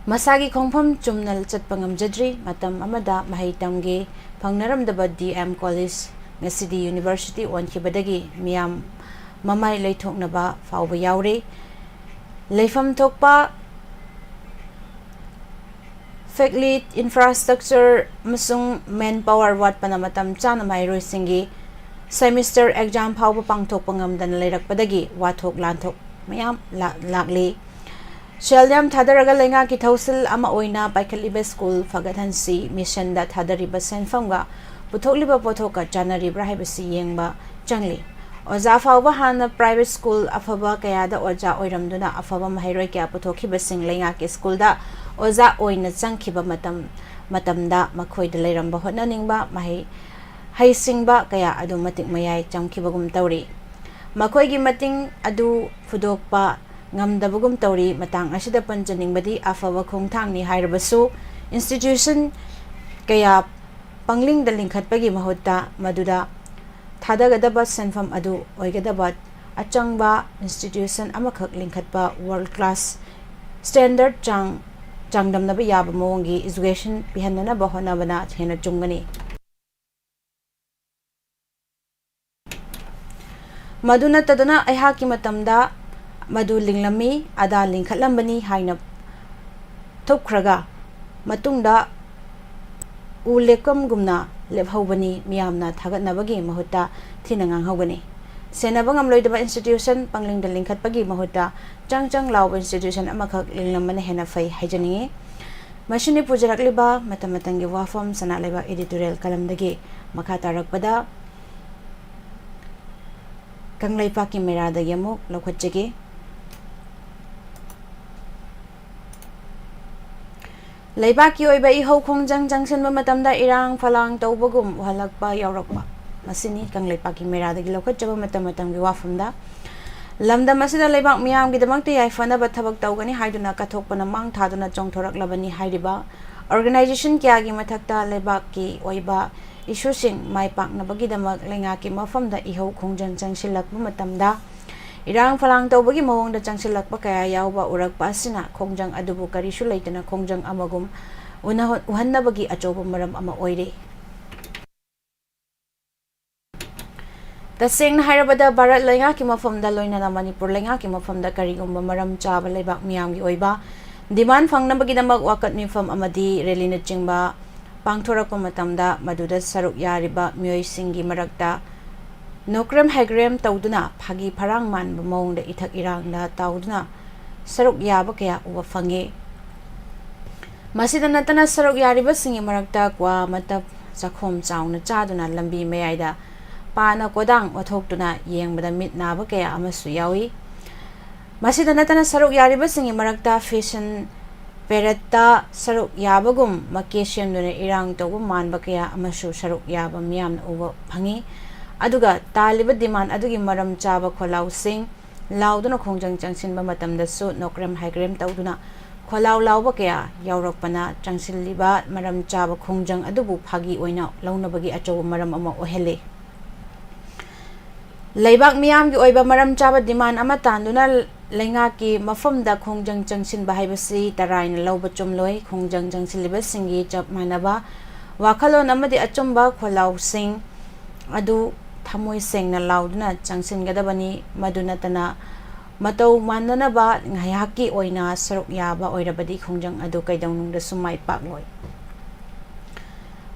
ꯃꯁꯥꯒꯤ ꯈꯣꯡꯐꯝ ꯆꯨꯝꯅ ꯆꯠꯄ ꯉꯝꯖꯗ꯭ꯔꯤ꯫ ꯃꯇꯝ ꯑꯃꯗ ꯃꯍꯩ ꯇꯝꯒꯦ ꯐꯪꯅꯔꯝꯗꯕ ꯗꯤ ꯑꯦꯝ ꯀꯣꯂꯦꯖ ꯉꯁꯤꯗꯤ ꯌꯨꯅꯤꯚꯔꯁꯤꯇꯤ ꯑꯣꯟꯈꯤꯕꯗꯒꯤ ꯃꯤꯌꯥꯝ ꯃꯃꯥꯏ ꯂꯩꯊꯣꯛꯅꯕ ꯐꯥꯎꯕ ꯌꯥꯎꯔꯦ꯫ ꯂꯩꯐꯝ ꯊꯣꯛꯄ ꯐꯦꯀꯜꯇꯤ, ꯏꯟꯐ꯭ꯔꯥꯁ꯭ꯇ꯭ꯔꯛꯆꯔ ꯑꯃꯁꯨꯡ ꯃꯦꯟ ꯄꯥꯋꯔ ꯋꯥꯠꯄꯅ ꯃꯇꯝ ꯆꯥꯅ ꯃꯍꯩꯔꯣꯏꯁꯤꯡꯒꯤ ꯁꯦꯃꯤꯁꯇꯔ ꯑꯦꯛꯖꯥꯝ ꯐꯥꯎꯕ ꯄꯥꯡꯊꯣꯛꯄ ꯉꯝꯗꯅ ꯂꯩꯔꯛꯄꯗꯒꯤ ꯋꯥꯊꯣꯛ ꯂꯥꯟꯊꯣꯛ ꯃꯌꯥꯝ ꯂꯥ-, ꯂꯥꯛꯂꯤ꯫ ꯁꯦꯜ ꯌꯥꯝ ꯊꯥꯗꯔꯒ ꯂꯩꯉꯥꯛꯀꯤ ꯊꯧꯁꯤꯜ ꯑꯃ ꯑꯣꯏꯅ ꯄꯥꯏꯈꯠꯂꯤꯕ ꯁ꯭ꯀꯨꯜ ꯐꯒꯠꯍꯟꯁꯤ ꯃꯤꯁꯟꯗ ꯊꯥꯗꯔꯤꯕ ꯁꯦꯟꯐꯝꯒ ꯄꯨꯊꯣꯛꯂꯤꯕ ꯄꯣꯠꯊꯣꯛꯀ ꯆꯥꯟꯅꯔꯤꯕ꯭ꯔꯥ ꯍꯥꯏꯕꯁꯤ ꯌꯦꯡꯕ ꯆꯪꯂꯤ꯫ ꯑꯣꯖꯥ ꯐꯥꯎꯕ ꯍꯥꯟꯅ ꯄ꯭ꯔꯥꯏꯚꯦꯠ ꯁ꯭ꯀꯨꯜ ꯑꯐꯕ ꯀꯌꯥꯗ ꯑꯣꯖꯥ ꯑꯣꯏꯔꯝꯗꯨꯅ ꯑꯐꯕ ꯃꯍꯩꯔꯣꯏ ꯀꯌꯥ ꯄꯨꯊꯣꯛꯈꯤꯕꯁꯤꯡ ꯂꯩꯉꯥꯛꯀꯤ ꯁ꯭ꯀꯨꯜꯗ ꯑꯣꯖꯥ ꯑꯣꯏꯅ ꯆꯪꯈꯤꯕ ꯃꯇꯝ, ꯃꯇꯝꯗ ꯃꯈꯣꯏꯗ ꯂꯩꯔꯝꯕ ꯍꯣꯠꯅꯅꯤꯡꯕ ꯃꯍꯩ ꯍꯩꯁꯤꯡꯕ ꯀꯌꯥ ꯑꯗꯨ ꯃꯇꯤꯛ ꯃꯌꯥꯏ ꯆꯝꯈꯤꯕꯒꯨꯝ ꯇꯧꯔꯤ꯫ ꯃꯈꯣꯏꯒꯤ ꯃꯇꯤꯡ ꯑꯗꯨ ꯐꯨꯗꯣꯛꯄ ꯉꯝꯗꯕꯒꯨꯝ ꯇꯧꯔꯤ꯫ ꯃꯇꯥꯡ ꯑꯁꯤꯗ ꯄꯟꯖꯅꯤꯡꯕꯗꯤ ꯑꯐꯕ ꯈꯣꯡꯊꯥꯡꯅꯤ ꯍꯥꯏꯔꯕꯁꯨ institution ꯀꯌꯥ ꯄꯪꯂꯤꯡꯗ ꯂꯤꯡꯈꯠꯄꯒꯤ ꯃꯍꯨꯠꯇ ꯃꯗꯨꯗ ꯊꯥꯗꯒꯗꯕ ꯁꯦꯟꯐꯝ ꯑꯗꯨ ꯑꯣꯏꯒꯗꯕ ꯑꯆꯪꯕ institution ꯑꯃꯈꯛ ꯂꯤꯡꯈꯠꯄ world class standard ꯆꯥꯡ ꯆꯥꯡꯗꯝꯅꯕ ꯌꯥꯕ ꯃꯑꯣꯡꯒꯤ education ꯄꯤꯍꯟꯅꯅꯕ ꯍꯣꯠꯅꯕꯅ ꯍꯦꯟꯅ ꯆꯨꯝꯒꯅꯤ꯫ ꯃꯗꯨ ꯅꯠꯇꯗꯨꯅ ꯑꯩꯍꯥꯛꯀꯤ ꯃꯇꯝꯗ ꯃꯗꯨ ꯂꯤꯡꯂꯝꯃꯤ, ꯑꯗꯥ ꯂꯤꯡꯈꯠꯂꯝꯕꯅꯤ ꯍꯥꯏꯅ ꯊꯨꯞꯈ꯭ꯔꯒ ꯃꯇꯨꯡꯗ ꯎ ꯂꯦꯞꯀꯝꯒꯨꯝꯅ ꯂꯦꯞꯍꯧꯕꯅꯤ꯫ ꯃꯤꯌꯥꯝꯅ ꯊꯥꯒꯠꯅꯕꯒꯤ ꯃꯍꯨꯠꯇ ꯊꯤꯅ ꯉꯥꯡꯍꯧꯒꯅꯤ꯫ ꯁꯦꯟꯅꯕ ꯉꯝꯂꯣꯏꯗꯕ institution ꯄꯪꯂꯤꯡꯗ ꯂꯤꯡꯈꯠꯄꯒꯤ ꯃꯍꯨꯠꯇ ꯆꯪ ꯆꯪ ꯂꯥꯎꯕ institution ꯑꯃꯈꯛ ꯂꯤꯡꯂꯝꯕꯅ ꯍꯦꯟꯅ ꯐꯩ ꯍꯥꯏꯖꯅꯤꯡꯏ꯫ ꯃꯁꯤꯅꯤ ꯄꯨꯖꯔꯛꯂꯤꯕ ꯃꯇꯝ ꯃꯇꯝꯒꯤ ꯋꯥꯐꯝ ꯁꯅꯥ ꯂꯩꯕꯥꯛ editorial ꯀꯂꯝꯗꯒꯤ꯫ ꯃꯈꯥ ꯇꯥꯔꯛꯄꯗ ꯀꯪꯂꯩꯄꯥꯛꯀꯤ ꯃꯩꯔꯥꯗꯒꯤ ꯑꯃꯨꯛ ꯂꯧꯈꯠꯆꯒꯦ꯫ ꯂꯩꯕꯥꯛꯀꯤ ꯑꯣꯏꯕ ꯏꯍꯧ ꯈꯣꯡꯖꯪ ꯆꯪꯁꯤꯟꯕ ꯃꯇꯝꯗ ꯏꯔꯥꯡ ꯐꯂꯥꯡ ꯇꯧꯕꯒꯨꯝ ꯎꯍꯜꯂꯛꯄ ꯌꯥꯎꯔꯛꯄ꯫ ꯃꯁꯤꯅꯤ ꯀꯪꯂꯩꯄꯥꯛꯀꯤ ꯃꯩꯔꯥꯗꯒꯤ ꯂꯧꯈꯠꯆꯕ ꯃꯇꯝ ꯃꯇꯝꯒꯤ ꯋꯥꯐꯝꯗ꯫ ꯂꯝꯗꯝ ꯑꯁꯤꯗ ꯂꯩꯕꯥꯛ ꯃꯤꯌꯥꯝꯒꯤꯗꯃꯛꯇ ꯌꯥꯏꯐꯅꯕ ꯊꯕꯛ ꯇꯧꯒꯅꯤ ꯍꯥꯏꯗꯨꯅ ꯀꯠꯊꯣꯛꯄꯅ ꯃꯥꯡ ꯊꯥꯗꯨꯅ ꯆꯣꯡꯊꯣꯔꯛꯂꯕꯅꯤ ꯍꯥꯏꯔꯤꯕ organization ꯀꯌꯥꯒꯤ ꯃꯊꯛꯇ ꯂꯩꯕꯥꯛꯀꯤ ꯑꯣꯏꯕ issueꯁꯤꯡ ꯃꯥꯏ ꯄꯥꯛꯅꯕꯒꯤꯗꯃꯛ ꯂꯩꯉꯥꯛꯀꯤ ꯃꯐꯝꯗ ꯏꯍꯧ ꯈꯣꯡꯖꯪ ꯆꯪꯁꯤꯜꯂꯛꯄ ꯃꯇꯝꯗ ꯏꯔꯥꯡ ꯐꯂꯥꯡ ꯇꯧꯕꯒꯤ ꯃꯑꯣꯡꯗ ꯆꯪꯁꯤꯜꯂꯛꯄ ꯀꯌꯥ ꯌꯥꯎꯕ ꯎꯔꯛꯄ ꯑꯁꯤꯅ ꯈꯣꯡꯖꯪ ꯑꯗꯨꯕꯨ ꯀꯔꯤꯁꯨ ꯂꯩꯇꯅ ꯈꯣꯡꯖꯪ ꯑꯃꯒꯨꯝ ꯎꯅꯍ-, ꯎꯍꯟꯅꯕꯒꯤ ꯑꯆꯧꯕ ꯃꯔꯝ ꯑꯃ ꯑꯣꯏꯔꯤ꯫ ꯇꯁꯦꯡꯅ ꯍꯥꯏꯔꯕꯗ ꯚꯥꯔꯠ ꯂꯩꯉꯥꯛꯀꯤ ꯃꯐꯝꯗ ꯂꯣꯏꯅꯅ ꯃꯅꯤꯄꯨꯔ ꯂꯩꯉꯥꯛꯀꯤ ꯃꯐꯝꯗ ꯀꯔꯤꯒꯨꯝꯕ ꯃꯔꯝ ꯆꯥꯕ ꯂꯩꯕꯥꯛ ꯃꯤꯌꯥꯝꯒꯤ ꯑꯣꯏꯕ demand ꯐꯪꯅꯕꯒꯤꯗꯃꯛ ꯋꯥꯀꯠ ꯃꯤꯐꯝ ꯑꯃꯗꯤ rallyꯅꯆꯤꯡꯕ ꯄꯥꯡꯊꯣꯔꯛꯄ ꯃꯇꯝꯗ ꯃꯗꯨꯗ ꯁꯔꯨꯛ ꯌꯥꯔꯤꯕ ꯃꯤꯑꯣꯏꯁꯤꯡꯒꯤ ꯃꯔꯛꯇ ꯅꯣꯀ꯭ꯔꯦꯝ ꯍꯩꯀ꯭ꯔꯦꯝ ꯇꯧꯗꯨꯅ ꯐꯥꯒꯤ ꯐꯔꯥꯡ ꯃꯥꯟꯕ ꯃꯑꯣꯡꯗ ꯏꯊꯛ ꯏꯔꯥꯡꯗ ꯇꯥꯎꯗꯨꯅ ꯁꯔꯨꯛ ꯌꯥꯕ ꯀꯌꯥ ꯎꯕ ꯐꯪꯉꯤ꯫ ꯃꯁꯤꯗ ꯅꯠꯇꯅ ꯁꯔꯨꯛ ꯌꯥꯔꯤꯕꯁꯤꯡꯒꯤ ꯃꯔꯛꯇ ꯀ꯭ꯋꯥ ꯃꯇꯞ ꯆꯥꯈꯣꯝ ꯆꯥꯎꯅ ꯆꯥꯗꯨꯅ ꯂꯝꯕꯤ ꯃꯌꯥꯏꯗ ꯄꯥꯅ ꯀꯣꯗꯥꯡ ꯑꯣꯊꯣꯛꯇꯨꯅ ꯌꯦꯡꯕꯗ ꯃꯤꯠ ꯅꯥꯕ ꯀꯌꯥ ꯑꯃꯁꯨ ꯌꯥꯎꯏ꯫ ꯃꯁꯤꯗ ꯅꯠꯇꯅ ꯁꯔꯨꯛ ꯌꯥꯔꯤꯕꯁꯤꯡꯒꯤ ꯃꯔꯛꯇ ꯐꯦꯁꯟ ꯄꯦꯔꯦꯠꯇ ꯁꯔꯨꯛ ꯌꯥꯕꯒꯨꯝ ꯃꯀꯦ ꯁꯦꯝꯗꯨꯅ ꯏꯔꯥꯡ ꯇꯧꯕ ꯃꯥꯟꯕ ꯀꯌꯥ ꯑꯃꯁꯨ ꯁꯔꯨꯛ ꯌꯥꯕ ꯃꯤꯌꯥꯝꯅ ꯎꯕ ꯐꯪꯉꯤ꯫ ꯑꯗꯨꯒ ꯇꯥꯜꯂꯤꯕ ꯗꯤꯃꯥꯟ ꯑꯗꯨꯒꯤ ꯃꯔꯝ ꯆꯥꯕ ꯈꯣꯜꯂꯥꯎꯁꯤꯡ ꯂꯥꯎꯗꯨꯅ ꯈꯣꯡꯖꯪ ꯆꯪꯁꯤꯟꯕ ꯃꯇꯝꯗꯁꯨ ꯅꯣꯀ꯭ꯔꯦꯝ ꯍꯥꯏꯀ꯭ꯔꯦꯝ ꯇꯧꯗꯨꯅ ꯈꯣꯜꯂꯥꯎ ꯂꯥꯎꯕ ꯀꯌꯥ ꯌꯥꯎꯔꯛꯄꯅ ꯆꯪꯁꯤꯜꯂꯤꯕ ꯃꯔꯝ ꯆꯥꯕ ꯈꯣꯡꯖꯪ ꯑꯗꯨꯕꯨ ꯐꯥꯒꯤ ꯑꯣꯏꯅ ꯂꯧꯅꯕꯒꯤ ꯑꯆꯧꯕ ꯃꯔꯝ ꯑꯃ ꯑꯣꯏꯍꯜꯂꯤ꯫ ꯂꯩꯕꯥꯛ ꯃꯤꯌꯥꯝꯒꯤ ꯑꯣꯏꯕ ꯃꯔꯝ ꯆꯥꯕ ꯗꯤꯃꯥꯟ ꯑꯃ ꯇꯥꯟꯗꯨꯅ ꯂꯩꯉꯥꯛꯀꯤ ꯃꯐꯝꯗ ꯈꯣꯡꯖꯪ ꯆꯪꯁꯤꯟꯕ ꯍꯥꯏꯕꯁꯤ ꯇꯔꯥꯏꯅ ꯂꯧꯕ ꯆꯨꯝꯂꯣꯏ꯫ ꯈꯣꯡꯖꯪ ꯆꯪꯁꯤꯜꯂꯤꯕꯁꯤꯡꯒꯤ ꯆꯞ ꯃꯥꯟꯅꯕ ꯋꯥꯈꯜꯂꯣꯟ ꯑꯃꯗꯤ ꯑꯆꯨꯝꯕ ꯈꯣꯜꯂꯥꯎꯁꯤꯡ ꯑꯗꯨ ꯊꯃꯣꯏ ꯁꯦꯡꯅ ꯂꯥꯎꯗꯨꯅ ꯆꯪꯁꯤꯟꯒꯗꯕꯅꯤ꯫ ꯃꯗꯨ ꯅꯠꯇꯅ ꯃꯇꯧ ꯃꯥꯟꯅꯅꯕ ꯉꯥꯏꯍꯥꯛꯀꯤ ꯑꯣꯏꯅ ꯁꯔꯨꯛ ꯌꯥꯕ ꯑꯣꯏꯔꯕꯗꯤ ꯈꯣꯡꯖꯪ ꯑꯗꯨ ꯀꯩꯗꯧꯅꯨꯡꯗꯁꯨ ꯃꯥꯏ ꯄꯥꯛꯂꯣꯏ꯫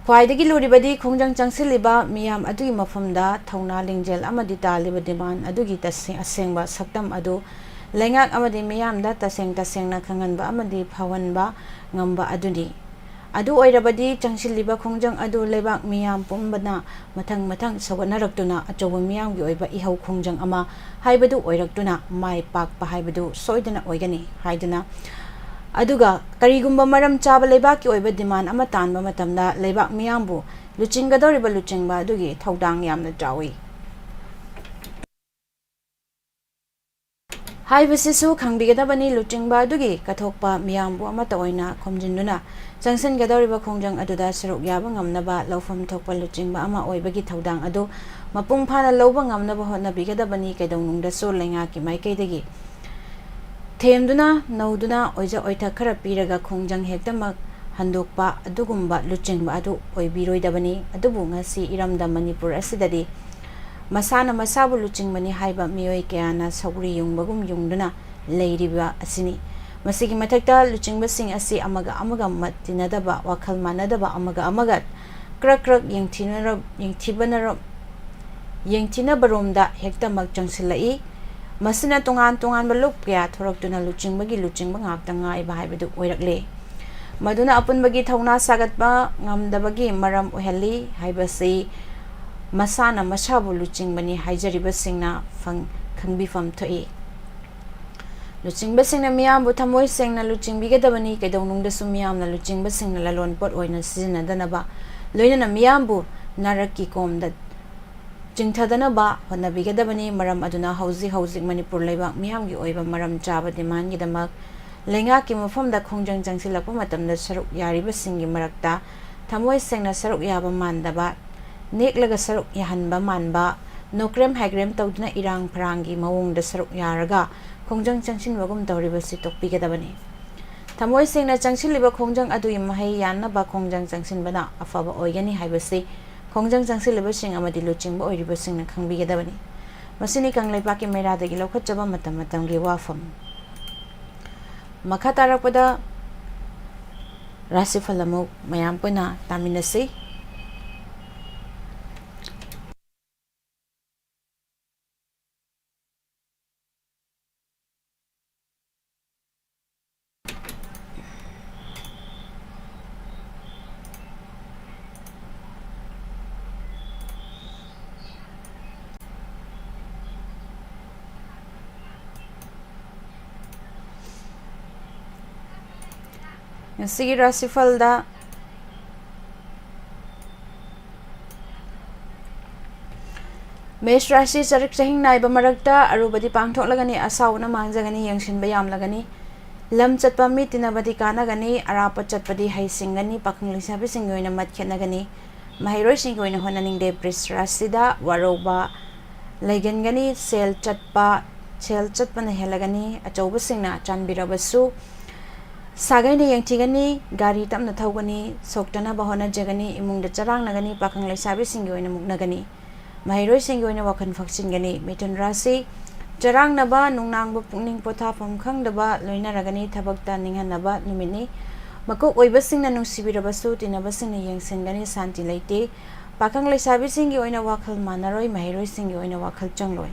ꯈ꯭ꯋꯥꯏꯗꯒꯤ ꯂꯨꯔꯤꯕꯗꯤ ꯈꯣꯡꯖꯪ ꯆꯪꯁꯤꯜꯂꯤꯕ ꯃꯤꯌꯥꯝ ꯑꯗꯨꯒꯤ ꯃꯐꯝꯗ ꯊꯧꯅꯥ ꯂꯤꯡꯖꯦꯜ ꯑꯃꯗꯤ ꯇꯥꯜꯂꯤꯕ ꯗꯤꯃꯥꯟ ꯑꯗꯨꯒꯤ ꯇꯁꯦ-, ꯑꯁꯦꯡꯕ ꯁꯛꯇꯝ ꯑꯗꯨ ꯂꯩꯉꯥꯛ ꯑꯃꯗꯤ ꯃꯤꯌꯥꯝꯗ ꯇꯁꯦꯡ ꯇꯁꯦꯡꯅ ꯈꯪꯍꯟꯕ ꯑꯃꯗꯤ ꯐꯥꯎꯍꯟꯕ ꯉꯝꯕ ꯑꯗꯨꯅꯤ꯫ ꯑꯗꯨ ꯑꯣꯏꯔꯕꯗꯤ ꯆꯪꯁꯤꯜꯂꯤꯕ ꯈꯣꯡꯖꯪ ꯑꯗꯨ ꯂꯩꯕꯥꯛ ꯃꯤꯌꯥꯝ ꯄꯨꯝꯕꯅ ꯃꯊꯪ ꯃꯊꯪ ꯁꯧꯒꯠꯅꯔꯛꯇꯨꯅ ꯑꯆꯧꯕ ꯃꯤꯌꯥꯝꯒꯤ ꯑꯣꯏꯕ ꯏꯍꯧ ꯈꯣꯡꯖꯪ ꯑꯃ ꯍꯥꯏꯕꯗꯨ ꯑꯣꯏꯔꯛꯇꯨꯅ ꯃꯥꯏ ꯄꯥꯛꯄ ꯍꯥꯏꯕꯗꯨ ꯁꯣꯏꯗꯅ ꯑꯣꯏꯒꯅꯤ ꯍꯥꯏꯗꯨꯅ, ꯑꯗꯨꯒ ꯀꯔꯤꯒꯨꯝꯕ ꯃꯔꯝ ꯆꯥꯕ ꯂꯩꯕꯥꯛꯀꯤ ꯑꯣꯏꯕ ꯗꯤꯃꯥꯟ ꯑꯃ ꯇꯥꯟꯕ ꯃꯇꯝꯗ ꯂꯩꯕꯥꯛ ꯃꯤꯌꯥꯝꯕꯨ ꯂꯨꯆꯤꯡꯒꯗꯧꯔꯤꯕ ꯂꯨꯆꯤꯡꯕ ꯑꯗꯨꯒꯤ ꯊꯧꯗꯥꯡ ꯌꯥꯝꯅ ꯆꯥꯎꯏ ꯍꯥꯏꯕꯁꯤꯁꯨ ꯈꯪꯕꯤꯒꯗꯕꯅꯤ꯫ ꯂꯨꯆꯤꯡꯕ ꯑꯗꯨꯒꯤ ꯀꯠꯊꯣꯛꯄ ꯃꯤꯌꯥꯝꯕꯨ ꯑꯃꯠꯇ ꯑꯣꯏꯅ ꯈꯣꯝꯖꯤꯟꯗꯨꯅ ꯆꯪꯁꯤꯟꯒꯗꯧꯔꯤꯕ ꯈꯣꯡꯖꯪ ꯑꯗꯨꯗ ꯁꯔꯨꯛ ꯌꯥꯕ ꯉꯝꯅꯕ ꯂꯧꯐꯝ ꯊꯣꯛꯄ ꯂꯨꯆꯤꯡꯕ ꯑꯃ ꯑꯣꯏꯕꯒꯤ ꯊꯧꯗꯥꯡ ꯑꯗꯨ ꯃꯄꯨꯡ ꯐꯥꯅ ꯂꯧꯕ ꯉꯝꯅꯕ ꯍꯣꯠꯅꯕꯤꯒꯗꯕꯅꯤ꯫ ꯀꯩꯗꯧꯅꯨꯡꯗꯁꯨ ꯂꯩꯉꯥꯛꯀꯤ ꯃꯥꯏꯀꯩꯗꯒꯤ ꯊꯦꯝꯗꯨꯅ ꯅꯧꯗꯨꯅ ꯑꯣꯏꯖ ꯑꯣꯏꯊꯛ ꯈꯔ ꯄꯤꯔꯒ ꯈꯣꯡꯖꯪ ꯍꯦꯛꯇꯃꯛ ꯍꯟꯗꯣꯛꯄ ꯑꯗꯨꯒꯨꯝꯕ ꯂꯨꯆꯤꯡꯕ ꯑꯗꯨ ꯑꯣꯏꯕꯤꯔꯣꯏꯗꯕꯅꯤ꯫ ꯑꯗꯨꯕꯨ ꯉꯁꯤ ꯏꯔꯝꯗꯝ ꯃꯅꯤꯄꯨꯔ ꯑꯁꯤꯗꯗꯤ ꯃꯁꯥꯅ ꯃꯁꯥꯕꯨ ꯂꯨꯆꯤꯡꯕꯅꯤ ꯍꯥꯏꯕ ꯃꯤꯑꯣꯏ ꯀꯌꯥꯅ ꯁꯧꯒ꯭ꯔꯤ ꯌꯨꯡꯕꯒꯨꯝ ꯌꯨꯡꯗꯨꯅ ꯂꯩꯔꯤꯕ ꯑꯁꯤꯅꯤ꯫ ꯃꯁꯤꯒꯤ ꯃꯊꯛꯇ ꯂꯨꯆꯤꯡꯕꯁꯤꯡ ꯑꯁꯤ ꯑꯃꯒ ꯑꯃꯒ ꯃꯠ ꯇꯤꯟꯅꯗꯕ, ꯋꯥꯈꯜ ꯃꯥꯟꯅꯗꯕ, ꯑꯃꯒ ꯑꯃꯒ ꯀ꯭ꯔꯛ ꯀ꯭ꯔꯛ ꯌꯦꯡꯊꯤꯅꯔ-, ꯌꯦꯡꯊꯤꯕꯅꯔ-, ꯌꯦꯡꯊꯤꯅꯕꯔꯣꯝꯗ ꯍꯦꯛꯇꯃꯛ ꯆꯪꯁꯤꯜꯂꯛꯏ꯫ ꯃꯁꯤꯅ ꯇꯣꯉꯥꯟ ꯇꯣꯉꯥꯟꯕ ꯂꯨꯞ ꯀꯌꯥ ꯊꯣꯔꯛꯇꯨꯅ ꯂꯨꯆꯤꯡꯕꯒꯤ ꯂꯨꯆꯤꯡꯕ ꯉꯥꯛꯇ ꯉꯥꯏꯕ ꯍꯥꯏꯕꯗꯨ ꯑꯣꯏꯔꯛꯂꯦ꯫ ꯃꯗꯨꯅ ꯑꯄꯨꯟꯕꯒꯤ ꯊꯧꯅꯥ ꯁꯥꯒꯠꯄ ꯉꯝꯗꯕꯒꯤ ꯃꯔꯝ ꯑꯣꯏꯍꯜꯂꯤ ꯍꯥꯏꯕꯁꯤ ꯃꯁꯥꯅ ꯃꯁꯥꯕꯨ ꯂꯨꯆꯤꯡꯕꯅꯤ ꯍꯥꯏꯖꯔꯤꯕꯁꯤꯡꯅ ꯐꯪ-, ꯈꯪꯕꯤꯐꯝ ꯊꯣꯛꯏ꯫ ꯂꯨꯆꯤꯡꯕꯁꯤꯡꯅ ꯃꯤꯌꯥꯝꯕꯨ ꯊꯃꯣꯏ ꯁꯦꯡꯅ ꯂꯨꯆꯤꯡꯕꯤꯒꯗꯕꯅꯤ꯫ ꯀꯩꯗꯧꯅꯨꯡꯗꯁꯨ ꯃꯤꯌꯥꯝꯅ ꯂꯨꯆꯤꯡꯕꯁꯤꯡꯅ ꯂꯂꯣꯟ ꯄꯣꯠ ꯑꯣꯏꯅ ꯁꯤꯖꯤꯟꯅꯗꯅꯕ, ꯂꯣꯏꯅꯅ ꯃꯤꯌꯥꯝꯕꯨ ꯅꯥꯔꯛꯀꯤ ꯀꯣꯝꯗ ꯆꯤꯡꯊꯗꯅꯕ ꯍꯣꯠꯅꯕꯤꯒꯗꯕꯅꯤ꯫ ꯃꯔꯝ ꯑꯗꯨꯅ ꯍꯧꯖꯤꯛ ꯍꯧꯖꯤꯛ ꯃꯅꯤꯄꯨꯔ ꯂꯩꯕꯥꯛ ꯃꯤꯌꯥꯝꯒꯤ ꯑꯣꯏꯕ ꯃꯔꯝ ꯆꯥꯕ ꯗꯤꯃꯥꯟꯒꯤꯗꯃꯛ ꯂꯩꯉꯥꯛꯀꯤ ꯃꯐꯝꯗ ꯈꯣꯡꯖꯪ ꯆꯪꯁꯤꯜꯂꯛꯄ ꯃꯇꯝꯗ ꯁꯔꯨꯛ ꯌꯥꯔꯤꯕꯁꯤꯡꯒꯤ ꯃꯔꯛꯇ ꯊꯃꯣꯏ ꯁꯦꯡꯅ ꯁꯔꯨꯛ ꯌꯥꯕ ꯃꯥꯟꯗꯕ, ꯅꯦꯛꯂꯒ ꯁꯔꯨꯛ ꯌꯥꯍꯟꯕ ꯃꯥꯟꯕ, ꯅꯣꯀ꯭ꯔꯦꯝ ꯍꯥꯏꯒ꯭ꯔꯦꯝ ꯇꯧꯗꯨꯅ ꯏꯔꯥꯡ ꯐꯔꯥꯡꯒꯤ ꯃꯑꯣꯡꯗ ꯁꯔꯨꯛ ꯌꯥꯔꯒ ꯈꯣꯡꯖꯪ ꯆꯪꯁꯤꯟꯕꯒꯨꯝ ꯇꯧꯔꯤꯕꯁꯤ ꯇꯣꯛꯄꯤꯒꯗꯕꯅꯤ꯫ ꯊꯃꯣꯏ ꯁꯦꯡꯅ ꯆꯪꯁꯤꯜꯂꯤꯕ ꯈꯣꯡꯖꯪ ꯑꯗꯨꯒꯤ ꯃꯍꯩ ꯌꯥꯟꯅꯕ ꯈꯣꯡꯖꯪ ꯆꯪꯁꯤꯟꯕꯅ ꯑꯐꯕ ꯑꯣꯏꯒꯅꯤ ꯍꯥꯏꯕꯁꯤ ꯈꯣꯡꯖꯪ ꯆꯪꯁꯤꯜꯂꯤꯕꯁꯤꯡ ꯑꯃꯗꯤ ꯂꯨꯆꯤꯡꯕ ꯑꯣꯏꯔꯤꯕꯁꯤꯡꯅ ꯈꯪꯕꯤꯒꯗꯕꯅꯤ꯫ ꯃꯁꯤꯅꯤ ꯀꯪꯂꯩꯄꯥꯛꯀꯤ ꯃꯩꯔꯥꯗꯒꯤ ꯂꯧꯈꯠꯆꯕ ꯃꯇꯝ ꯃꯇꯝꯒꯤ ꯋꯥꯐꯝ꯫ ꯃꯈꯥ ꯇꯥꯔꯛꯄꯗ ꯔꯥꯁꯤꯐꯜ ꯑꯃꯨꯛ ꯃꯌꯥꯝ ꯄꯨꯟꯅ ꯇꯥꯃꯤꯟꯅꯁꯤ꯫ ꯉꯁꯤꯒꯤ ꯔꯥꯁꯤꯐꯜꯗ ꯃꯦꯁ ꯔꯥꯁꯤ ꯆꯔꯤꯛ ꯆꯍꯤꯡ ꯅꯥꯏꯕ ꯃꯔꯛꯇ ꯑꯔꯨꯕꯗꯤ ꯄꯥꯡꯊꯣꯛꯂꯒꯅꯤ, ꯑꯁꯥꯎꯕꯅ ꯃꯥꯡꯖꯒꯅꯤ, ꯌꯦꯡꯁꯤꯟꯕ ꯌꯥꯝꯂꯒꯅꯤ, ꯂꯝ ꯆꯠꯄ ꯃꯤ ꯇꯤꯟꯅꯕꯗꯤ ꯀꯥꯟꯅꯒꯅꯤ, ꯑꯔꯥꯞꯄ ꯆꯠꯄꯗꯤ ꯍꯩꯁꯤꯡꯒꯅꯤ, ꯄꯥꯈꯪ ꯂꯩꯁꯥꯕꯤꯁꯤꯡꯒꯤ ꯑꯣꯏꯅ ꯃꯠ ꯈꯦꯠꯅꯒꯅꯤ, ꯃꯍꯩꯔꯣꯏꯁꯤꯡꯒꯤ ꯑꯣꯏꯅ ꯍꯣꯠꯅꯅꯤꯡꯗꯦ꯫ ꯕ꯭ꯔꯤꯖ ꯔꯥꯁꯤꯗ ꯋꯥꯔꯧꯕ ꯂꯩꯒꯟꯒꯅꯤ, ꯁꯦꯜ ꯆꯠꯄ, ꯁꯦꯜ ꯆꯠꯄꯅ ꯍꯦꯜꯂꯒꯅꯤ, ꯑꯆꯧꯕꯁꯤꯡꯅ ꯆꯥꯟꯕꯤꯔꯕꯁꯨ ꯁꯥꯒꯩꯅ ꯌꯦꯡꯊꯤꯒꯅꯤ, ꯒꯥꯔꯤ ꯇꯞꯅ ꯊꯧꯒꯅꯤ, ꯁꯣꯛꯇꯅꯕ ꯍꯣꯠꯅꯖꯒꯅꯤ, ꯏꯃꯨꯡꯗ ꯆꯔꯥꯡꯅꯒꯅꯤ, ꯄꯥꯈꯪ ꯂꯩꯁꯥꯕꯤꯁꯤꯡꯒꯤ ꯑꯣꯏꯅ ꯃꯨꯛꯅꯒꯅꯤ, ꯃꯍꯩꯔꯣꯏꯁꯤꯡꯒꯤ ꯑꯣꯏꯅ ꯋꯥꯈꯜ ꯐꯛꯆꯤꯟꯒꯅꯤ꯫ ꯃꯤꯊꯨꯟ ꯔꯥꯁꯤ, ꯆꯔꯥꯡꯅꯕ, ꯅꯨꯡꯅꯥꯡꯕ ꯄꯨꯛꯅꯤꯡ ꯄꯣꯊꯥꯐꯝ ꯈꯪꯗꯕ ꯂꯣꯏꯅꯔꯒꯅꯤ, ꯊꯕꯛꯇ ꯅꯤꯡꯍꯟꯅꯕ ꯅꯨꯃꯤꯠꯅꯤ꯫ ꯃꯀꯣꯛ ꯑꯣꯏꯕꯁꯤꯡꯅ ꯅꯨꯡꯁꯤꯕꯤꯔꯕꯁꯨ ꯇꯤꯟꯅꯕꯁꯤꯡꯅ ꯌꯦꯡꯁꯤꯟꯒꯅꯤ, ꯁꯥꯟꯇꯤ ꯂꯩꯇꯦ꯫ ꯄꯥꯈꯪ ꯂꯩꯁꯥꯕꯤꯁꯤꯡꯒꯤ ꯑꯣꯏꯅ ꯋꯥꯈꯜ ꯃꯥꯟꯅꯔꯣꯏ, ꯃꯍꯩꯔꯣꯏꯁꯤꯡꯒꯤ ꯑꯣꯏꯅ ꯋꯥꯈꯜ ꯆꯪꯂꯣꯏ꯫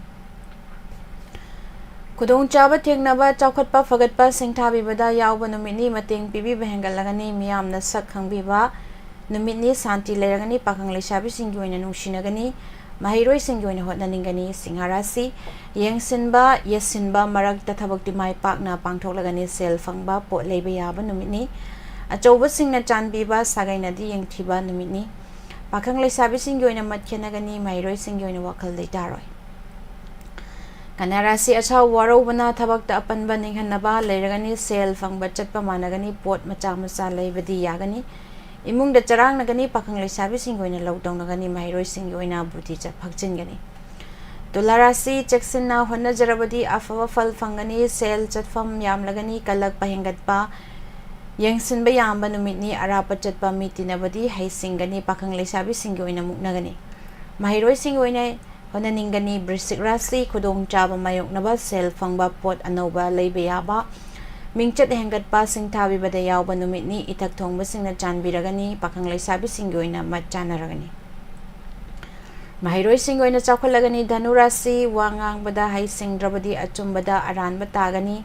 ꯈꯨꯗꯣꯡꯆꯥꯕ ꯊꯦꯡꯅꯕ, ꯆꯥꯎꯈꯠꯄ ꯐꯒꯠꯄ ꯁꯤꯡꯊꯥꯕꯤꯕꯗ ꯌꯥꯎꯕ ꯅꯨꯃꯤꯠꯅꯤ꯫ ꯃꯇꯦꯡ ꯄꯤꯕꯤꯕ ꯍꯦꯟꯒꯠꯂꯒꯅꯤ꯫ ꯃꯤꯌꯥꯝꯅ ꯁꯛ ꯈꯪꯕꯤꯕ ꯅꯨꯃꯤꯠꯅꯤ꯫ ꯁꯥꯟꯇꯤ ꯂꯩꯔꯒꯅꯤ꯫ ꯄꯥꯈꯪ ꯂꯩꯁꯥꯕꯤꯁꯤꯡꯒꯤ ꯑꯣꯏꯅ ꯅꯨꯡꯁꯤꯅꯒꯅꯤ꯫ ꯃꯍꯩꯔꯣꯏꯁꯤꯡꯒꯤ ꯑꯣꯏꯅ ꯍꯣꯠꯅꯅꯤꯡꯒꯅꯤ꯫ ꯁꯤꯡꯍ ꯔꯥꯁꯤ, ꯌꯦꯡꯁꯤꯟꯕ, ꯌꯦꯠꯁꯤꯟꯕ ꯃꯔꯛꯇ ꯊꯕꯛꯇꯤ ꯃꯥꯏ ꯄꯥꯛꯅ ꯄꯥꯡꯊꯣꯛꯂꯒꯅꯤ꯫ ꯁꯦꯜ ꯐꯪꯕ, ꯄꯣꯠ ꯂꯩꯕ ꯌꯥꯕ ꯅꯨꯃꯤꯠꯅꯤ꯫ ꯑꯆꯧꯕꯁꯤꯡꯅ ꯆꯥꯟꯕꯤꯕ, ꯁꯥꯒꯩꯅꯗꯤ ꯌꯦꯡꯊꯤꯕ ꯅꯨꯃꯤꯠꯅꯤ꯫ ꯄꯥꯈꯪ ꯂꯩꯁꯥꯕꯤꯁꯤꯡꯒꯤ ꯑꯣꯏꯅ ꯃꯠ ꯈꯦꯠꯅꯒꯅꯤ꯫ ꯃꯍꯩꯔꯣꯏꯁꯤꯡꯒꯤ ꯑꯣꯏꯅ ꯋꯥꯈꯜ ꯂꯩꯇꯥꯔꯣꯏ꯫ ꯀꯟꯌꯥ ꯔꯥꯁꯤ, ꯑꯁꯥꯎ ꯋꯥꯔꯧꯕꯅ ꯊꯕꯛꯇ ꯑꯄꯟꯕ ꯅꯤꯡꯍꯟꯅꯕ ꯂꯩꯔꯒꯅꯤ꯫ ꯁꯦꯜ ꯐꯪꯕ ꯆꯠꯄ ꯃꯥꯟꯅꯒꯅꯤ꯫ ꯄꯣꯠ ꯃꯆꯥ ꯃꯆꯥ ꯂꯩꯕꯗꯤ ꯌꯥꯒꯅꯤ꯫ ꯏꯃꯨꯡꯗ ꯆꯔꯥꯡꯅꯒꯅꯤ꯫ ꯄꯥꯈꯪ ꯂꯩꯁꯥꯕꯤꯁꯤꯡꯒꯤ ꯑꯣꯏꯅ ꯂꯧ ꯇꯧꯅꯒꯅꯤ꯫ ꯃꯍꯩꯔꯣꯏꯁꯤꯡꯒꯤ ꯑꯣꯏꯅ ꯕꯨꯙꯤ ꯆꯠ ꯐꯛꯆꯤꯟꯒꯅꯤ꯫ ꯇꯨꯂꯥ ꯔꯥꯁꯤ, ꯆꯦꯛꯁꯤꯟꯅ ꯍꯣꯠꯅꯖꯔꯕꯗꯤ ꯑꯐꯕ ꯐꯜ ꯐꯪꯒꯅꯤ꯫ ꯁꯦꯜ ꯆꯠꯐꯝ ꯌꯥꯝꯂꯒꯅꯤ꯫ ꯀꯜꯂꯛꯄ ꯍꯦꯟꯒꯠꯄ, ꯌꯦꯡꯁꯤꯟꯕ ꯌꯥꯝꯕ ꯅꯨꯃꯤꯠꯅꯤ꯫ ꯑꯔꯥꯞꯄ ꯆꯠꯄ ꯃꯤ ꯇꯤꯟꯅꯕꯗꯤ ꯍꯩꯁꯤꯡꯒꯅꯤ꯫ ꯄꯥꯈꯪ ꯂꯩꯁꯥꯕꯤꯁꯤꯡꯒꯤ ꯑꯣꯏꯅ ꯃꯨꯛꯅꯒꯅꯤ꯫ ꯃꯍꯩꯔꯣꯏꯁꯤꯡꯒꯤ ꯑꯣꯏꯅ ꯍꯣꯠꯅꯅꯤꯡꯒꯅꯤ꯫ ꯕ꯭ꯔꯤꯁꯤꯛ ꯔꯥꯁꯤ, ꯈꯨꯗꯣꯡꯆꯥꯕ ꯃꯥꯌꯣꯛꯅꯕ, ꯁꯦꯜ ꯐꯪꯕ, ꯄꯣꯠ ꯑꯅꯧꯕ ꯂꯩꯕ ꯌꯥꯕ, ꯃꯤꯡꯆꯠ ꯍꯦꯟꯒꯠꯄ, ꯁꯤꯡꯊꯥꯕꯤꯕꯗ ꯌꯥꯎꯕ ꯅꯨꯃꯤꯠꯅꯤ꯫ ꯏꯊꯛ ꯊꯣꯡꯕꯁꯤꯡꯅ ꯆꯥꯟꯕꯤꯔꯒꯅꯤ꯫ ꯄꯥꯈꯪ ꯂꯩꯁꯥꯕꯤꯁꯤꯡꯒꯤ ꯑꯣꯏꯅ ꯃꯠ ꯆꯥꯟꯅꯔꯒꯅꯤ꯫ ꯃꯍꯩꯔꯣꯏꯁꯤꯡꯒꯤ ꯑꯣꯏꯅ ꯆꯥꯎꯈꯠꯂꯒꯅꯤ꯫ ꯙꯅꯨ ꯔꯥꯁꯤ, ꯋꯥ ꯉꯥꯡꯕꯗ ꯍꯩꯁꯤꯡꯗ꯭ꯔꯕꯗꯤ ꯑꯆꯨꯝꯕꯗ ꯑꯔꯥꯟꯕ ꯇꯥꯒꯅꯤ꯫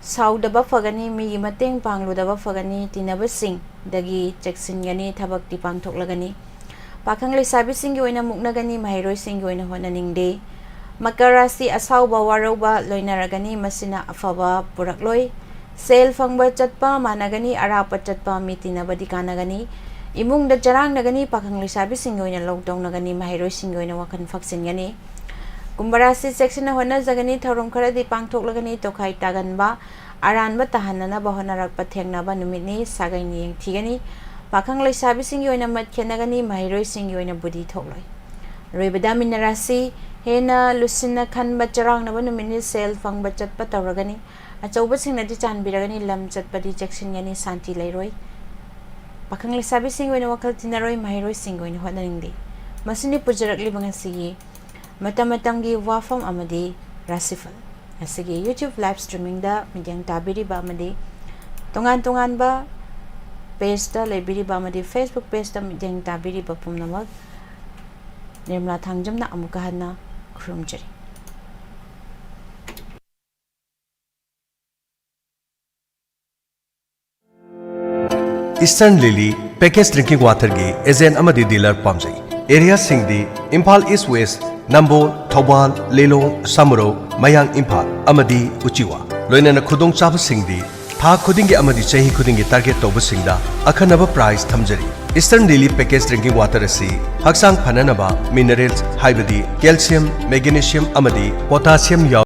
ꯁꯥꯎꯗꯕ ꯐꯒꯅꯤ꯫ ꯃꯤꯒꯤ ꯃꯇꯦꯡ ꯄꯥꯡꯂꯨꯗꯕ ꯐꯒꯅꯤ꯫ ꯇꯤꯟꯅꯕꯁꯤꯡꯗꯒꯤ ꯆꯦꯛꯁꯤꯟꯒꯅꯤ꯫ ꯊꯕꯛꯇꯤ ꯄꯥꯡꯊꯣꯛꯂꯒꯅꯤ꯫ ꯄꯥꯈꯪ ꯂꯩꯁꯥꯕꯤꯁꯤꯡꯒꯤ ꯑꯣꯏꯅ ꯃꯨꯛꯅꯒꯅꯤ꯫ ꯃꯍꯩꯔꯣꯏꯁꯤꯡꯒꯤ ꯑꯣꯏꯅ ꯍꯣꯠꯅꯅꯤꯡꯗꯦ꯫ ꯃꯀꯔ ꯔꯥꯁꯤ, ꯑꯁꯥꯎꯕ ꯋꯥꯔꯧꯕ ꯂꯣꯏꯅꯔꯒꯅꯤ꯫ ꯃꯁꯤꯅ ꯑꯐꯕ ꯄꯨꯔꯛꯂꯣꯏ꯫ ꯁꯦꯜ ꯐꯪꯕ ꯆꯠꯄ ꯃꯥꯟꯅꯒꯅꯤ꯫ ꯑꯔꯥꯞꯄ ꯆꯠꯄ ꯃꯤ ꯇꯤꯟꯅꯕꯗꯤ ꯀꯥꯟꯅꯒꯅꯤ꯫ ꯏꯃꯨꯡꯗ ꯆꯔꯥꯡꯅꯒꯅꯤ꯫ ꯄꯥꯈꯪ ꯂꯩꯁꯥꯕꯤꯁꯤꯡꯒꯤ ꯑꯣꯏꯅ ꯂꯧ ꯇꯧꯅꯒꯅꯤ꯫ ꯃꯍꯩꯔꯣꯏꯁꯤꯡꯒꯤ ꯑꯣꯏꯅ ꯋꯥꯈꯜ ꯐꯛꯆꯤꯟꯒꯅꯤ꯫ ꯀꯨꯝꯚ ꯔꯥꯁꯤ, ꯆꯦꯛꯁꯤꯟꯅ ꯍꯣꯠꯅꯖꯒꯅꯤ꯫ ꯊꯧꯔꯝ ꯈꯔꯗꯤ ꯄꯥꯡꯊꯣꯛꯂꯒꯅꯤ꯫ ꯇꯣꯈꯥꯏ ꯇꯥꯒꯟꯕ, ꯑꯔꯥꯟꯕ ꯇꯥꯍꯟꯅꯅꯕ ꯍꯣꯠꯅꯔꯛꯄ ꯊꯦꯡꯅꯕ ꯅꯨꯃꯤꯠꯅꯤ꯫ ꯁꯥꯒꯩꯅ ꯌꯦꯡꯊꯤꯒꯅꯤ꯫ ꯄꯥꯈꯪ ꯂꯩꯁꯥꯕꯤꯁꯤꯡꯒꯤ ꯑꯣꯏꯅ ꯃꯠ ꯈꯦꯠꯅꯒꯅꯤ꯫ ꯃꯍꯩꯔꯣꯏꯁꯤꯡꯒꯤ ꯑꯣꯏꯅ ꯕꯨꯙꯤ ꯊꯣꯛꯂꯣꯏ꯫ ꯑꯔꯣꯏꯕꯗ ꯃꯤꯅ ꯔꯥꯁꯤ, ꯍꯦꯟꯅ ꯂꯨꯁꯤꯟꯅ ꯈꯟꯕ, ꯆꯔꯥꯡꯅꯕ ꯅꯨꯃꯤꯠꯅꯤ꯫ ꯁꯦꯜ ꯐꯪꯕ ꯆꯠꯄ ꯇꯧꯔꯒꯅꯤ꯫ ꯑꯆꯧꯕꯁꯤꯡꯅꯗꯤ ꯆꯥꯟꯕꯤꯔꯒꯅꯤ꯫ ꯂꯝ ꯆꯠꯄꯗꯤ ꯆꯦꯛꯁꯤꯟꯒꯅꯤ꯫ ꯁꯥꯟꯇꯤ ꯂꯩꯔꯣꯏ꯫ ꯄꯥꯈꯪ ꯂꯩꯁꯥꯕꯤꯁꯤꯡꯒꯤ ꯑꯣꯏꯅ ꯋꯥꯈꯜ ꯇꯤꯟꯅꯔꯣꯏ꯫ ꯃꯍꯩꯔꯣꯏꯁꯤꯡꯒꯤ ꯑꯣꯏꯅ ꯍꯣꯠꯅꯅꯤꯡꯗꯦ꯫ ꯃꯁꯤꯅꯤ ꯄꯨꯖꯔꯛꯂꯤꯕ ꯉꯁꯤꯒꯤ ꯃꯇꯝ ꯃꯇꯝꯒꯤ ꯋꯥꯐꯝ ꯑꯃꯗꯤ ꯔꯥꯁꯤꯐꯜ꯫ ꯉꯁꯤꯒꯤ YouTube live streamingꯗ ꯃꯤꯠꯌꯦꯡ ꯇꯥꯕꯤꯔꯤꯕ ꯑꯃꯗꯤ ꯇꯣꯉꯥꯟ ꯇꯣꯉꯥꯟꯕ ꯄꯦꯖꯇ ꯂꯩꯕꯤꯔꯤꯕ ꯑꯃꯗꯤ ꯐꯦꯁꯕꯨꯛ ꯄꯦꯖꯇ ꯃꯤꯠꯌꯦꯡ ꯇꯥꯕꯤꯔꯤꯕ ꯄꯨꯝꯅꯃꯛ ꯅꯤꯔꯃꯂꯥ ꯊꯥꯡꯖꯝꯅ ꯑꯃꯨꯛꯀ ꯍꯟꯅ ꯈꯨꯔꯨꯝꯖꯔꯤ꯫ Eastern Lily Packaged Drinking Waterꯒꯤ agent ꯑꯃꯗꯤ dealer ꯄꯥꯝꯖꯩ꯫ Areaꯁꯤꯡꯗꯤ ꯏꯝꯐꯥꯜ East West, ꯅꯝꯕꯣꯜ, ꯊꯧꯕꯥꯜ, ꯂꯤꯂꯣꯡ, ꯁꯃꯨꯔꯧ, ꯃꯌꯥꯡ ꯏꯝꯐꯥꯜ ꯑꯃꯗꯤ ꯎꯆꯤꯋꯥ꯫ ꯂꯣꯏꯅꯅ ꯈꯨꯗꯣꯡꯆꯥꯕꯁꯤꯡꯗꯤ ꯊꯥ ꯈꯨꯗꯤꯡꯒꯤ ꯑꯃꯗꯤ ꯆꯍꯤ ꯈꯨꯗꯤꯡꯒꯤ target ꯇꯧꯕꯁꯤꯡꯗ ꯑꯈꯟꯅꯕ prize ꯊꯝꯖꯔꯤ꯫ Eastern Lily Packaged Drinking Water ꯑꯁꯤ ꯍꯛꯆꯥꯡ ꯐꯅꯅꯕ minerals ꯍꯥꯏꯕꯗꯤ calcium, magnesium ꯑꯃꯗꯤ potassium ꯌꯥꯎ